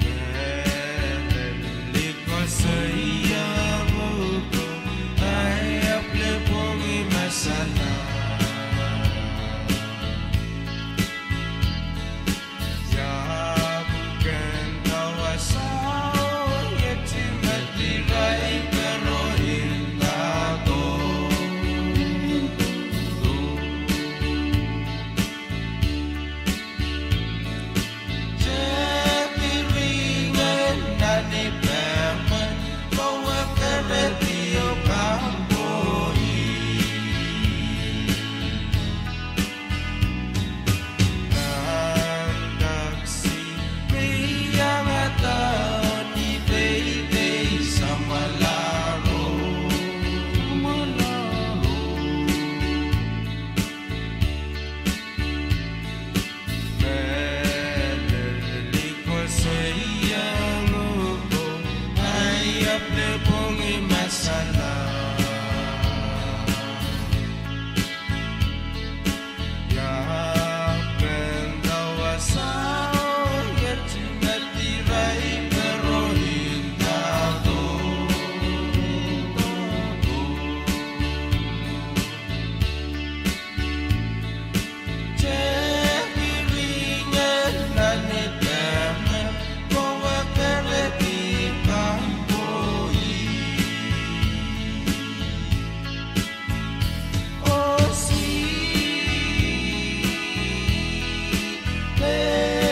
Mehlel I koasoia mwohmw, ahi apwlihpwongih masala. Ia pwuken dawasao iet me irail pwehro ndahdo. Tepin ringen nan I pehmwen, kowe kerehdi oh pahn pwohi. Nan daksi, riangada oh ni peipei samwalahro. Mehlel I koasoia mwohmw, ahi apwlihpwongih masala. Ia pwuken dawasao iet me irail pwehro ndahdo. Tepin ringen nan I pehmwen, kowe kerehdi pahn pwohi. Oh sweet baby.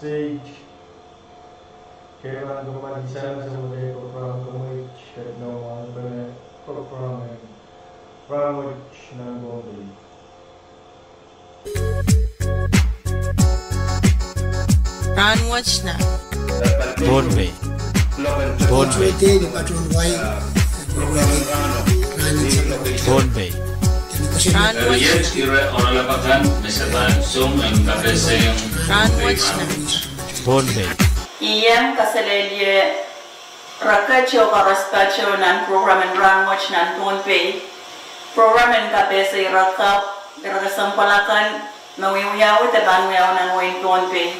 Stage. Kehlan komwi, ni sale sewede program komwi, ket no wan pene program en rahnwet nan Pohnpei. Rahnwet nan Pohnpei. Pohnpei. Pohnpei. Rahnwet. Ire oaralap akan me se pahn song en kapehse. Rahnwet nan Pohnpei. I en kaselehlie rekehte koaros patoh nan program en Rahnwet nan Pohnpei. Program en kapehse ire kapw, ire kesempwal akan me wiewiawi de pahn wiawi nan wehin Pohnpei.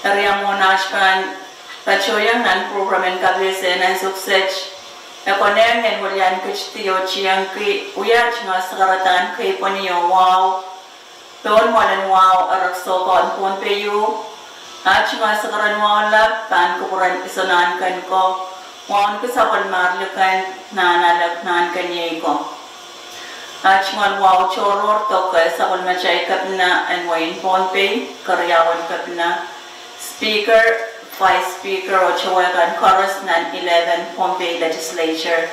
Eri mwohn aht pahn patohiong nan program en kapehse nan ansou kiset, e konehng en welian ketidi oh tiengki wia tungoal sakaradahn keipweni oh wahu pohn mwoalen wahu, erek soukohn Pohnpei ieu, ah tungoal sakaradahn wahu lap pahn kupwuren Iso Nahnken ko, wauneki sapwellimar liken Nahnalek Nahnken iei ko. Ah tungoal wahu tohrohr doke sapwellimatail kepina en wehin Pohnpei, keriaun kepina, Speaker, Vice Speaker oh towe kan koaros nan eleven Pohnpei Legislature.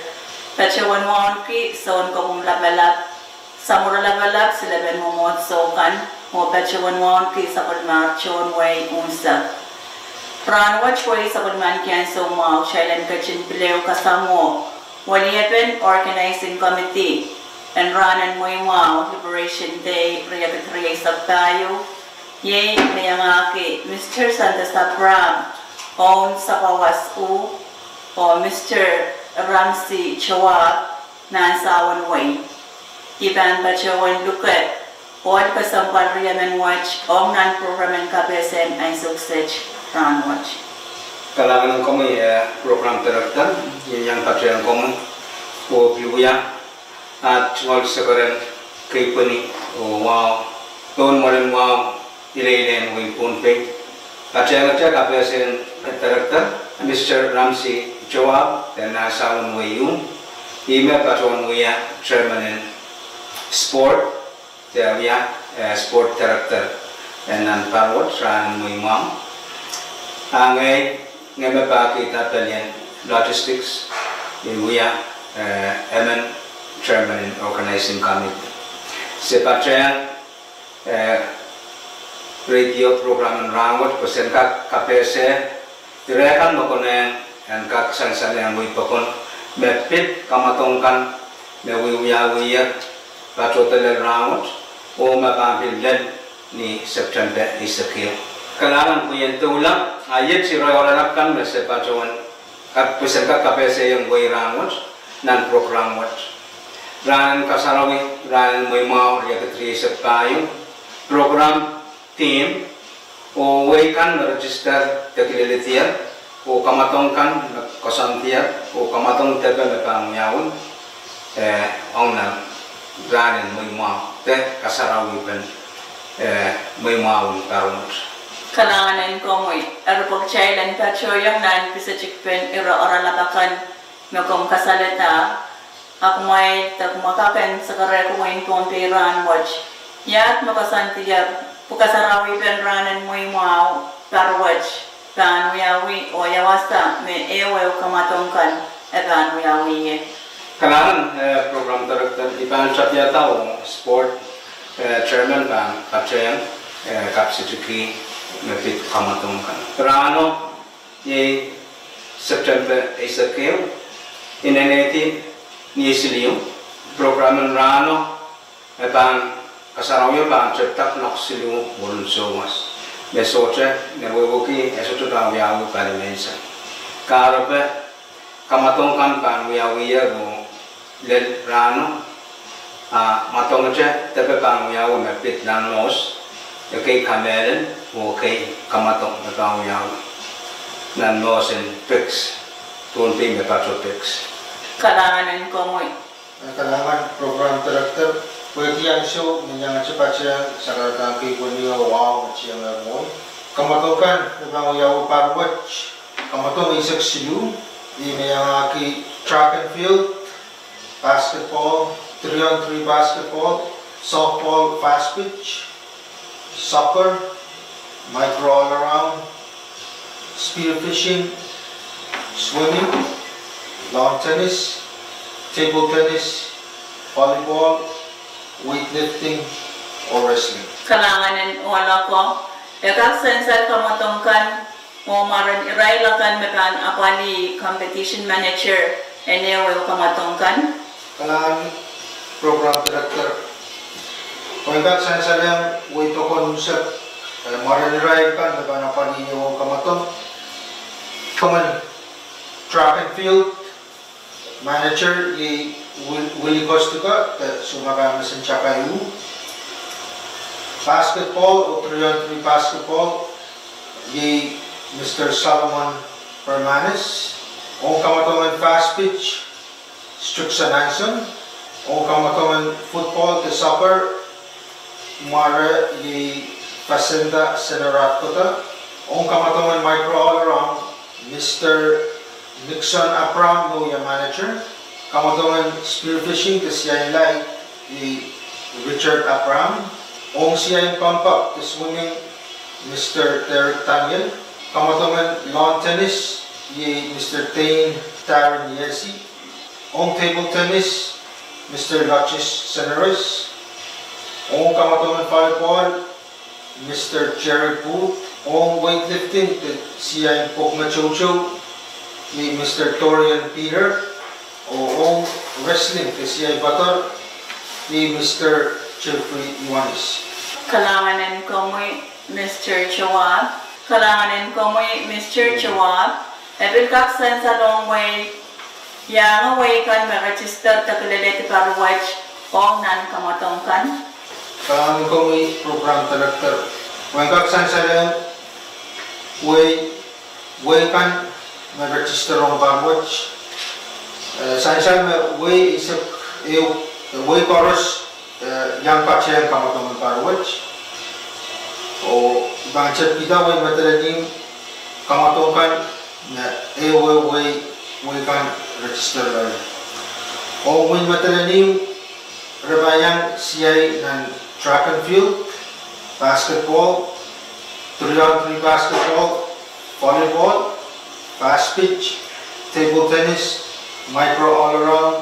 Patohwan wauneki Sounkopwung Lapalap, Samworo Lapalap, silepen mwomwohdiso kan, oh patohwan wauneki sapwellimar tohn wehi unsek. Rahnwet wehi sapwellimaniki ansou mwahu kitail en ketin pil ehu kasamwo weliepen Organizing Committee en rahnen mweimwahu, Liberation Day, riekid rieisek pahieu, iei me iangahki Mister Santos Abraham, oun Sapawas U, oh Mister Ramsey Joab, nan Sawon Wei. I pahn patohwan luke ohl kesempwal riemen wet ong nan program en kapehse en ansou kiset rahnwet. Kalahngan en komwi, eh, program director, I en iang patohwan komwi oh pil wia aht tungoal sakaradahn keipweni oh wahu pohn mwoalen wahu ileile en wehin Pohnpei. Patehngete kapehse en director, Mister Ramsey Joab, de nan Sawon Wei ieu, ih me patohwan wia chairman en sport, de wia, eh, sport director, eh, nan Parwet rahnen mweimwahu. A ngehi, ngehi me pahkihda pelien logistics, I wia, eh, emen chairman en organizing committee. Se patohwan eh, radio program en rahnwet pwe sen kak kapehse ire kan me konehng en kak sansalehng wehi pokon me pid kamwadong kan me wiewiawier patohdo lel rahnwet oh me pahn pil lel ni September eisek ehu. Kalahngan pwe I en doula, a iet ire oaralap kan me se patohwan kak pwe sen kak kapehsehiong wehi rahnwet nan program wet. Rahnen kasarawi, rahnen mweimwahu, riekid rieisek pahieu, program theme, oh wehi kan me register de kileledier, oh kamwadong kan me koasoandier, oh kamwadong depe me pahn wiawi, eh, ong nan rahnen mweimwahu de kasarawipen, eh, mweimwahun Parwet. Kalahngan en komwi, eri pwe kitail en patohiong nan pisetikpen ire oaralap akan me komw kasalehda, a kumwail de kumwa kak en sakarehki wehin Pohnpei rahnwet, iahd me koasoandier pwe kasarawipen rahnen mweimwahu Parwet pahn wiawi oh ia wasa me ehuehu kamwadong kan e pahn wiawi ie. Kalahngan, eh, program director, I pahn tapiada oh sport, eh, chairman pahn patohwan, eh, kapisetiki me pid kamwadong kan. Rahno, iei September eisek ehu, inenen ni siliu, program en rahno e pahn, kasarawio pahn tepda nan siliu mwurin souwas. Me sohte, me wehwehki e sohte pahn wiawi pali menseng. Kahrepe, kamwadong kan pahn wiawi ie oh lel rahno, a mwadongete depe pahn wiawi me pid nan mohs, ekei kamehlel oh ekei kamwadong me pahn wiawi nan mohs en PICS, Pohnpei me patoh PICS. Kalahngan en komwi. Kalahngan program director, pwehki ansou me I iangete patehng sakaradahn keipweni oh wahu me tiengehr mwohn. Kamwadong kan me pahn wiawi Parwet, kamwadong eisek siluh, ih me iangahki track and field, basketball, three on three basketball, softball, fast pitch, soccer, micro all around, spear fishing, swimming, lawn tennis, table tennis, volleyball, weightlifting, oh wrestling. Kalahngan en ohl ako, e kak sansal kamwadong kan, oh mwaren irail akan me pahn apwalih competition manager, en ehu ehu kamwadong kan. Kalahngan program director. Wehin kak sansalehiong wehi pokon unsek, eh, mwaren irail kan me pahn apwalih ehu ehu kamwadong. Kamen track and field manager iei Wil-, Willie Kostika, de sumaka mesen Chakai U. Basketball, oh three on three basketball, iei Mister Solomon Bermanis. Ong kamwadong en fast pitch, Strickson Anson. Ong kamwadong en football de soccer, mware iei Fasenda Seneratkota. Ong kamwadong en micro all around, Mister Nixon Abraham, me wia manager. Kamwadong en spear fishing de siain laid iei Richard Abraham. Ong siain pampap de swimming, Mister Derek Daniel. Kamwadong en lawn tennis iei Mister Dane Darren Yesi. Ong table tennis, Mister Lodges Seneris. Ong kamwadong en volleyball, Mister Jerry Booth. Ong weightlifting de siain pwok me toutou iei Mister Dorian Peter. Oh ong wrestling de siain pwoator iei Mister Jeffrey Ioanis. Kalahngan en komwi, Mister Joab. Kalahngan en komwi, Mister Joab. E pil kak sansalong wehi, iang wehi kan me register de kilelehdi pahr wet ong nan kamwadong kan. Kalahngan en komwi program director. Wehin kak sansalehiong wehi, wehi kan me register ong pahr wet. Eh, sansal me wehi eisek, eh, wehi koaros, eh, iang patehng kamwadong en pahr wet. Oh I pahn tepkihda wehin Madolenihmw kamwadong kan me ehu ehu wehi, wehi kan register loale. Oh wehin Madolenihmw re pahn iang siai nan track and field, basketball, three on three basketball, volleyball, fast pitch, table tennis, micro all around,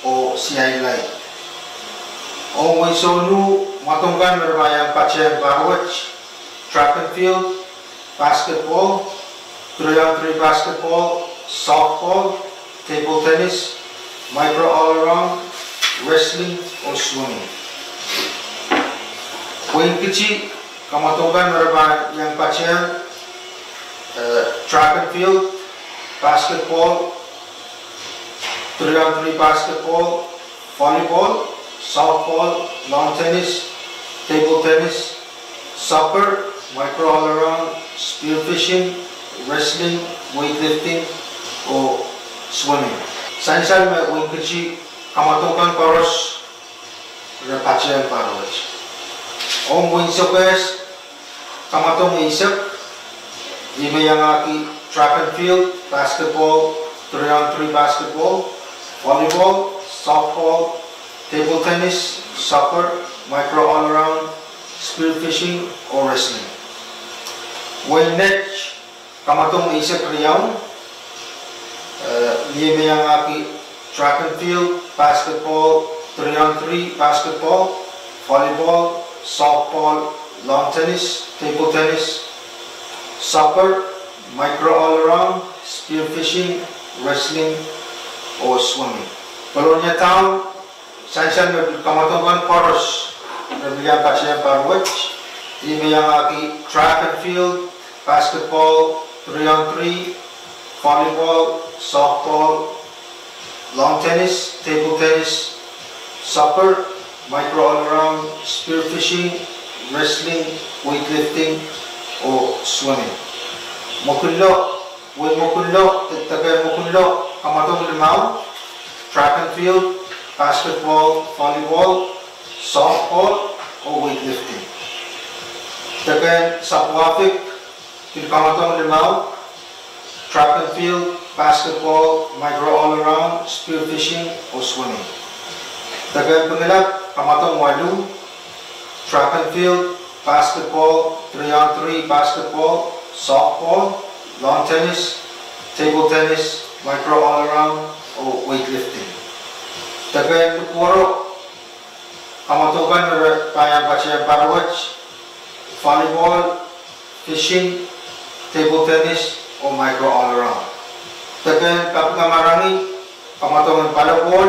oh siain laid. Ong wehi Sonu, mwadong kan me re pahn iang patehng pahr wet: track and field, basketball, three on three basketball, softball, table tennis, micro all around, wrestling, oh swimming. Wehin Kitti, kamwadong kan me re pahn iang patehng, eh, track and field, basketball, three on three basketball, volleyball, softball, lawn tennis, table tennis, soccer, micro all around, spear fishing, wrestling, weightlifting, oh swimming. Sansal me wehin Kitti kamwadong kan koaros re patehng pahr wet. Ong wehin Sokehs, kamwadong eisek, ih me iangahki track and field, basketball, three on three basketball, volleyball, softball, table tennis, soccer, micro all around, spear fishing, oh wrestling. Wehin Net, kamwadong eisek riau, eh, ih me iangahki track and field, basketball, three on three basketball, volleyball, softball, lawn tennis, table tennis, soccer, micro all around, spear fishing, wrestling, oh swimming. Kolonia Town, sansal me pil kamwadong kan koaros re pil iang patehng pahr wet, ih me iangahki track and field, basketball, three on three, volleyball, softball, lawn tennis, table tennis, soccer, micro all around, spear fishing, wrestling, weightlifting, oh swimming. Mokullo, wehi Mokullo, de, deke Mokullo, kamwadong limau: track and field, basketball, volleyball, softball, oh weightlifting. Deke Sapwuahfik, pil kamwadong limau: track and field, basketball, micro all around, spear fishing, oh swimming. Deke Pingelap, kamwadong waluh: track and field, basketball, three on three basketball, softball, lawn tennis, table tennis, micro all around, oh weightlifting. Deke en kupwuro, kamwadong kan me re pahn iang patehng pahr wet, volleyball, fishing, table tennis, oh micro all around. Deke en kapingamarangi, kamwadong en volleyball,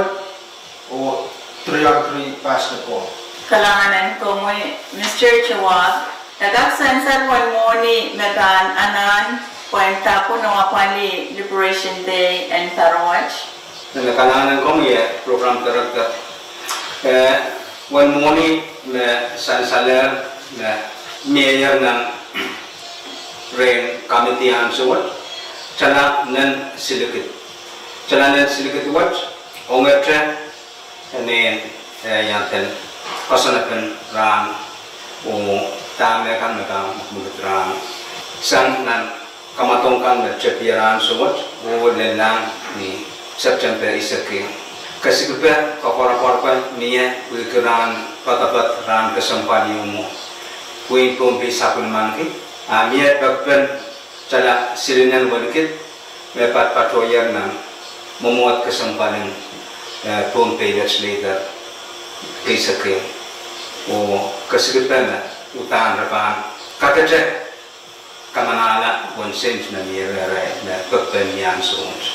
oh three on three basketball. Kalahngan en komwi, Mister Chewak, e kak sansal wen mwohni me pahn anahn pwehn dapwon oh apwalih Liberation Day en pahr wet? Kalahngan en komwi, eh, program director. Eh, wen mwohni me sansalehr me mie nan rehn committee ansou wet, tala nen silikid. Tala nen silikid wet, ongehte, eh, nen, eh, iang eden koasoanehdi rahn, oh dahme kan me pahn mwekid rahn. Sang nan kamwadong kan me tepida ansou wet, oh lellahng ni September eisek. Kesikipe, koapworopwor kan mie, wihki rahn poadopoad, rahn kesempwal ieu mwo. Wehin Pohnpei sapwellimaniki, a mie pekpen tala silinen welikid me patopato ier nan mwomwohd kesempwal en, eh, Pohnpei Legislature eisek. Oh kesikipe me udahn re pahn kadehde kamangala wen sent me mie rehrail me pekpen ni ansou wet.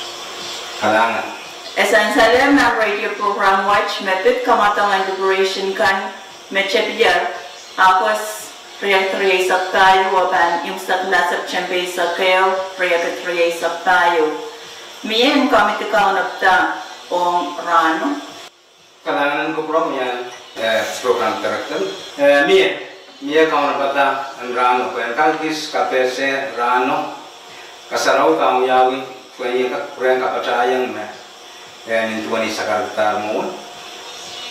Kalahngan. E sansalehr nan radio program wet me pid kamwadong en Liberation kan me tepida August riekid rieisek pahieu oh pahn imwisekla September eisek ehu riekid rieisek pahieu. Mie en committee kaunopada ong rahno? Kalahngan en kupwuramwail, eh, program director. Eh, mie, mie kaunopada en rahno, pwehn kak kis kapehse rahno, kasarawi pahn wiawi, pwehn iang kak pwurehng kapatahieng me, eh, nin duwen eisek kahrehda mwohn.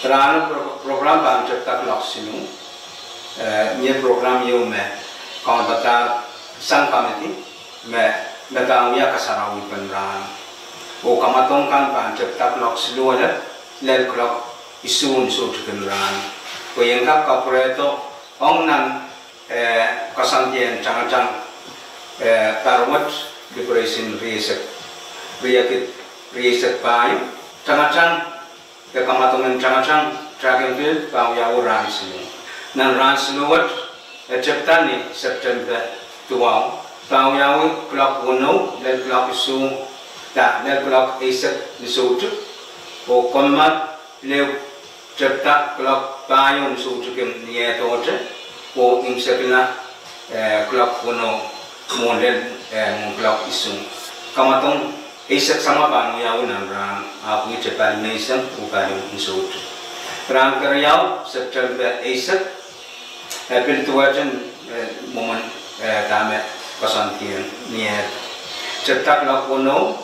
Rahno pro-, program pahn tepda kuloak siluh. Eh, mie program ieu me kaunopada sang committee me, me pahn wia kasarawi pen rahn. Oh kamwadong kan pahn tepda kuloak siluh ale, lel kuloak isuh ni soutik en rahn. Pwe I en kak kapwurehdo ong nan, eh, koasoandi en tangatang, eh, pahr wet Liberation rieisek, riekid rieisek pahieu, tangatang, de kamwadong en tangatang, track and field, pahn wiawi rahn siluh. Nan rahn siluh wet, e tepda ni September duwau, pahn wiawi kuloak weneu lel kuloak isuh, da, lel kuloak eisek ni soutik, oh kommoal, pil ehu tepda kuloak pahieu ni soutik ni ehdohte, oh imwisekla, eh, kuloak weneu mwohn lel, eh, mwohn kuloak isuh. Kamwadong eisek samwa pahn wiawi nan rahn, ahpw ihte pali menseng oh pali ni soutik. Rahn keriau, September eisek, eh, pil duwehte, eh, mwomwen, eh, dahme koasoandien ni ehd. Tepda kuloak weneu,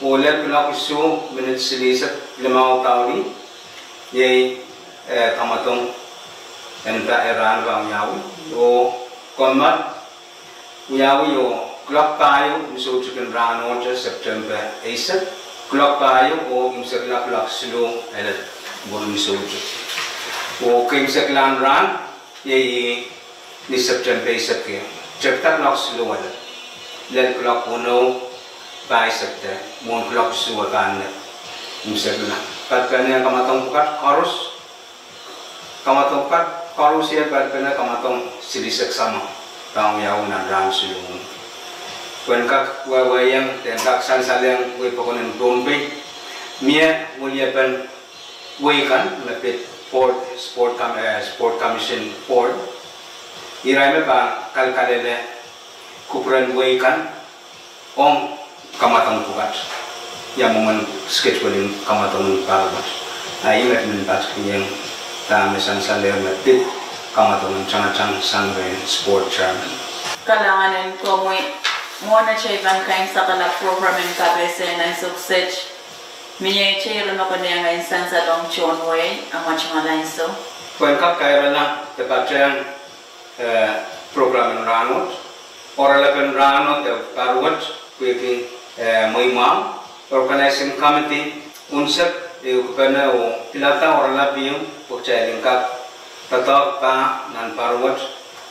oh lel kuloak isuh minit silihsek limau dauni, iei, eh, kamwadong en pa-, eh, rahn pahn wiawi, oh kommoal, wiawi oh kuloak pahieu ni soutik en rahnohte September eisek, kuloak pahieu oh imwisekla kuloak siluh ale mwurin ni soutik. Oh keimwseklahn rahn, iei ni September eisek, tepda kuloak siluh ale, lel kuloak weneu pahisek de mwohn kuloak isuh pahn imwisekla. Palipenehn kamwadong pwukat koaros, kamwadong pwukat koaros, iei palipenehn kamwadong silihsek samwa pahn wiawi nan rahn siluh. Pwehn kak wehwehkiong, de en kak sansalehng wehi pokon en Pohnpei, mie weliepen wehi kan me pid board, sport com-, eh, sport commission board. Irail me pahn kalkalele kupwuren wehi kan ong kamwadong pwukat. Ia mwomwen scheduling kamwadong en pahr wet. A ih me kin patikihong dahme sansalehr me pid kamwadong en tangatang sang rehn sport chairman. Kalahngan en komwi, mwohn atail pahn kaimwisekala program en kapehse en ansou kiset, mie eite ire me konehng en sansalong tohn wehi, amwail tungoal ansou. Pwehn kak kairala de patehng, eh, program en rahnwet, oaralapen rahnwet de pahr wet, pwehki, eh, mweimwahu, organizing committee, unsek, ehukipene oh pilada oaralap ieu, pwe kitail en kak doadoahk pah nan pahr wet,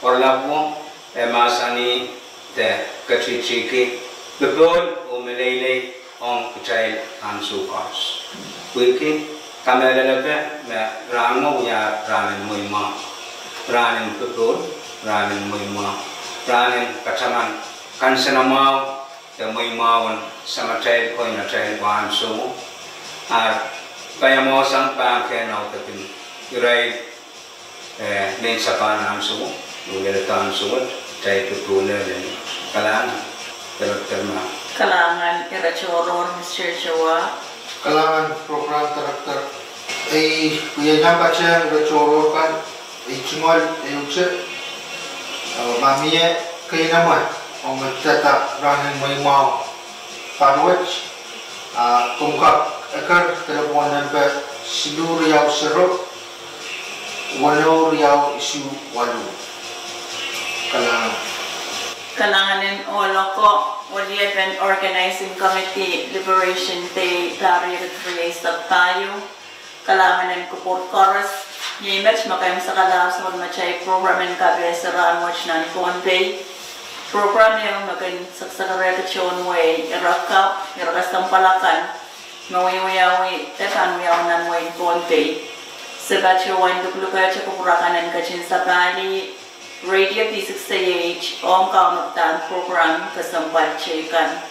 Oaralap wet, e mahsanih de ketihtihki popohl oh meleilei ong kitail ansou koaros. Pwehki kamehlelepe me rahn wia rahn en mweimwahu, rahn en popohl, rahn en mweimwahu, rahn en kataman kansenamwahu de mweimwahu en Samatail ko ni atail ansouo. Ahr paiamwahu sang pahn kehn audepen irail, eh, mehn sapahl en ansouo, oh lelehda ansouo, kitail pil pwurehng lel. Kalahngan, Director ma. Kalahngan, Director, Mister Joa. Kalahngan, Program Director. Ei, pwe iei nan patehng Director kan, ei tungoal, ei uhte, eh, ma mie keinaman, ong me dada rahn en mweimwahu. Paruet, ah, komw kak eker telephone number siluh riau sero, weneu riau isuh waluh. Kalahngan. Kalahngan en ohl oko, oh liepen Organizing Committee Liberation Day, pahr riekid rieisek pahieu. Kalahngan en kupwur koaros, iei met me kin sakala soun matail program en kapehse rahnwet nan Pohnpei. Program ehu me kin sakasakarehda tohn wehi, ire kau, ire kesempwal akan, me wiewiawi, de pahn wiawi nan wehin Pohnpei. Se patohwan luklukehte kupwur akan en ketin sapahlih Radio V six A H ong kaunopada program kesempwal teikan.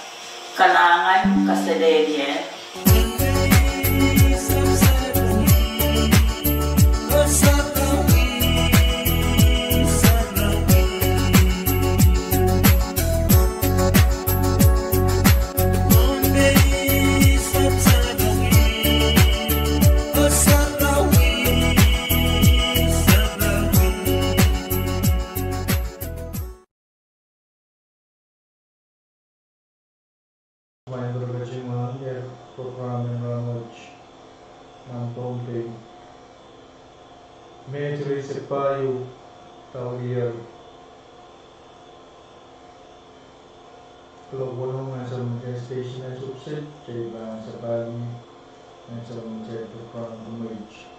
Kalahngan, kaselehlie. Mwain pwuroketin wahn ier program en rahnwet nan Pohnpei. Mehn rieisek pahieu, daulier. Kuloak weneu, mehn song mete station e sukset, teipa sapahlih, mehn song mete program kumweit.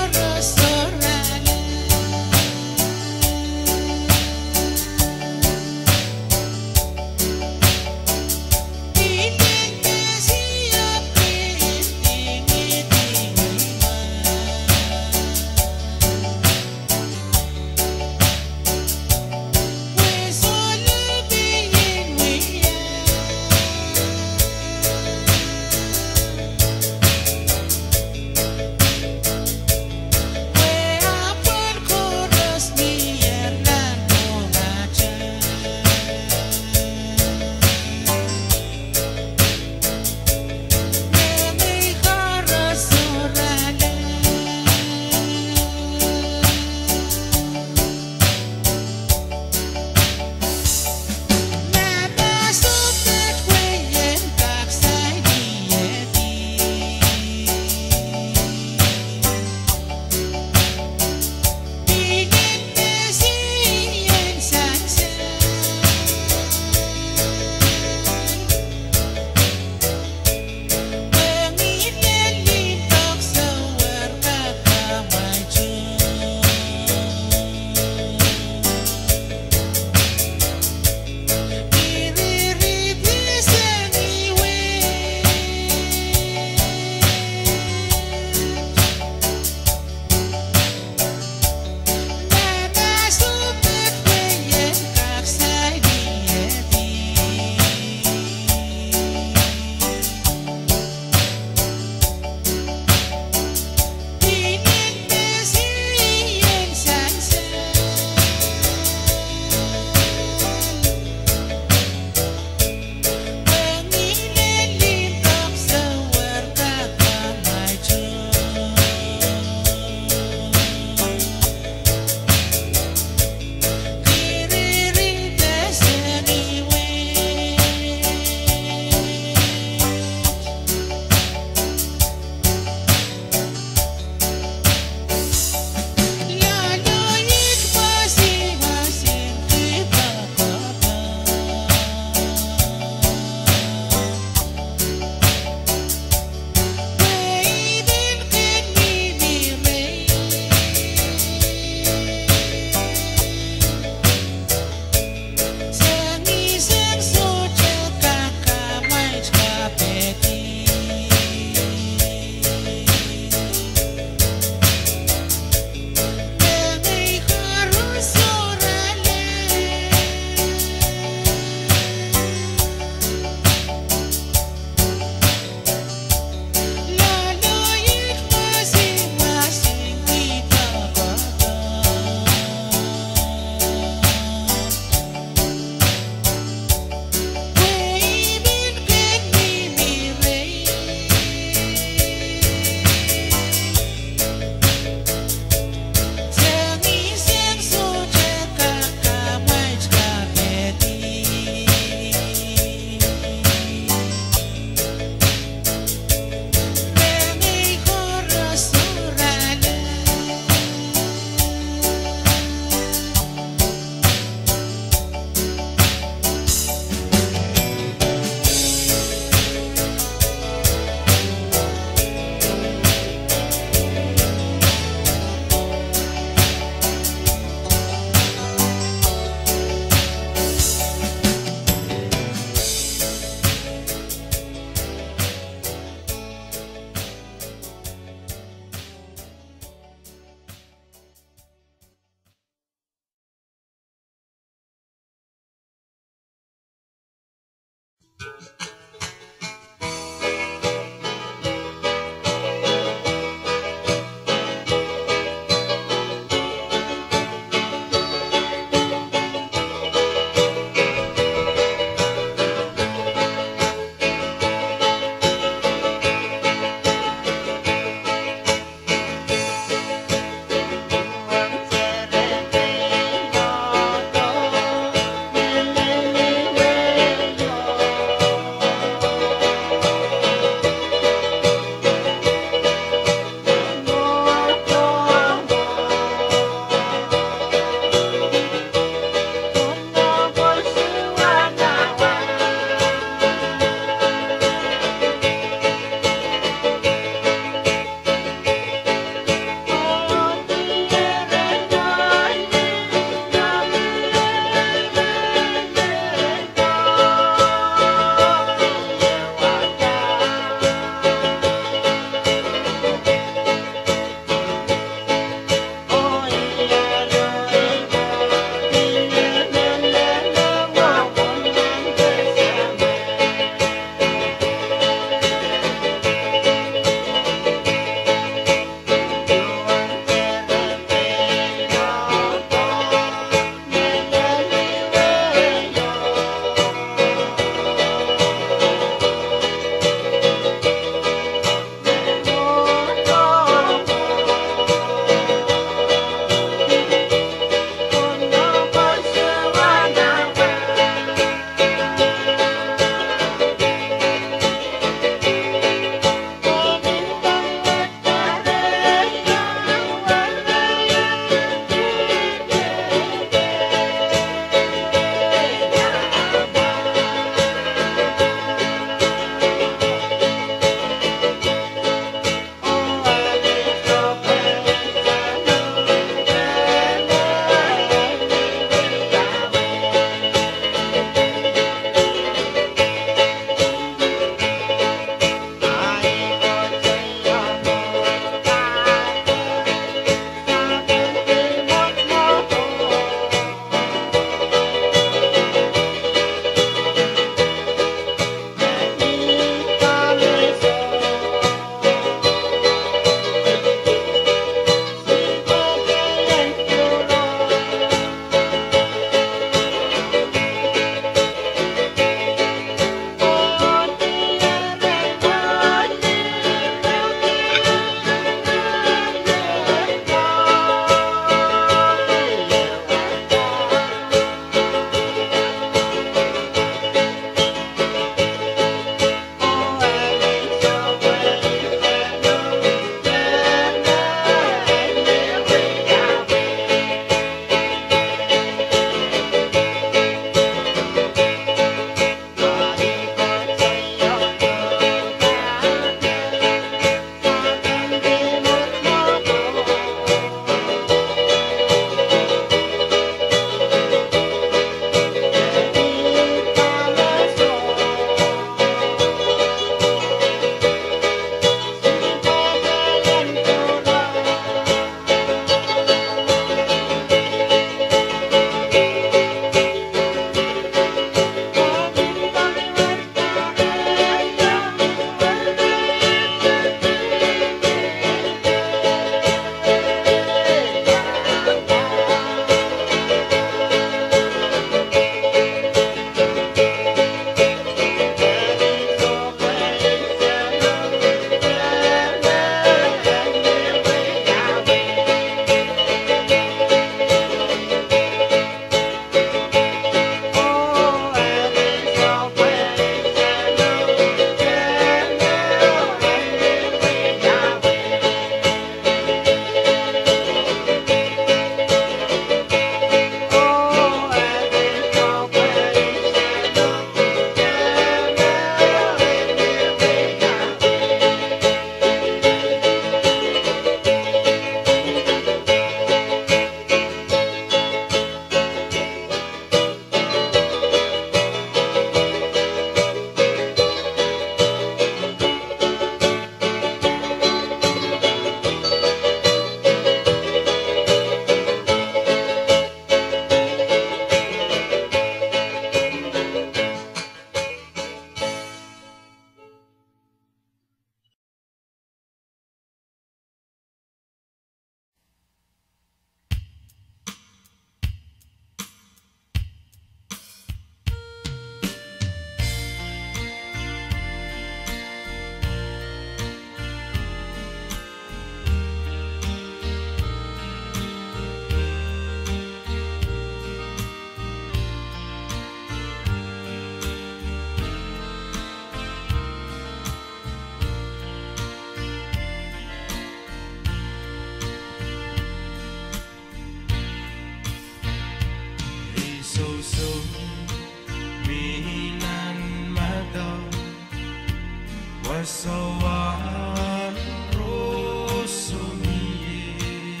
Soangen roson mie.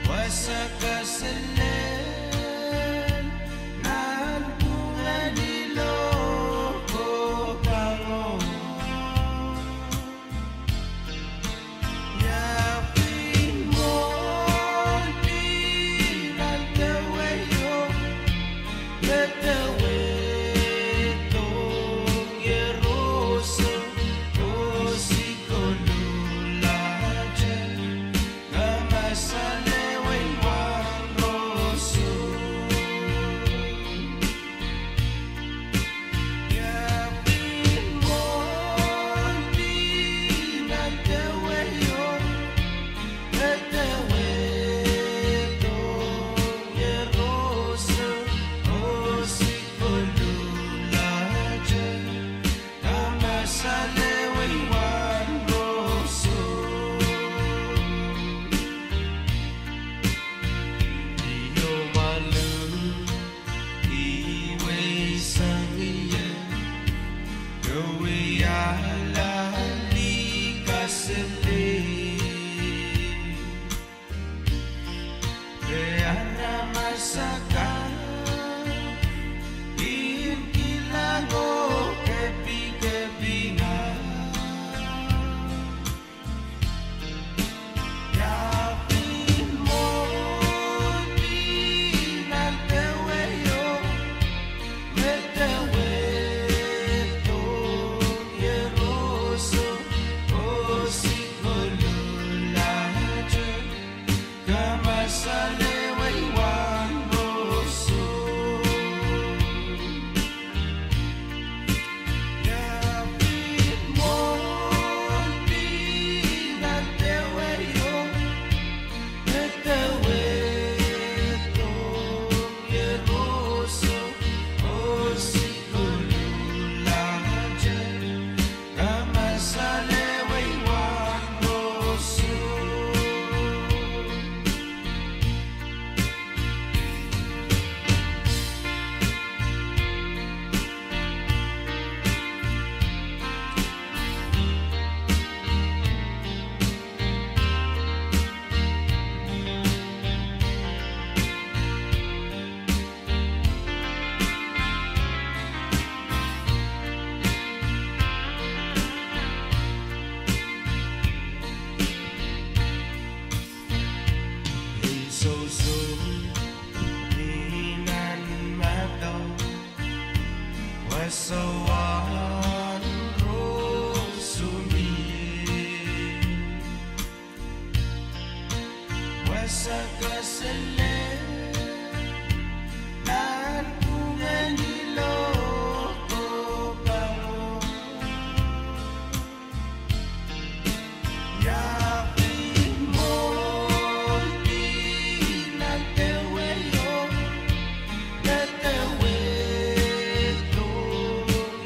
Wasa kaselel nanpwungen iloak oh pangong. Ia pil mwohn pil nan deweo, me dewe dohng ie roson, oh sikoluhlahte, kamasale wehi wahn roson. Ia pil mwohn pil nan deweo, me dewe dohng ie roson, oh sikoluhlahte, kamasale wehi wahn roson. Io malu, I weisang ie, ke wiahla lih kaselel. Pwe aramas akan kin kilang oh kepikepinga. Ia pil mwohn pil nan deweo, me dewe dohng ie roson, oh sikoluhlahte, kamasale wehi wahn roson. Ia pil mwohn pil nan deweo, me dewe dohng ie roson, oh sikoluhlahte, kamasale wehi wahn roson. Ei sousou mi nan mahdo, wasa wahn roson mie. Wasa kaselel nanpwungen iloak oh pangong. Ia pil mwohn pil nan deweo, me dewe dohng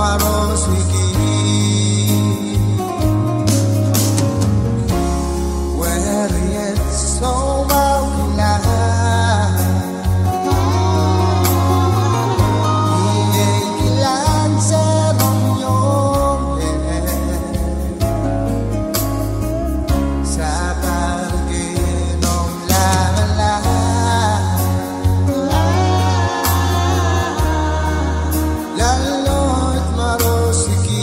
Maroski. Weriet soumwahu kilang. Iei kilang sarawi ong ie. Sakarkihong lamalam. Laloid Maroski.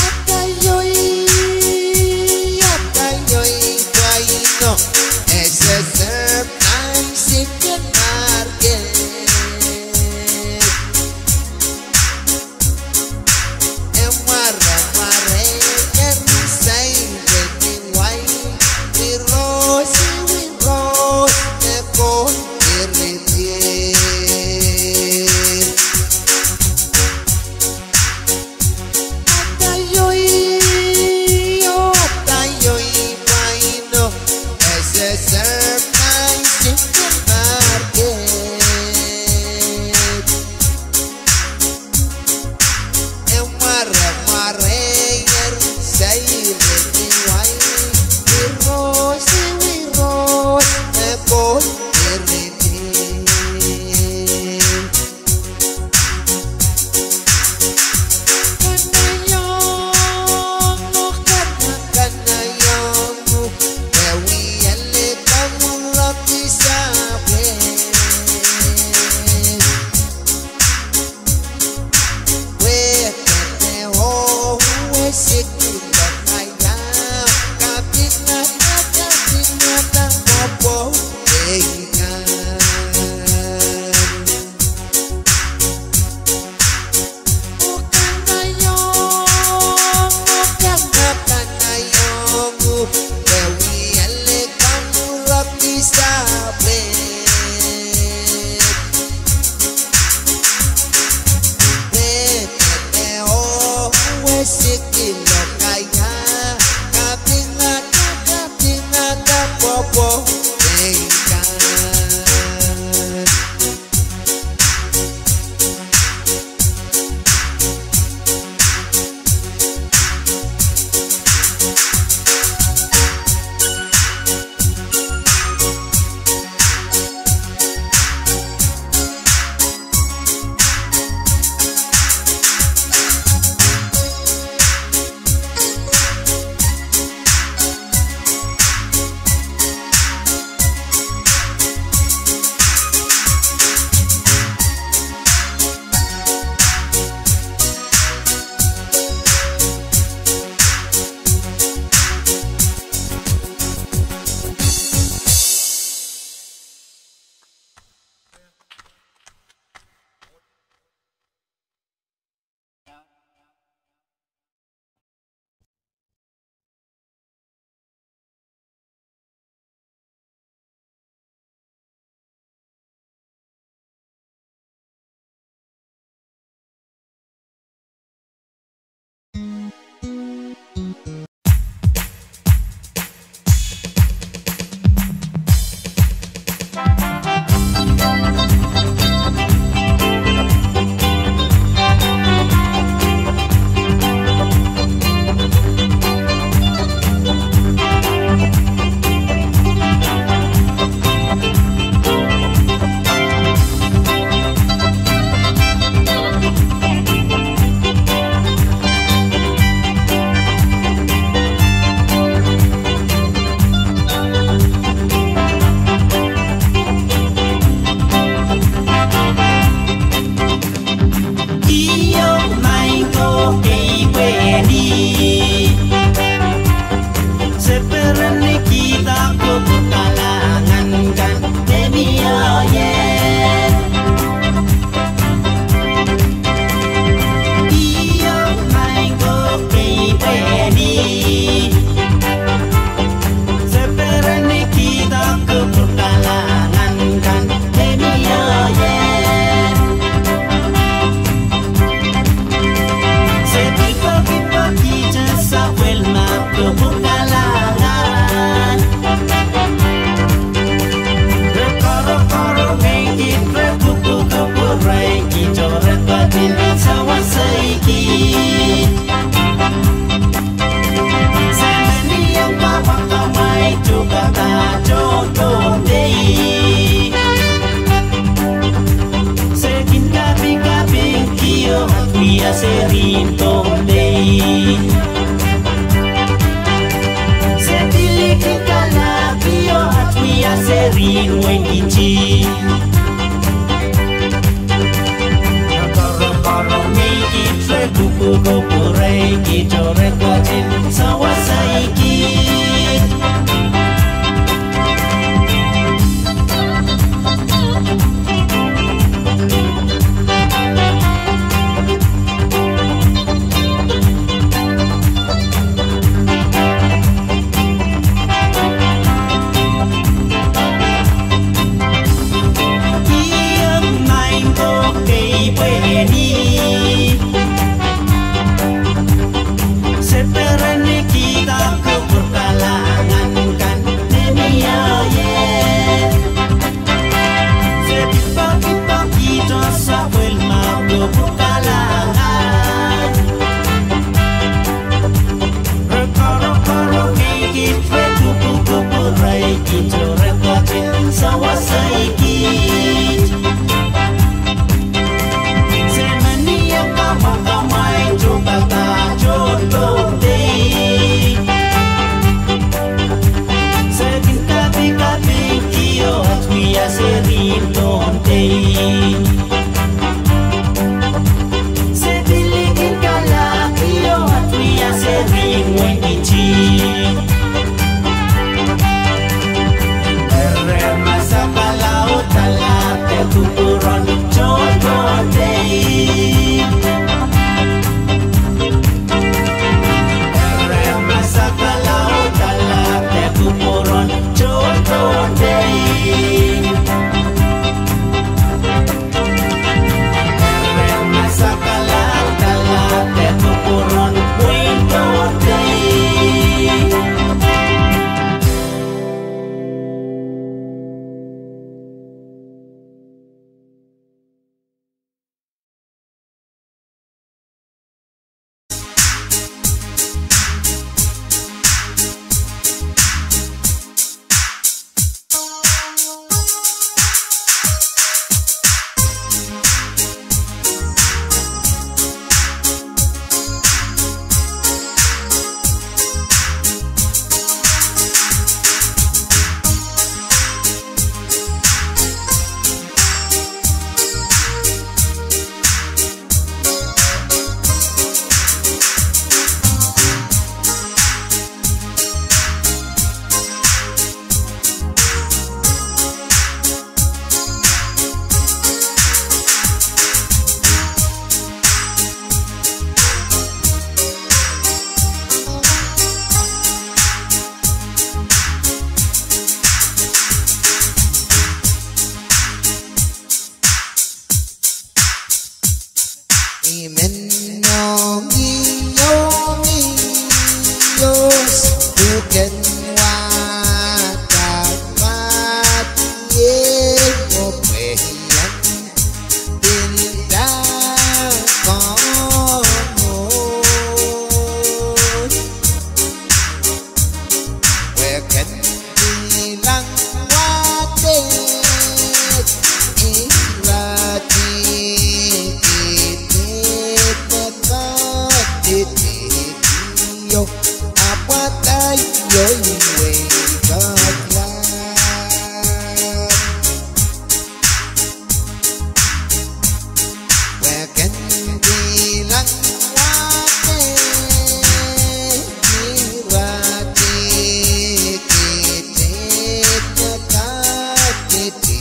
Atail ioai, atail ioai pwaino, ese serve ansou en market. E mware, mware, e resign, e ni wai, wiros, wiros, e ko, e retired. Lohnte. Se pil kin kalahkio, ahpw ni a seri wein kiti. Ere masakala oh dahla de kupwuren tohn Lohnte. Ere masakala oh dahla de kupwuren tohn Lohnte. Ere masakala oh dahla de kupwuren wein Lohnte. I men ong ih, ong ih, oh, pwuken wadawad, iei oh pwe I en pilda komwi. Pwehki en kilang wadek, ira tikitik me kohditio, ahpw wadai oh iwei kohdlan. Pwehki en kilang wadek, ira tikitik me kohditio,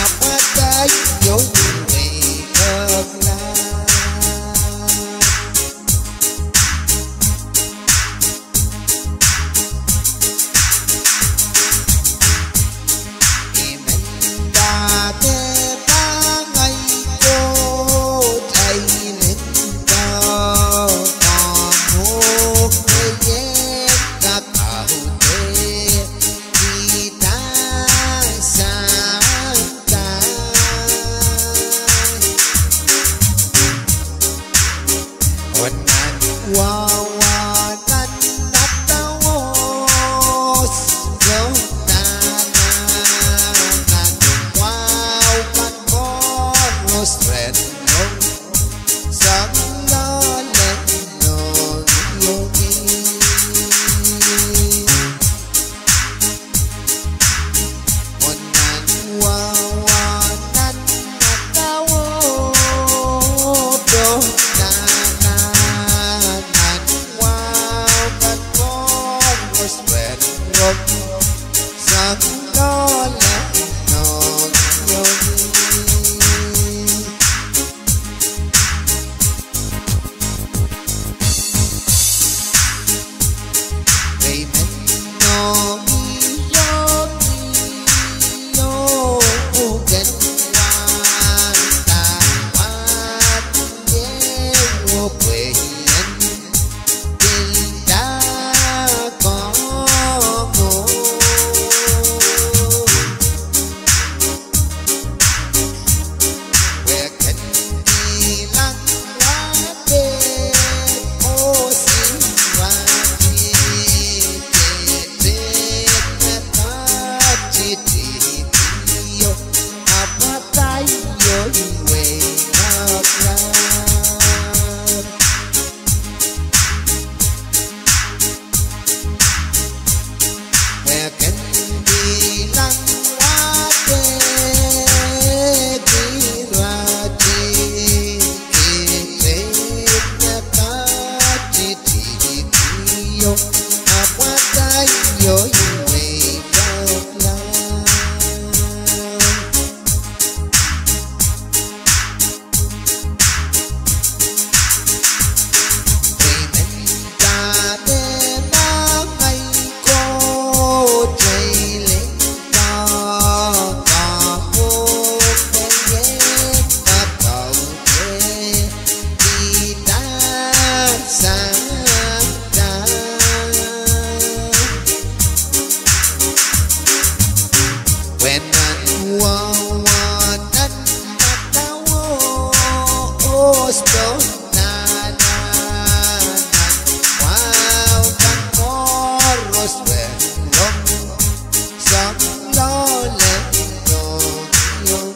ahpw wadai oh iwei kohdlan. I men dahde pahn ngehi Koht, I men doadoahk ien kakaudehla sang Wawa nan madawa, oh, oh, stone, na, na, na. Wawa kan koaros wet long, sang loale, long, long.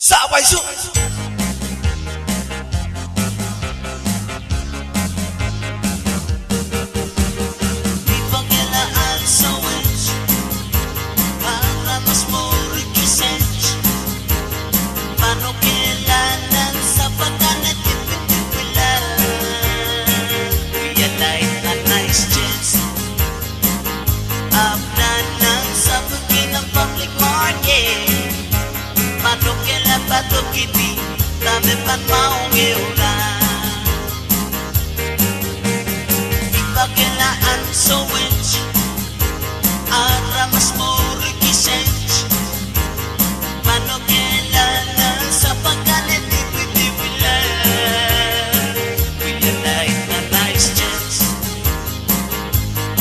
Sapwaiso. Ahpw nan nan sapwiki nan public market. kidi, dahme pahn maung ehu rahn. I pahkihla ansou wet, aramas mour kiset. Pahn okehla nan sapwakale dipwidipwila. Pwe ih nan nice chance.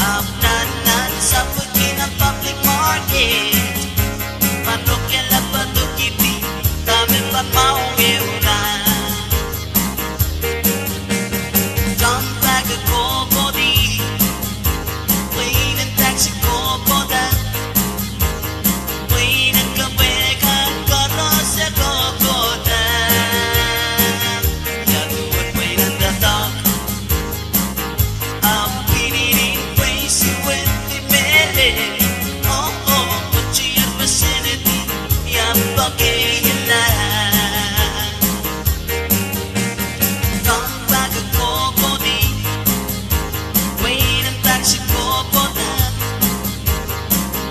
Ahpw nan nan sapwkina public market. Pahn okehla poadohng kidi, dahme pahn maung ehu rahn. Tohnpahki kohkohdi, pweinen taksi kohkohda, pweinen kepwe kan koaros e kohkohda. Ia duwen pweinen doadoahk? Ahpw inenen pweisiwet ni mehlel. Oh, oh, oh, tier mesenedi, ia poakehla. Tohnpahki kohkohdi, pweinen taksi kohkohda,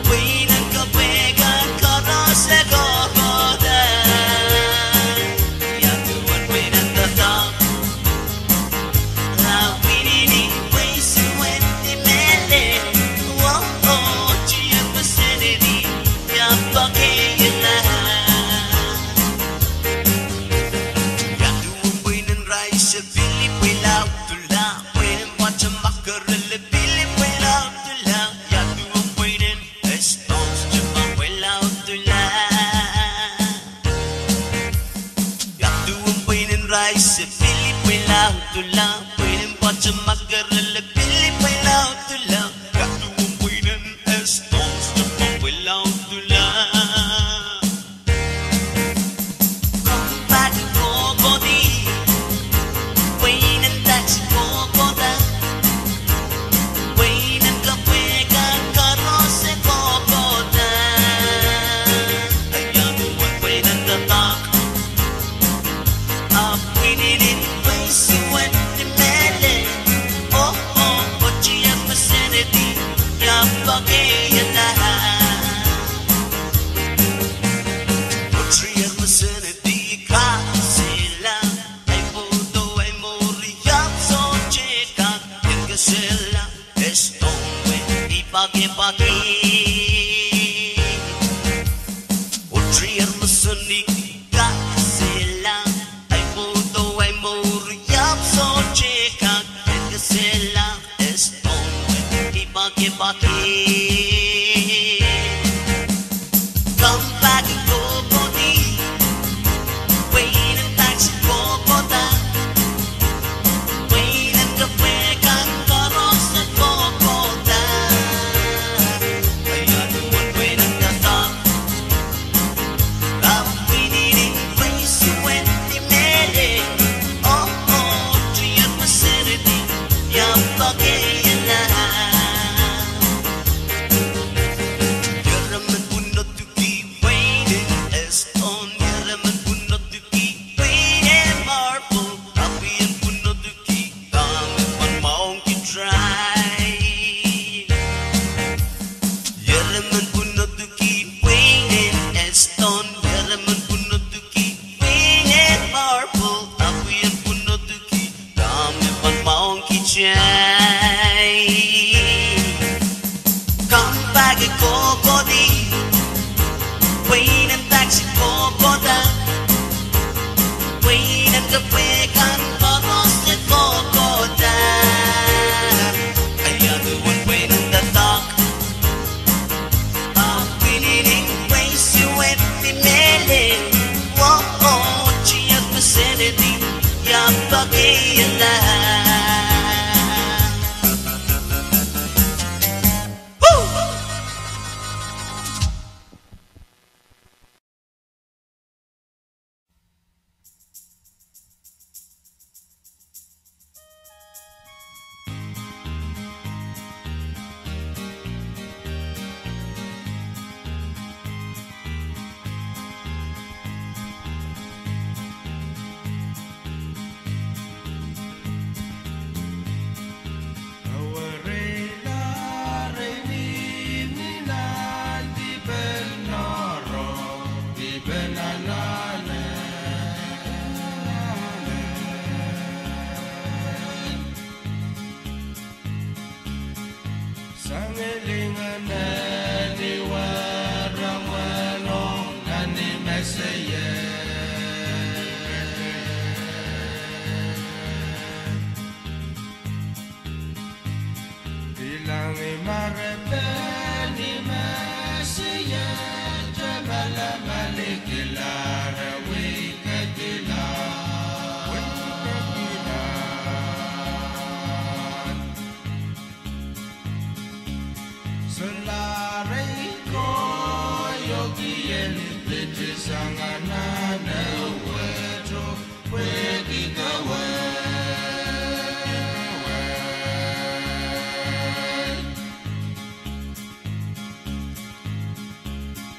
pweinen kepwe kan koaros e kohkohda. Ia duwen pweinen doadoahk? Ahpw inenen pweisiwet ni mehlel. Oh, oh, tier mesenedi, ia poakehla. Ia duwen pweinen rais e pil pweilaudula, pweinen pwoat en makerel e pil pweilaudula. Ia duwen pweinen estons e pil pweilaudula? Ia duwen pweinen rais e pil pweilaudula, pweinen pwoat en makerel e pil pweilaudula? Ia duwen pweinen estons e pil pweilaudula? Tohnpahki kohkohdi, pweinen taksi kohkohda, pweinen kepwe kan koaros e kohkohda. Ia duwen pweinen doadoahk? Ahpw inenen pweisiwet ni mehlel. Oh, oh, oh, tier mesenedi, ia poakehla. Oh, tier mesenedi, kak sehla. Ai pwoudo, ai mour, ia sohte kak kesehla. Eston wet I pahkihpahki. Oh, tier mesenedi, kak sehla. Ai pwoudo, ai mour, ia sohte kak kesehla. Eston wet I pahkihpahki. Tohnpahki kohkohdi, pweinen taksi kohkohda, pweinen kepwe kan koaros e kohkohda. Ia duwen pweinen doadoahk? Ahpw inenen pweisiwet ni mehlel. Oh, oh, tier mesenedi, ia poakehla. Ieremen pwunodki pweinen Eston, ieremen pwunodki pweinen Marple, ahpw I en pwunodki dahme pahn maung kitail. Ieremen pwunodki pweinen Eston, ieremen pwunodki pweinen Marple, ahpw I en pwunodki dahme pahn maung kitail. Tohnpahki kohkohdi, pweinen taksi kohkohda, pweinen kepwe kan koaros e kohkohda. Ia duwen pweinen doadoahk? Ahpw inenen pweisiwet ni mehlel. Oh, oh, tier mesenedi, ia poakehla. Ngilingan ni waramwano nan ni meseier. Kilang ni marepen ni meseier, te malamal ni kilang, wei ke kilang. Solahr ei koahiek, I en pitsang anahne wet oh pwehki kaweid.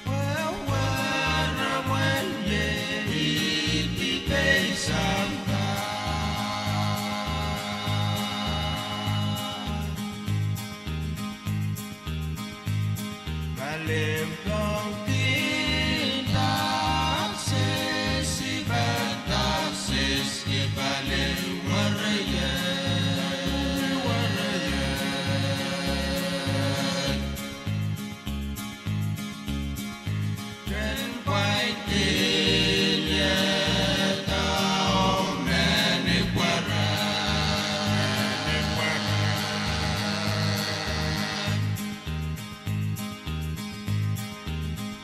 Pwe waramwen ie I dipei sampah. Malimpoak kin taksis, I pahn taksis ki palin wereiet. Ken pwain kin iehda oh mehn ni pwara.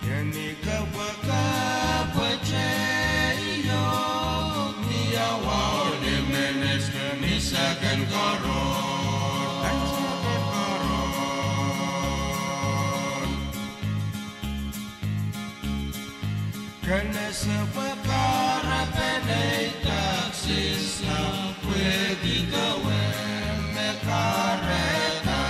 Ien ni kapwakapwete iou, ni awa oh ni minit, ni seken koaros. Ken ese pwe kahrepen ei taksis, a pwehki kaweid me kahrehda.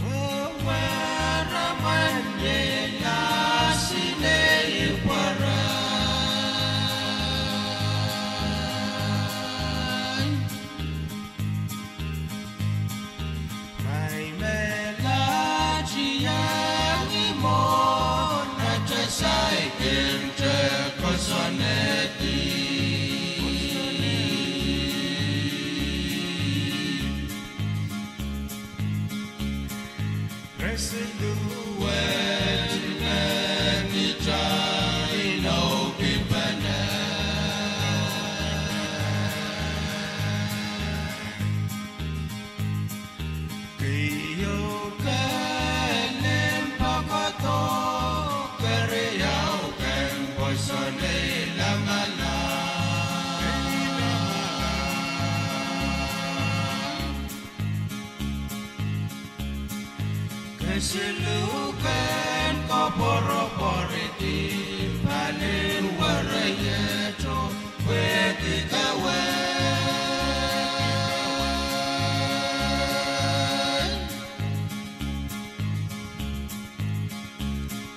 Pwe waramwen ie I asinei pwarain. Ngehi me lahtiong I mwohn atail saikinte kosonned. Re siluh wet me kitail inoukipene. Keieu ken limpoak oh doh, keriau ken pwoson ei lamalam. Kesiluh ken koapworopworki palin wereiet oh pwehki kaweid.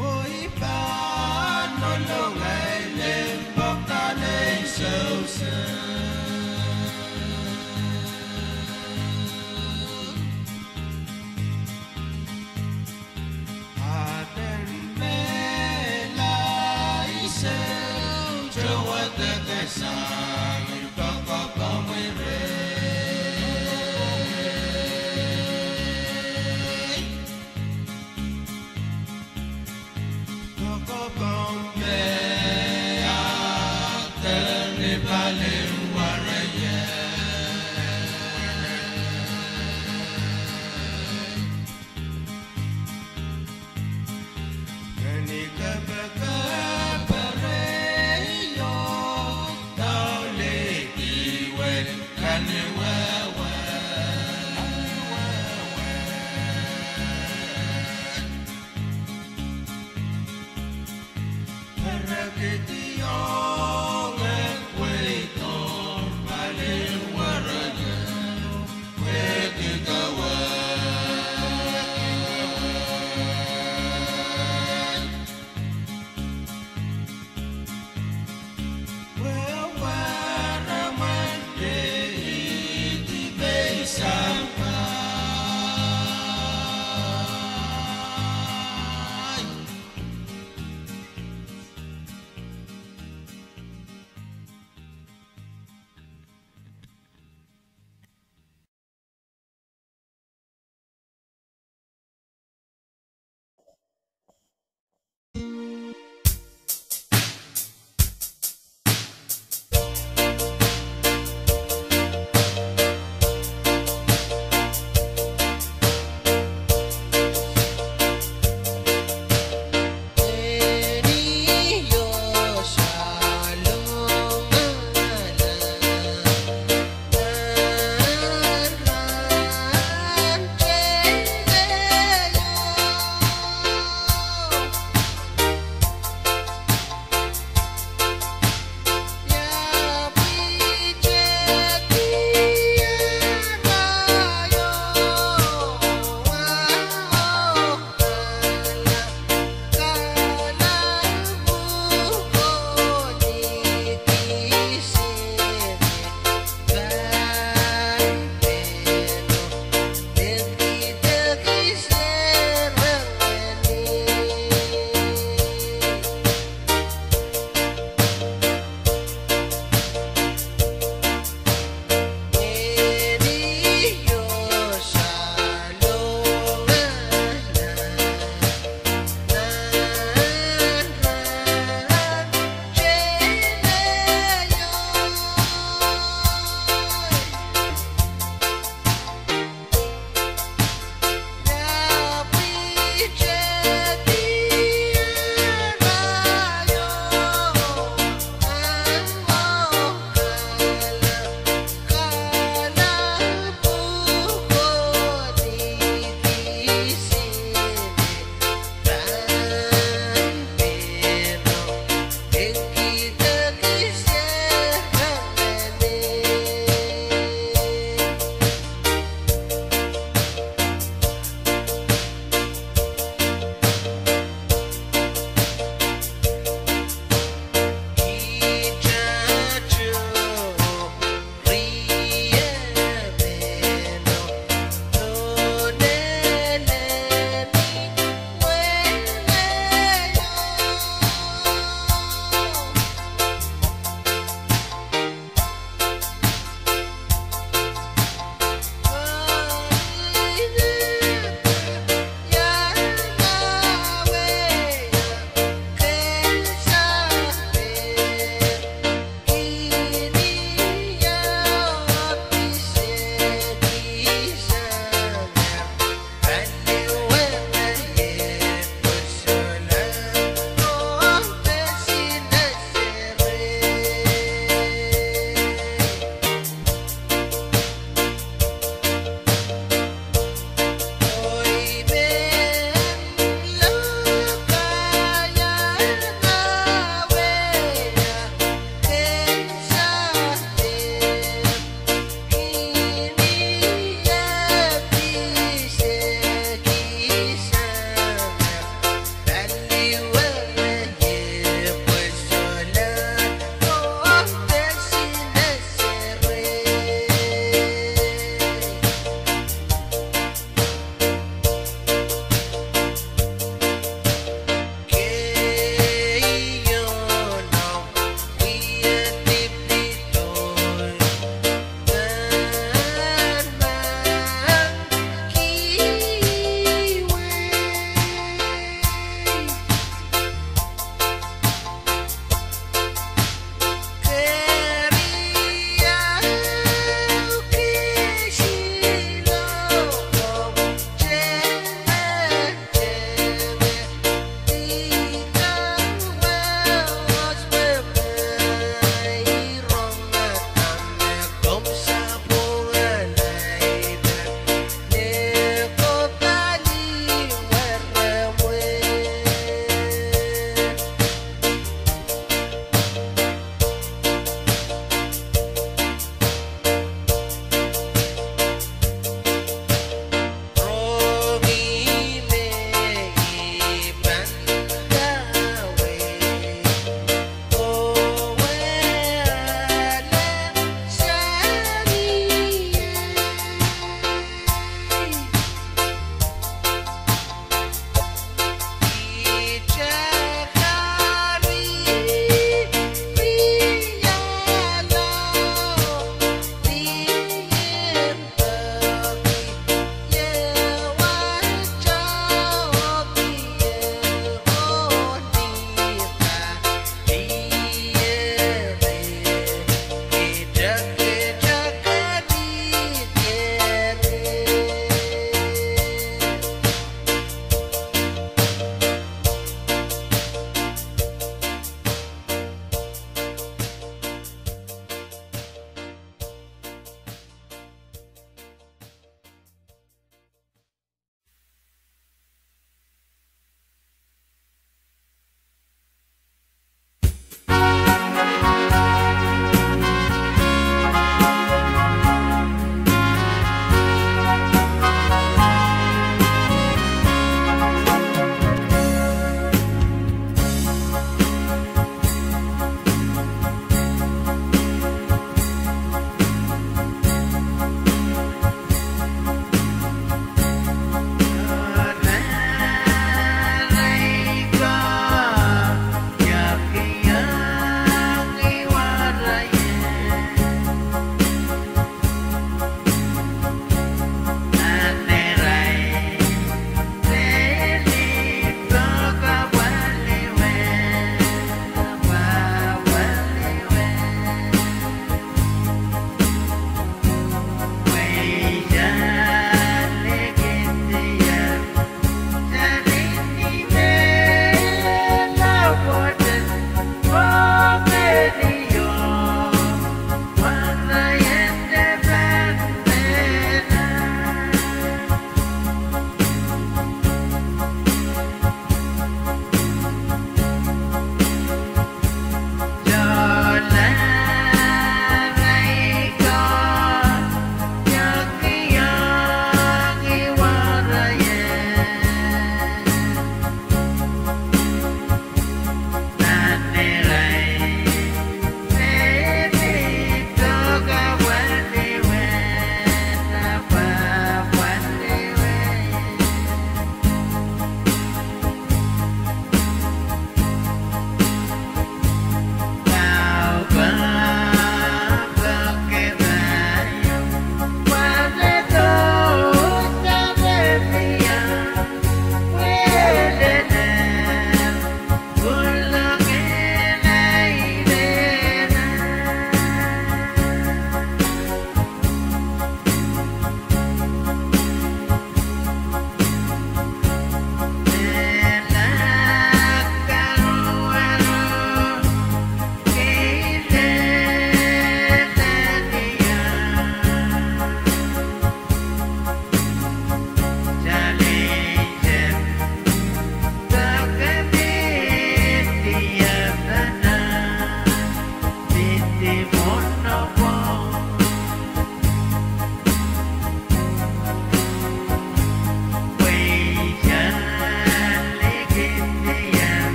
Oh I pahn ohlong ei limpoak nan ei sewese. Aden mehla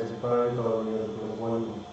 Kaweid pahieu dohng ire pwukat weneu.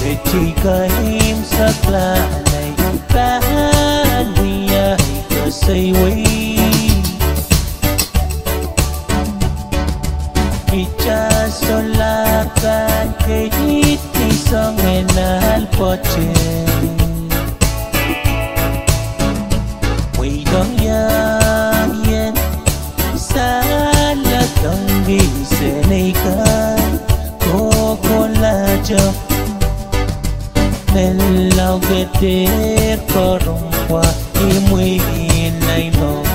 Peki kaimwisekla nei pahn wia koasoiawei. Ita solahr pahn keidi ni soangen ahl pwoat. Mweidong iang ien saledong kis en nei kan kohkohlahte. Menlau ke dehr karonge pwe imwin ahi mour.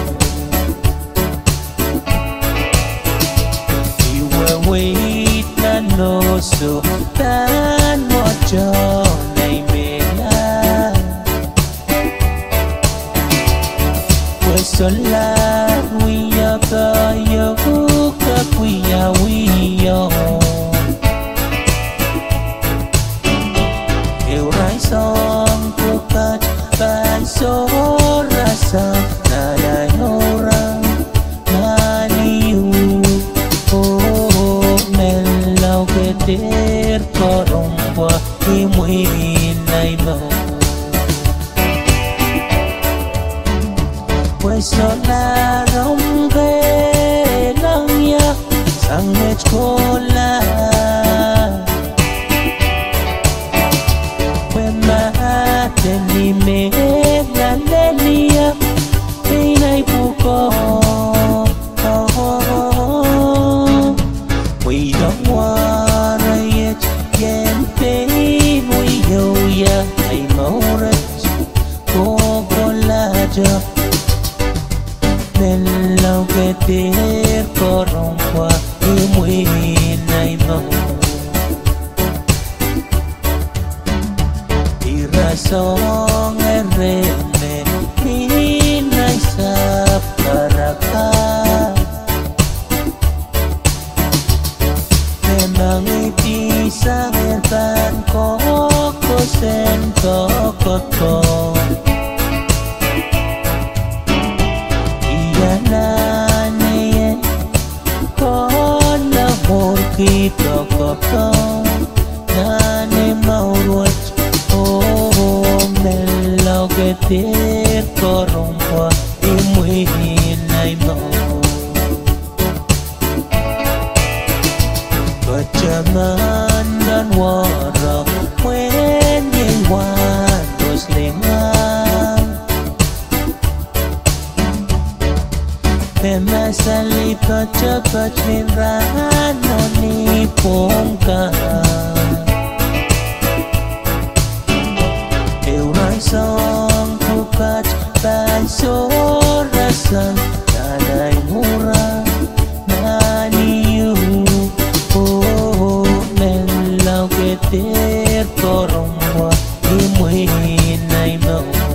I weweid nan oso pahn mwohto nei mehla. Pwe solahr wia koahiek, uhk, wiawi oh. Ehu rahn soang pwukat pahn sohrasang nan ahi mour, nan iu. Oh, menlau ke dehr karonge pwe imwin ahi mour. Pwe solahr omw kehlail ia sang met kohla. Pwe mahsen ni me ngalel ia pein ahi pwukoa. Mweidong wahriet ien pein wiewia ahi mour. Kohkohlahte. Menlau ke dehr karonge pwe imwin ahi mour. Ira soangen rehn me mihmi nan sahpw karaka. Me mengihdi sang ehr pahn kohkohsang tokoto. Ia nan ien kohla mour Kihdo kapw nan ei mour wet, oh, menlau ke dehr karonge pwe imwin ei mour. Pwe taman kan wahro mwein iei wahn rohs lingau. Pwe ma sang lih poatopoat ni rahno ni pwong kan, ehu rahn soang pwukat pahn sohte sang nan ei mour. Nan ieu, oh, menlau ke dehr karonge pwe imwin ei mour.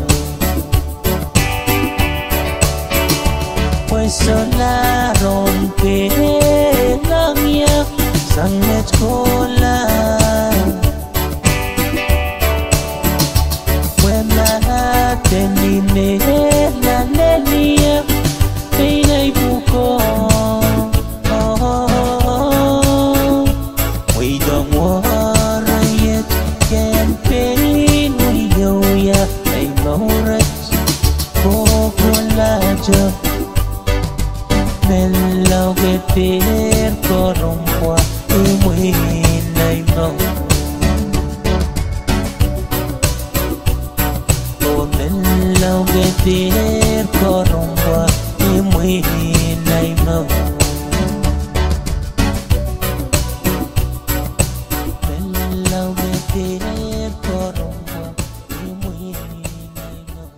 Pwe solahr omw kehlahngie sang met kohla. Pwe ma ahden ni mehla lelio, pein ei pwukoa. Mweidohng wahro iet ken pein wiewia ei mour wet. Kohkohlahte, menlau ke dehr karonge pwe imwin ei mour. Oh, menlau ke dehr karonge pwe imwin ei mour. Menlau ke dehr karonge pwe imwin ei mour.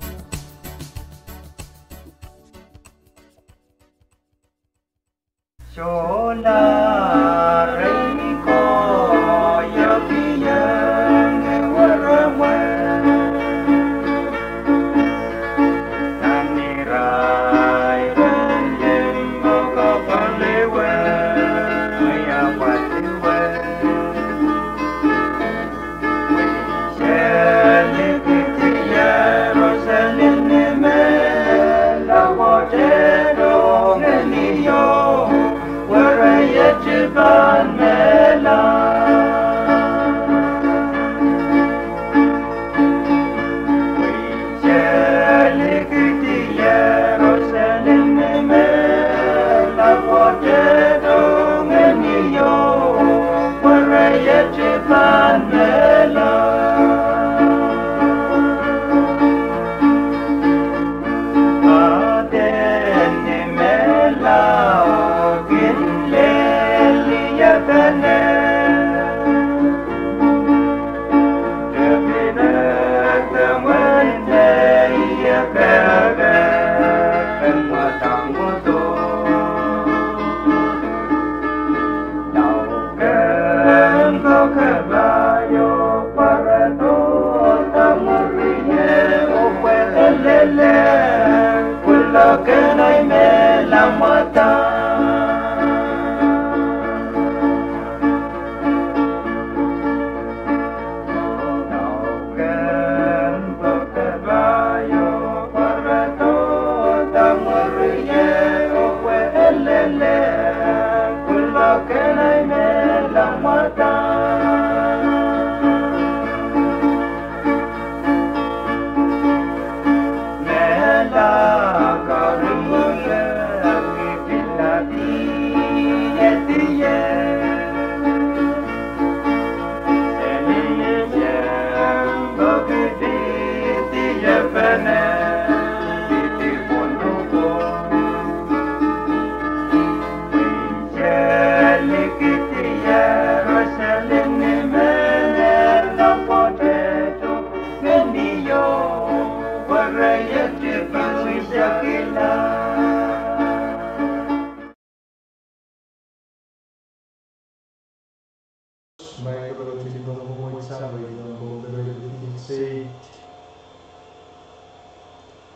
Mike Kapil Timpong Kumwetsang, Mike Kapil Timpong Kumwetsang.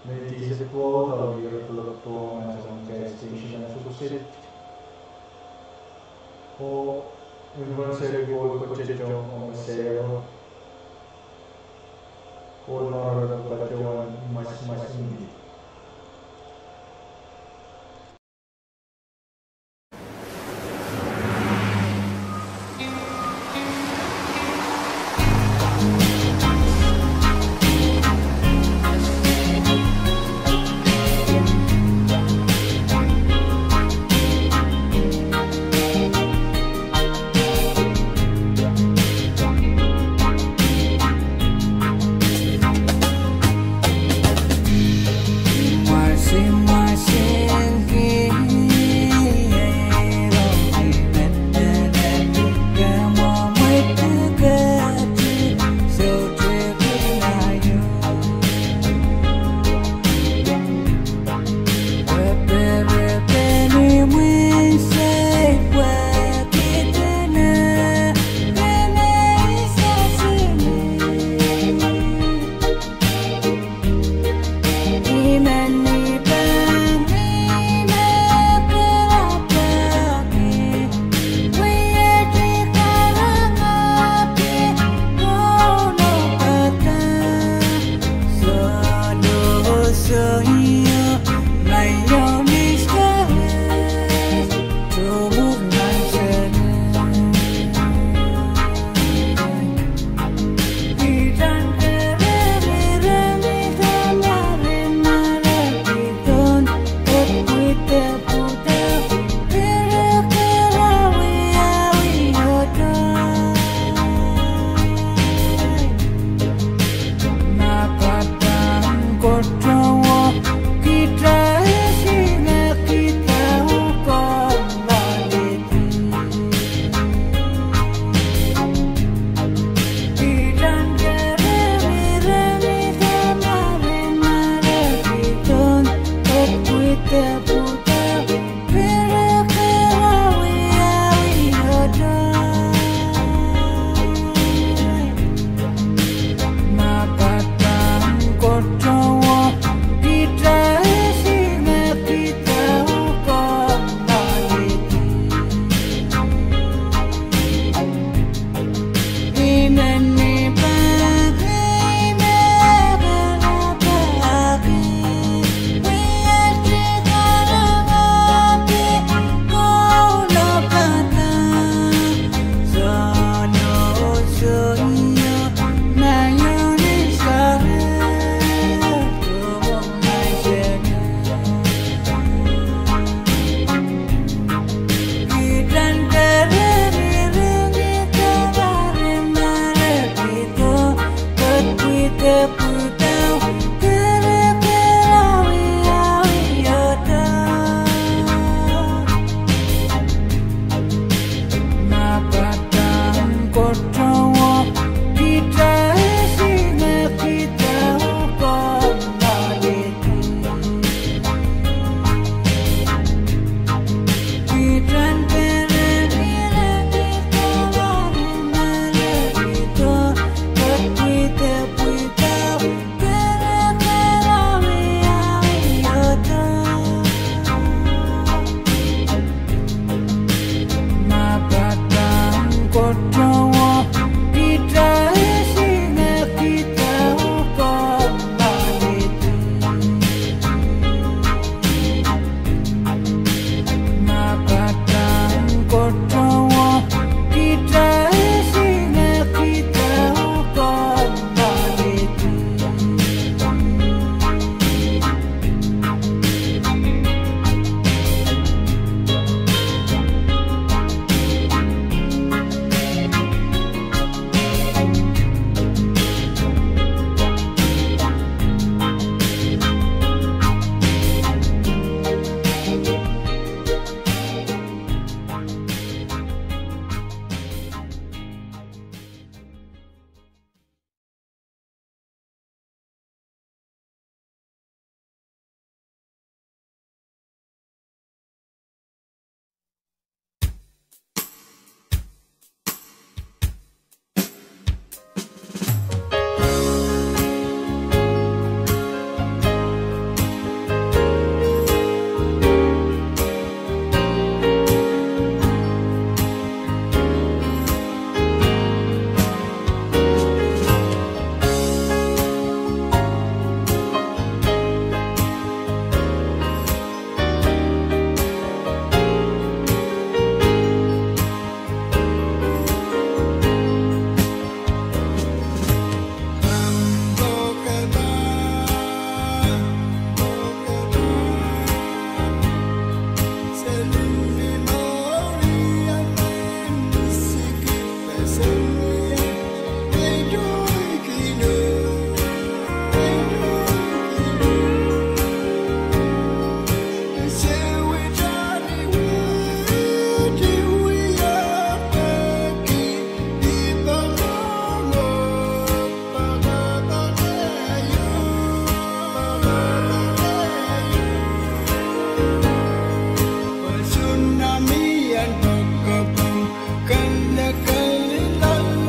Mehdi se pwoudo ire pwulopwul ong Anjouan Gas Station nan Sukohs. Oh, imwen seri ko kohteto ong Sero. Koul mour ong patohwan mas mas indi. Tsunami en poakepong, kelehkeli loal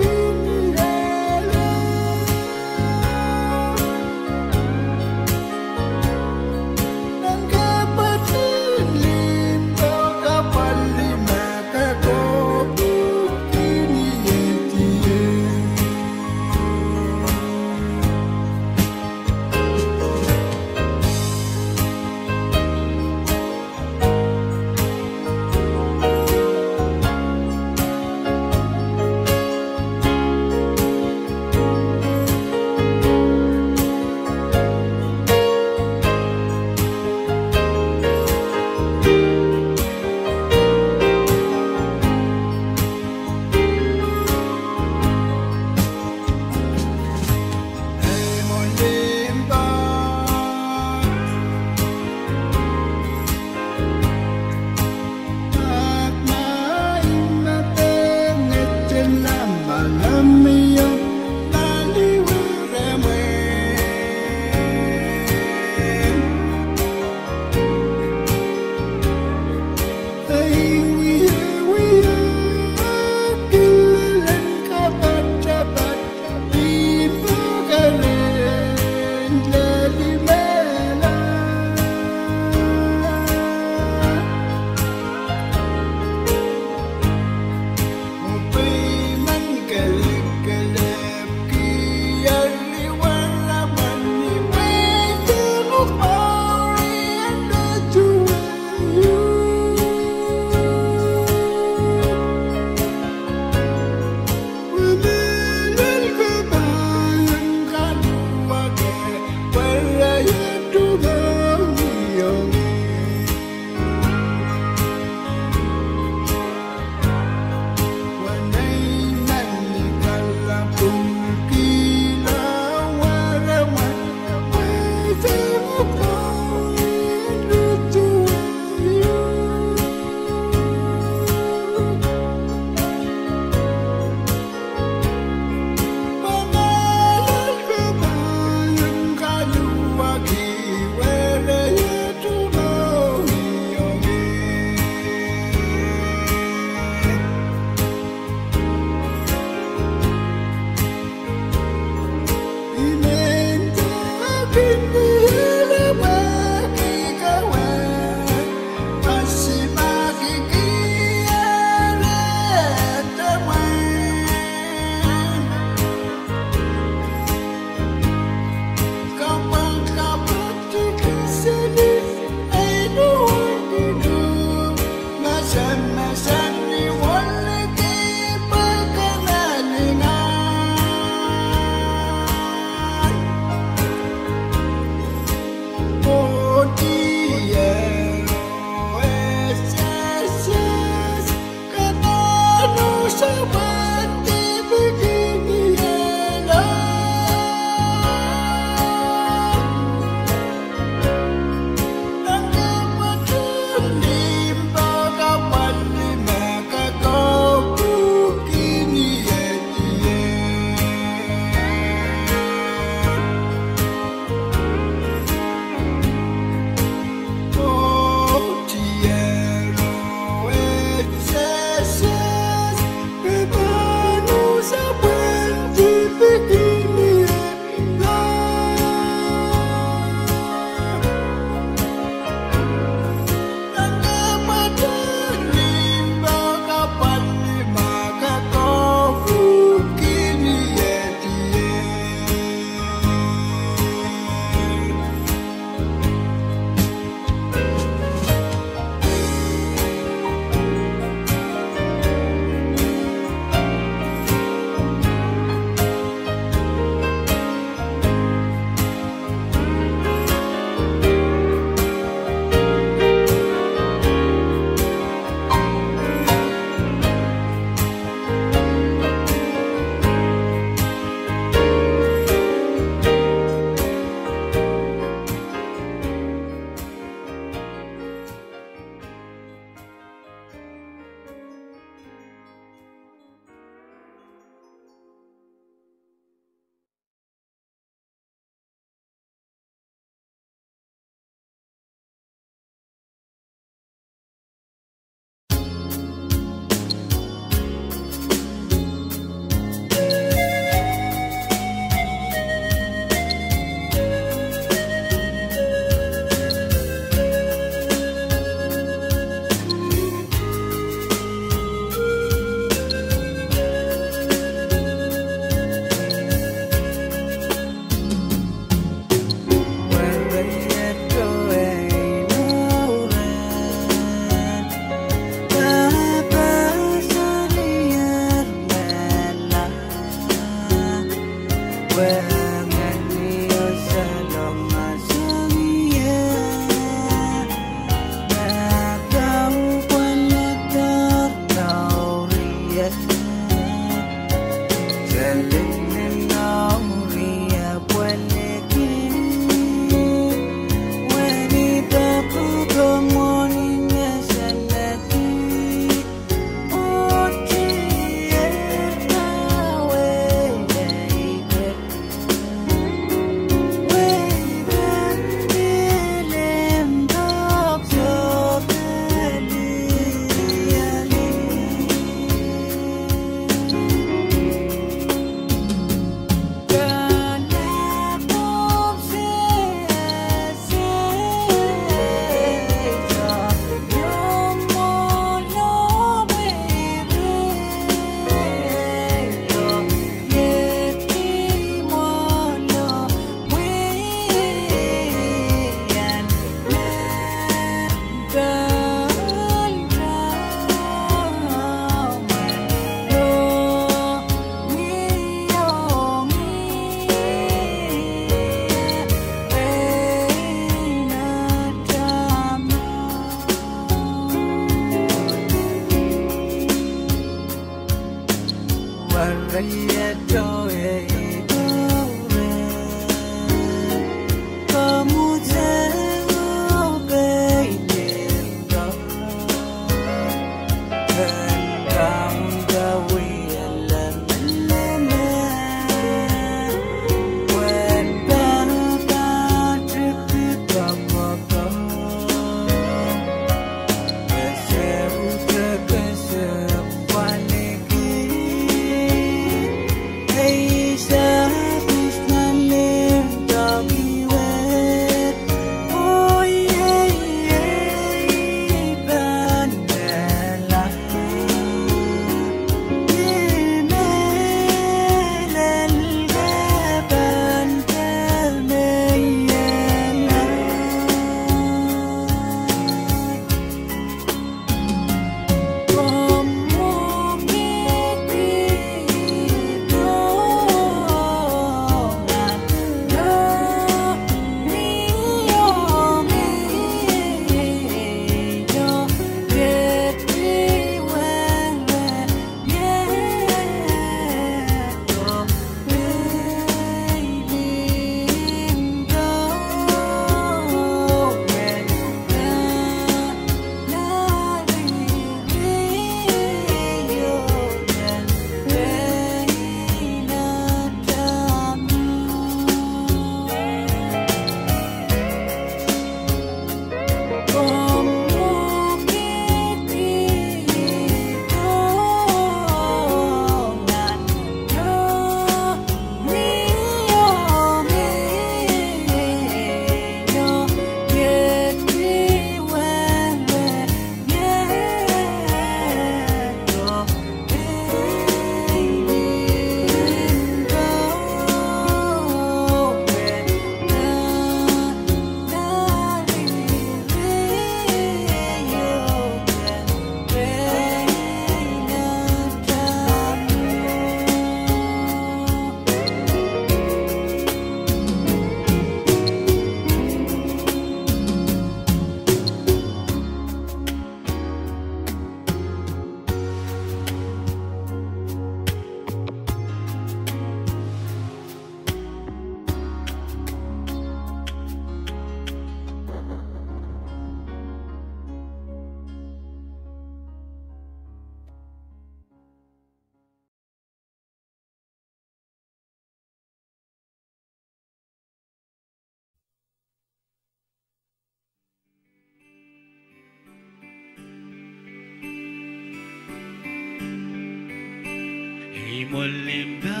Mwoalimpa,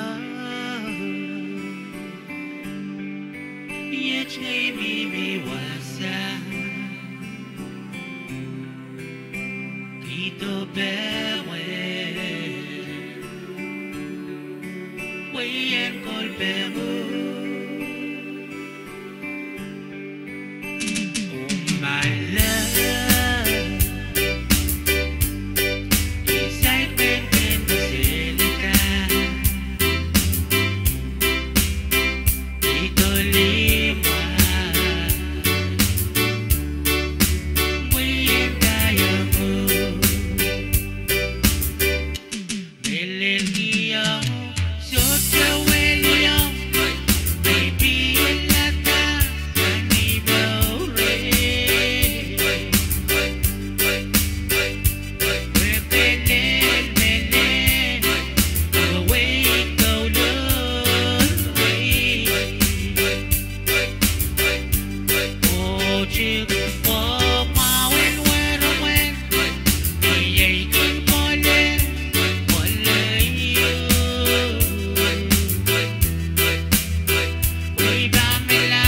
iet ngehi mihmi wasa, kihdo pehmwen, wehin Kolpehmw. Oh, my love, I saik men ken kaselehda, I tolimwa, wehin Kayamw. Mehlel kihong, sohte weliong, me I pilada nan ei mour. Pwe kelehn mehlel, oh, wehi koulou. Oh, chik, oh, mwahu en weremwen, iei kin pwoale, pwoale ieu. Wehi Pamela,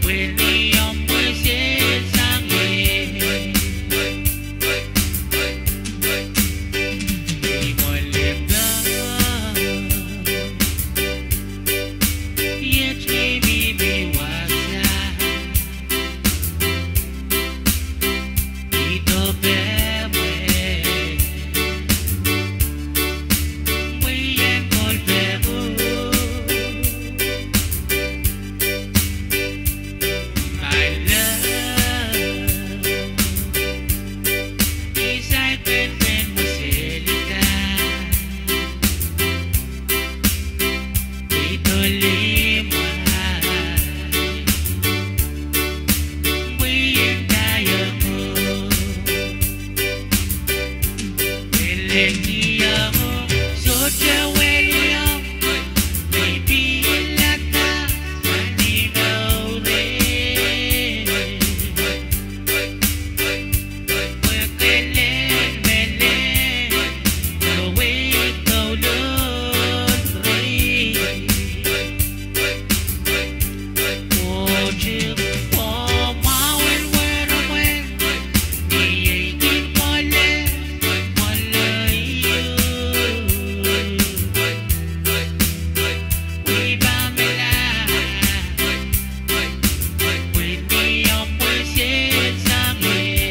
pwe ni omw wesel sang ie. Mwoalimpa, iet ngehi mihmi wasa, kihdo pehmwen, wehin Kolpehmw. My love, I saik men ken kaselehda, I tolimwa, wehin Kayamw. Mehlel kihong, sohte weliong, me I pilada nan ei mour. Pwe kelehn mehlel, oh, wehi koulou. Oh, chik, oh, mwahu en weremwen, iei kin pwoale, pwoale ieu. Wehi Pamela, pwe ni omw wesel sang ie.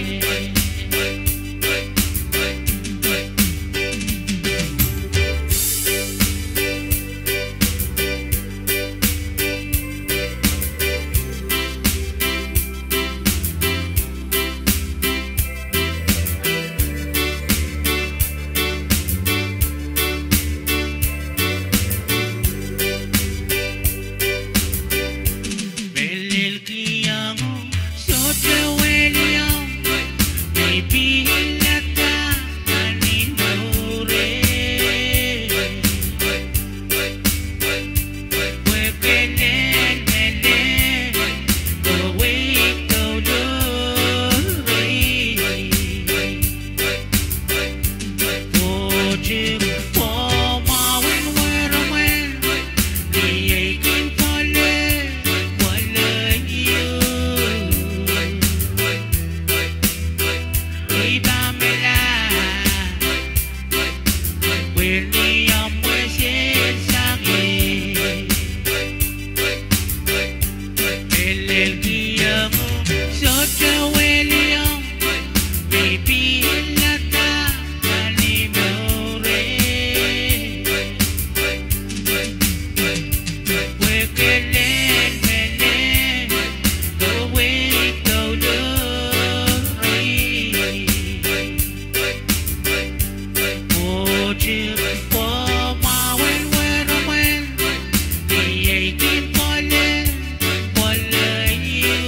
Mehlel kihong, sohte weliong, me I pilada nan ei mour. Pwe kelehn mehlel, oh, wehi koulou. Oh, chik, oh, mwahu en weremwen, iei kin pwoale, pwoale ieu. Wehi Pamela, pwe ni omw wesel sang ie. Mehlel kihong, sohte weliong, me I pilada nan ei mour. Pwe kelehn mehlel, oh, wehi koulou. Oh, chik, oh, mwahu en weremwen, iei kin pwoale, pwoale ieu.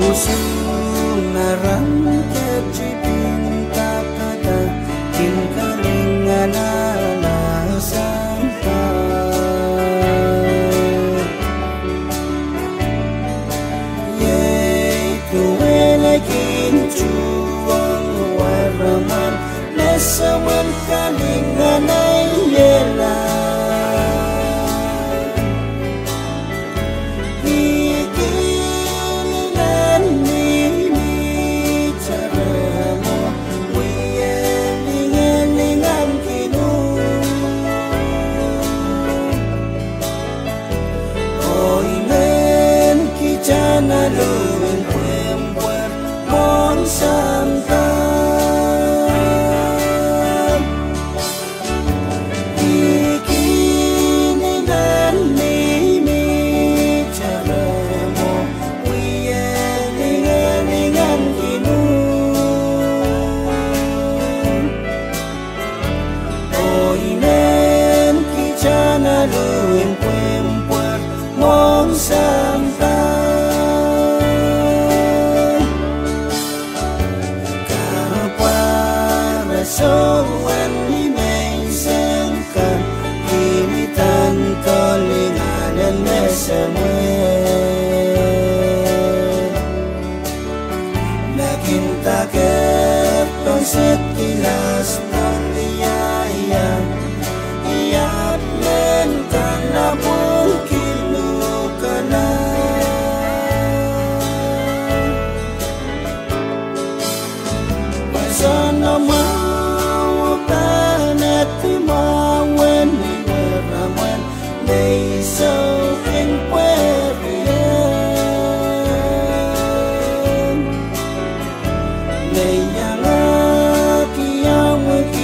Usun arail ketin pahn dakada, kin kalinganahla sampah. Iei duwen kin tuhwong weramwail me semwen kalinganahla. Ikilen mihmi Jeremo, wie lingalingan kin uhk. Oh, I men kitail en alu en pwehn pwehn mwohn sampah. Ikilen mihmi Jeremo, wie lingalingan kin uhk. Oh, I men kitail en alu en pwehn pwehn mwohn sampah. Kapware soangen ni menseng kan, kilidan dolingan en me semwe. Me kin daker pohn sehd kilas dolia ia, ia men kan apwungkihla kana. Pwe soangen mwahu pahn edi mwahu en weramwail me I sou kin pwehrie. Me iangahki ahmw wehwehki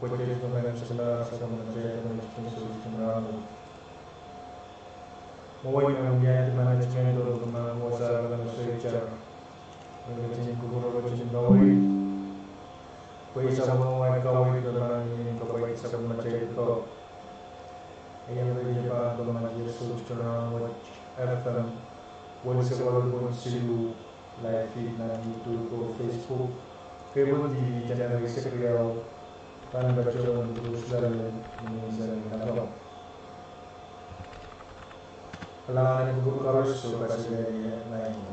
Pwehki kompoakepahi, mwowe me I wiahda management oh me wasa legislature, me ketin kupwure ketin kaweid, pwe I sapwellime kaweid pwe I men kapwaiada sapwellimatail doadoahk. Iei me I pahn patohwan iasou John F M, welisek waluh point siluh, live feed nan YouTube oh Facebook. Cable T V channel eisek riau, pahn patohwan Jerusalem, ni Jerusalem. Kalahngan en kupwur koaros oh kaselehlie maing ko.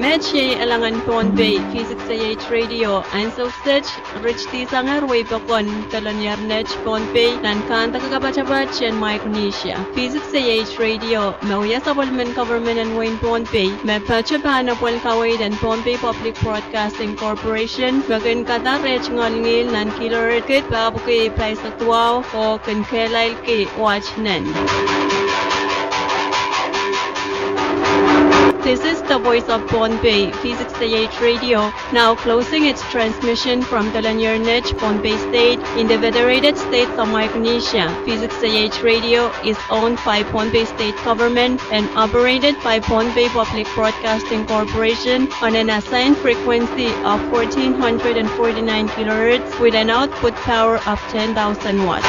Met iei Elangan Pohnpei, V six A H Radio, ansou kiset, ritidi sang wehi pokon, Pelenier Net Pohnpei, nan kandeke kapatapat en Micronesia. V six A H Radio, me wia sapwellimen government en wehin Pohnpei, me patohwan apwalih kaweid en Pohnpei Public Broadcasting Corporation, me kin kadahr reht ngihl nan kilohertz kid pahpwiki pahisek duwau oh kin kehlailki watt nen. This is the voice of Pohnpei, V six A H Radio, now closing its transmission from Pelenier Net, Pohnpei State, in the Federated States of Micronesia. V six A H Radio is owned by Pohnpei State Government and operated by Pohnpei Public Broadcasting Corporation on an assigned frequency of fourteen hundred and forty-nine kilohertz with an output power of ten thousand watt.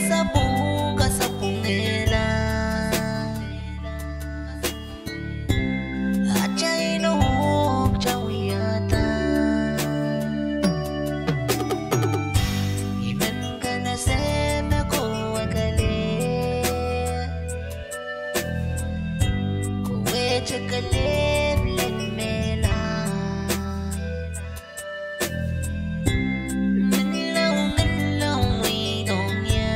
Sapwung kasapwungehla atail inouk, atail wiahda. I men kanese me ko wekele, ko wehte kelehpw lel mehla. Menlau, menlau, mwein ong ia.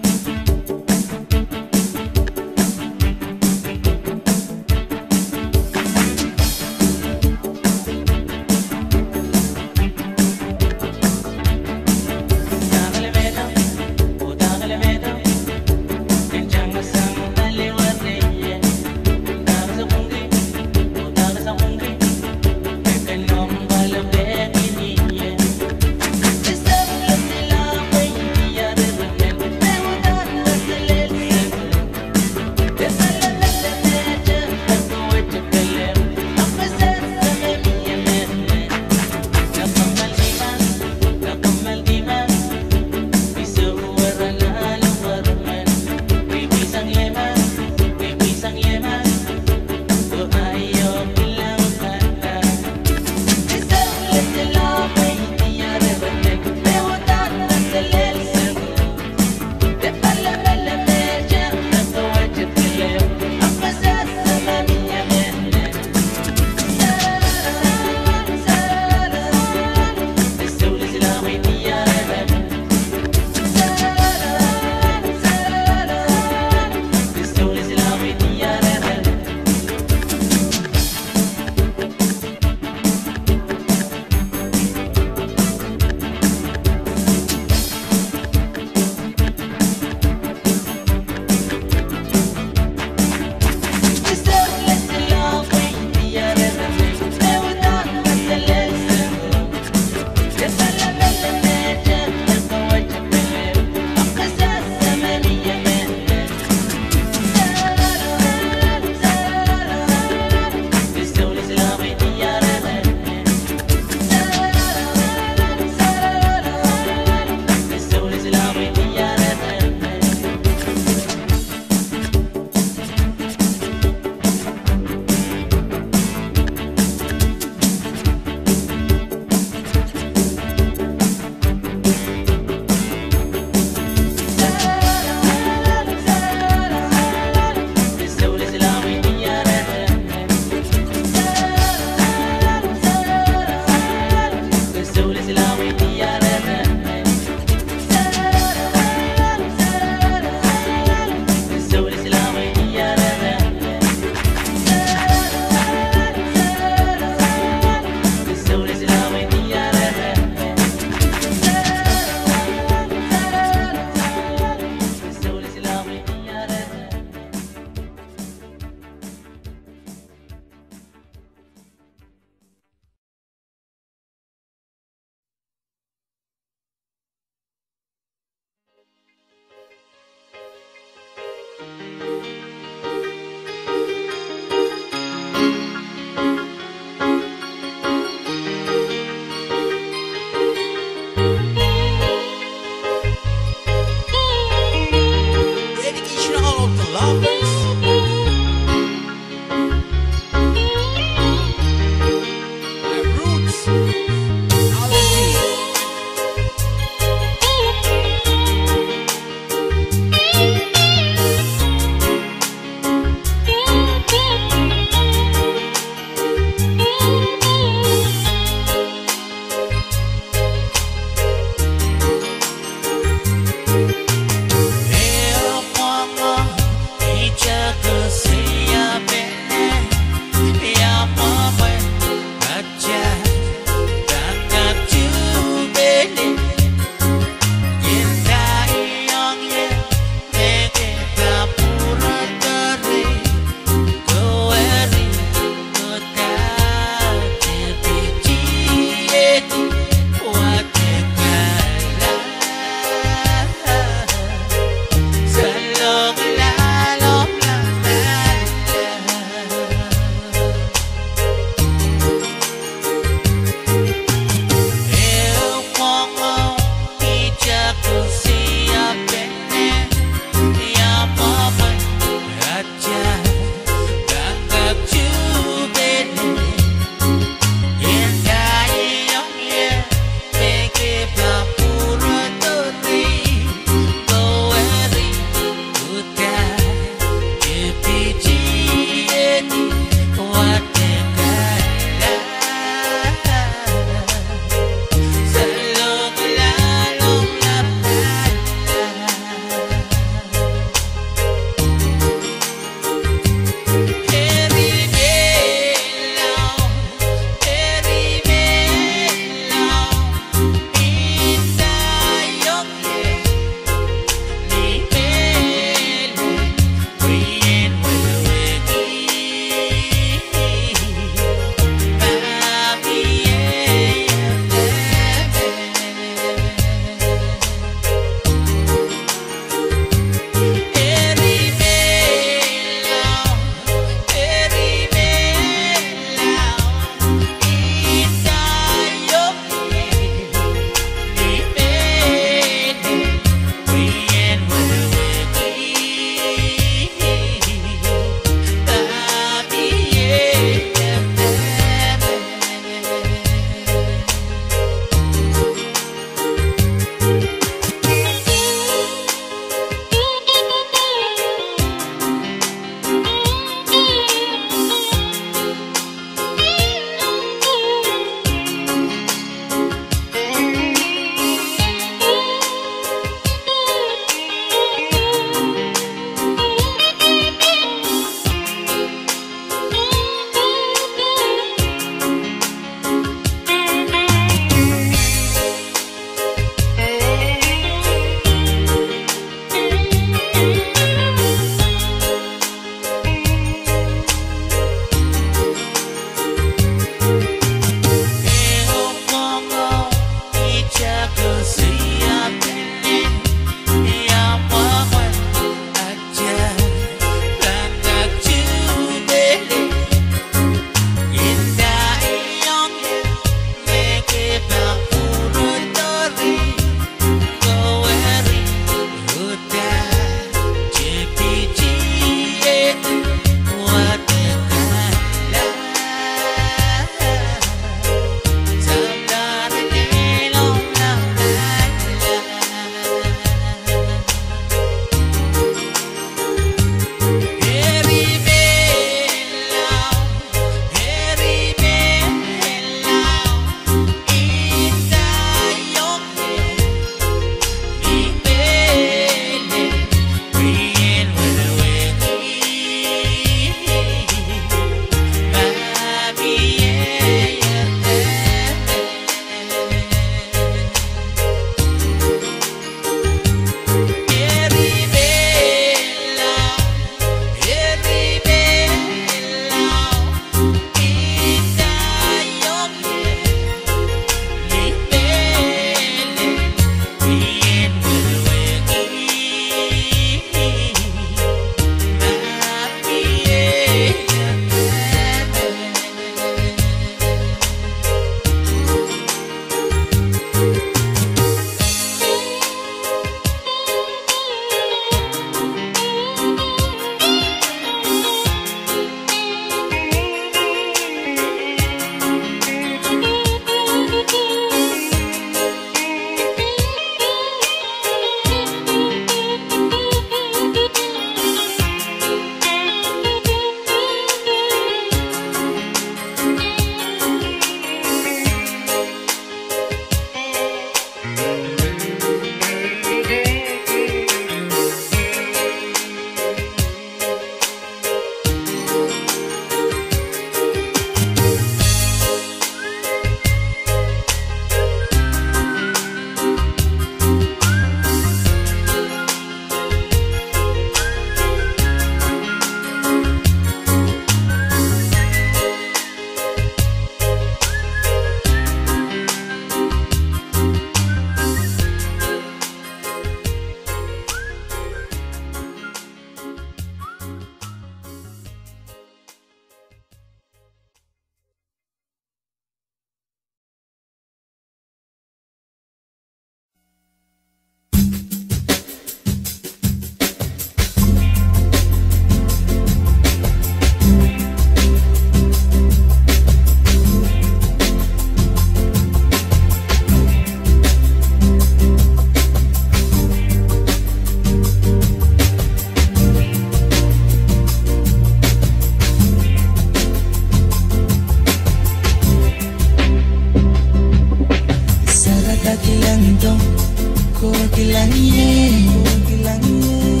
Kilang ie, kilang ie.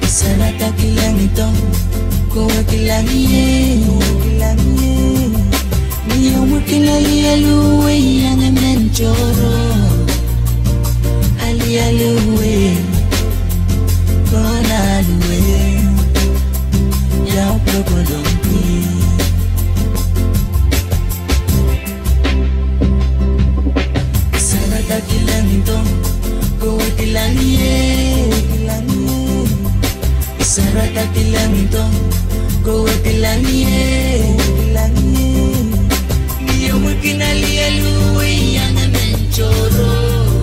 Sarada kilang ito, kowe kilang ie, kilang ie. Ni omw kin alialu wei iang emen tohrohr. Alialu wei, pahn alu wei. Ia pwe kolong pwe. Sarada kilang ito, kowe kilang ie, kilang ie. Sarada kilang ito, kowe kilang ie, kilang ie. Ni omw kin alialu wei iang emen tohrohr.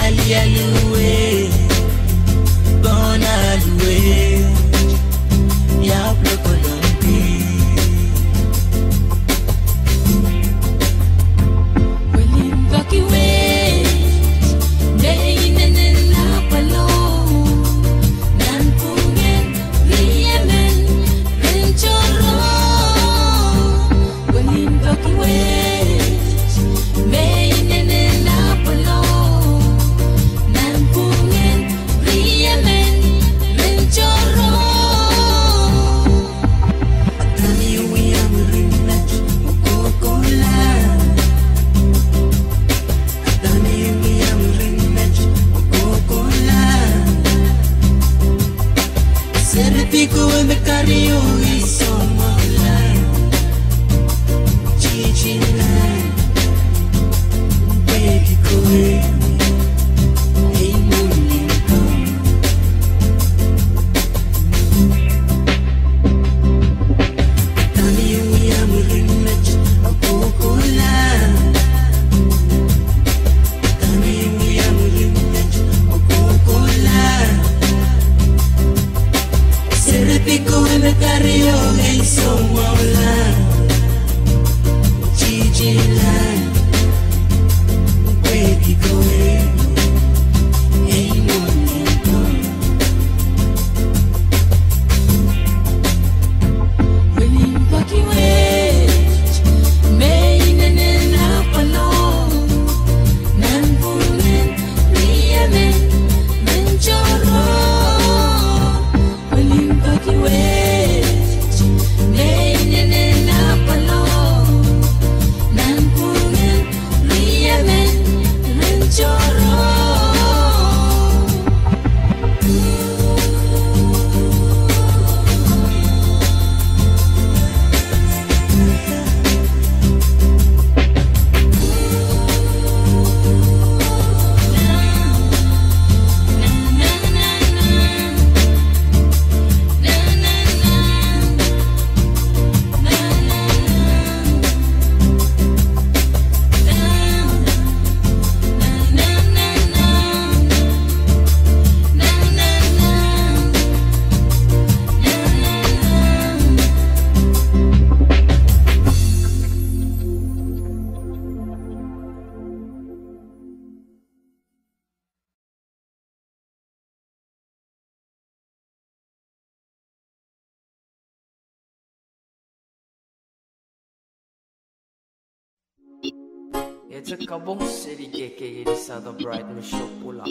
Alialu wei, pahn alu wei. Ia pwe kolong pwe. Welin poaki wet, me inenen apwalo, nan pwungen riemen ren tohrohr. Welin poaki wet, me inenen apwalo, nan pwungen riemen ren tohrohr. Adami wia mwurin met oh kohkohla. Adami wia mwurin met oh kohkohla. Serepiko me kario ei soumwahu la. Tihti la. Pwehki kowe ei mwohni ko. Adami wia mwurin met oh kohkohla. Adami wia mwurin met oh kohkohla. Serepiko me kario ei soumwahu la. Tihti la. Pwehki kowe ei mwohni ko. Welin poaki wet, me inenen apwalo, nan pwungen riemen ren tohrohr. Welin poaki wet, me inenen apwalo, nan pwungen riemen ren tohrohr. Ese kapong seli kekei Elisa the Bride me sohte pwula.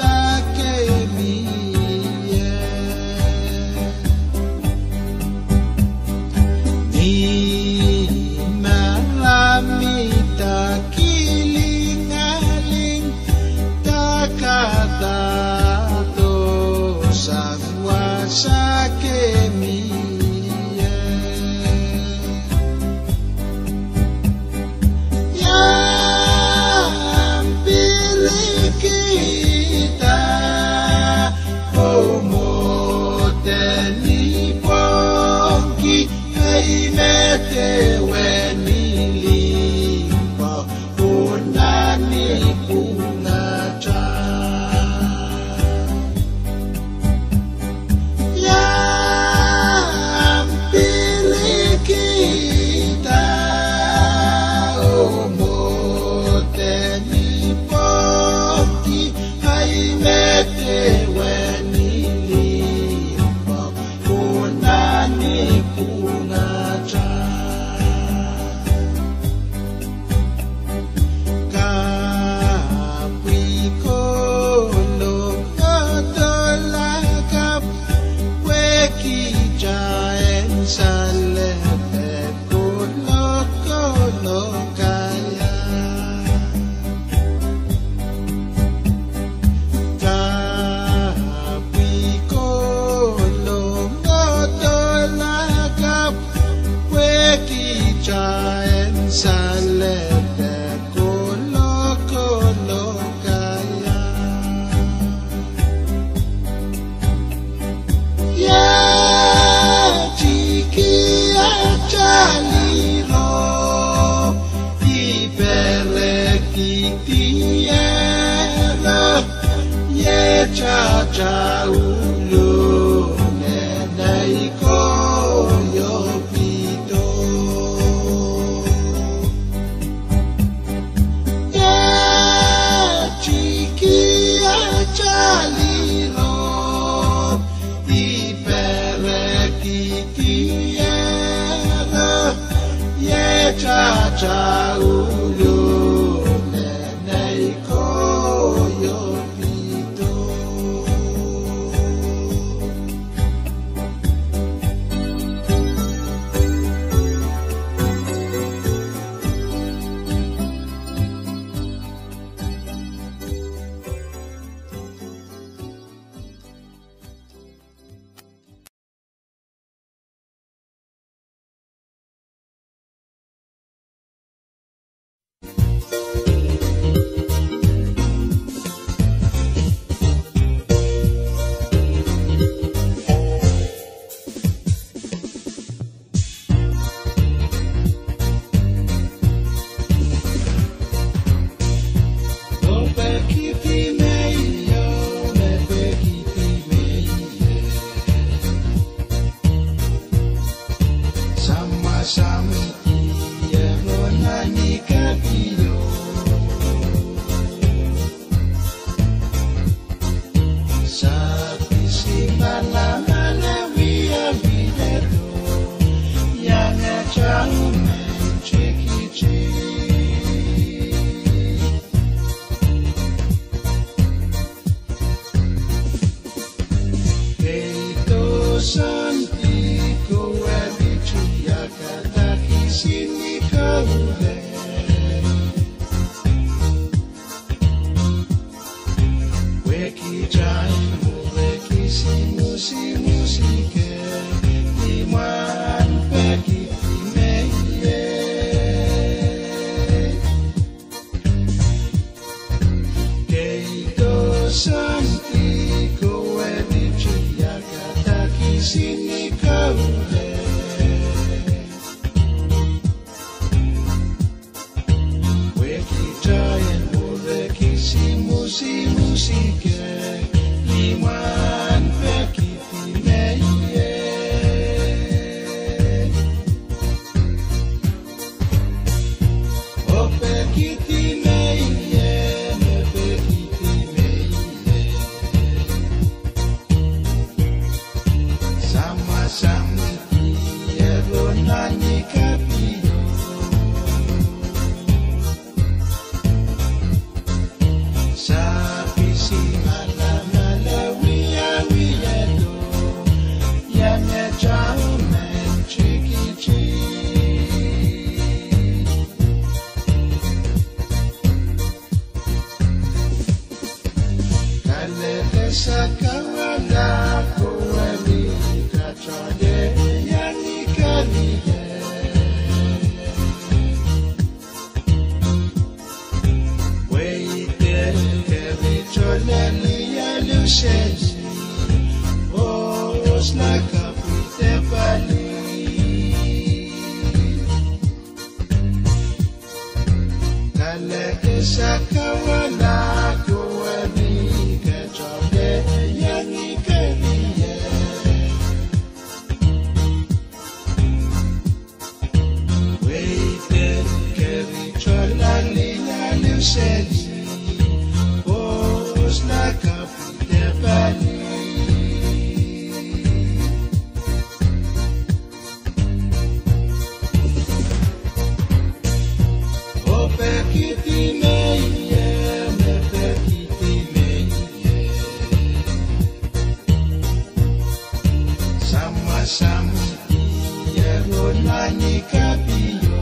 Sake mie. Ni malami da kilingaling da kadahdo sang wasa ke mie. Iang pilikihda oh mwohte ni pwongki, ei me dewe ni limpoak oh nan ni pwungatail. Iang pilikihda oh mwohte ni pwongki, ei me dewe ni limpoak oh nan ni pwungatail. Kapw ih kohlong oh dola kapw, pwehki kitail en saledek kolokol oh kaiah. Kapw ih kohlong oh dola kapw, pwehki kitail en saledek kolokol oh kaiah. Iei tiki atail iro, I perekihdi iro, iei atail uhlul en ei kohieng pihdo. Iei tiki atail iro, I perekihdi iro, iei atail uhlul en ei kohieng pihdo. Sakawala kohwei ni katohde iang ni kalier. Pweida keri tohn lalialu seli, oh, osla kapwide pali. Kaleke sakawala kohwei ni katohde iang ni kalier. Pweida keri tohn lalialu seli, oh, osla kapwide pali. Oh pekidi me ie, me pekidi me ie. Samwasam ie, oh nani kapio.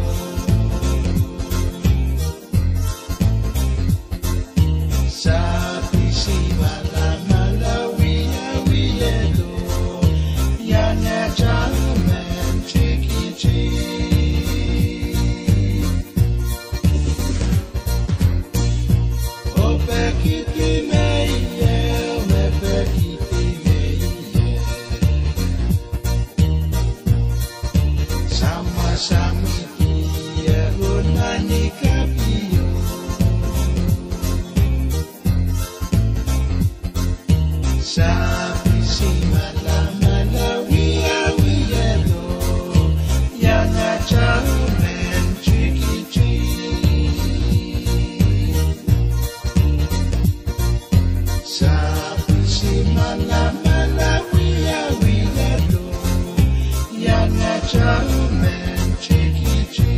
Sapwisi malamala wiewiedo, iang atail men tikiti. Oh pekidi me ie, me pekidi me ie. Samwasam ie, oh nani kapio. Sapwisi malamala wiewiedo, iang atail men tikiti. Sapwisi malamala wiewiedo, iang atail men tikiti.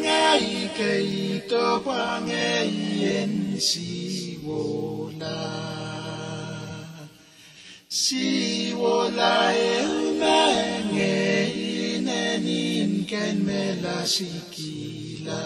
Ngehi kei dohpwa ngehi en Siwohla. Siwohla ehu me ngehi inenen ken me lasikihla.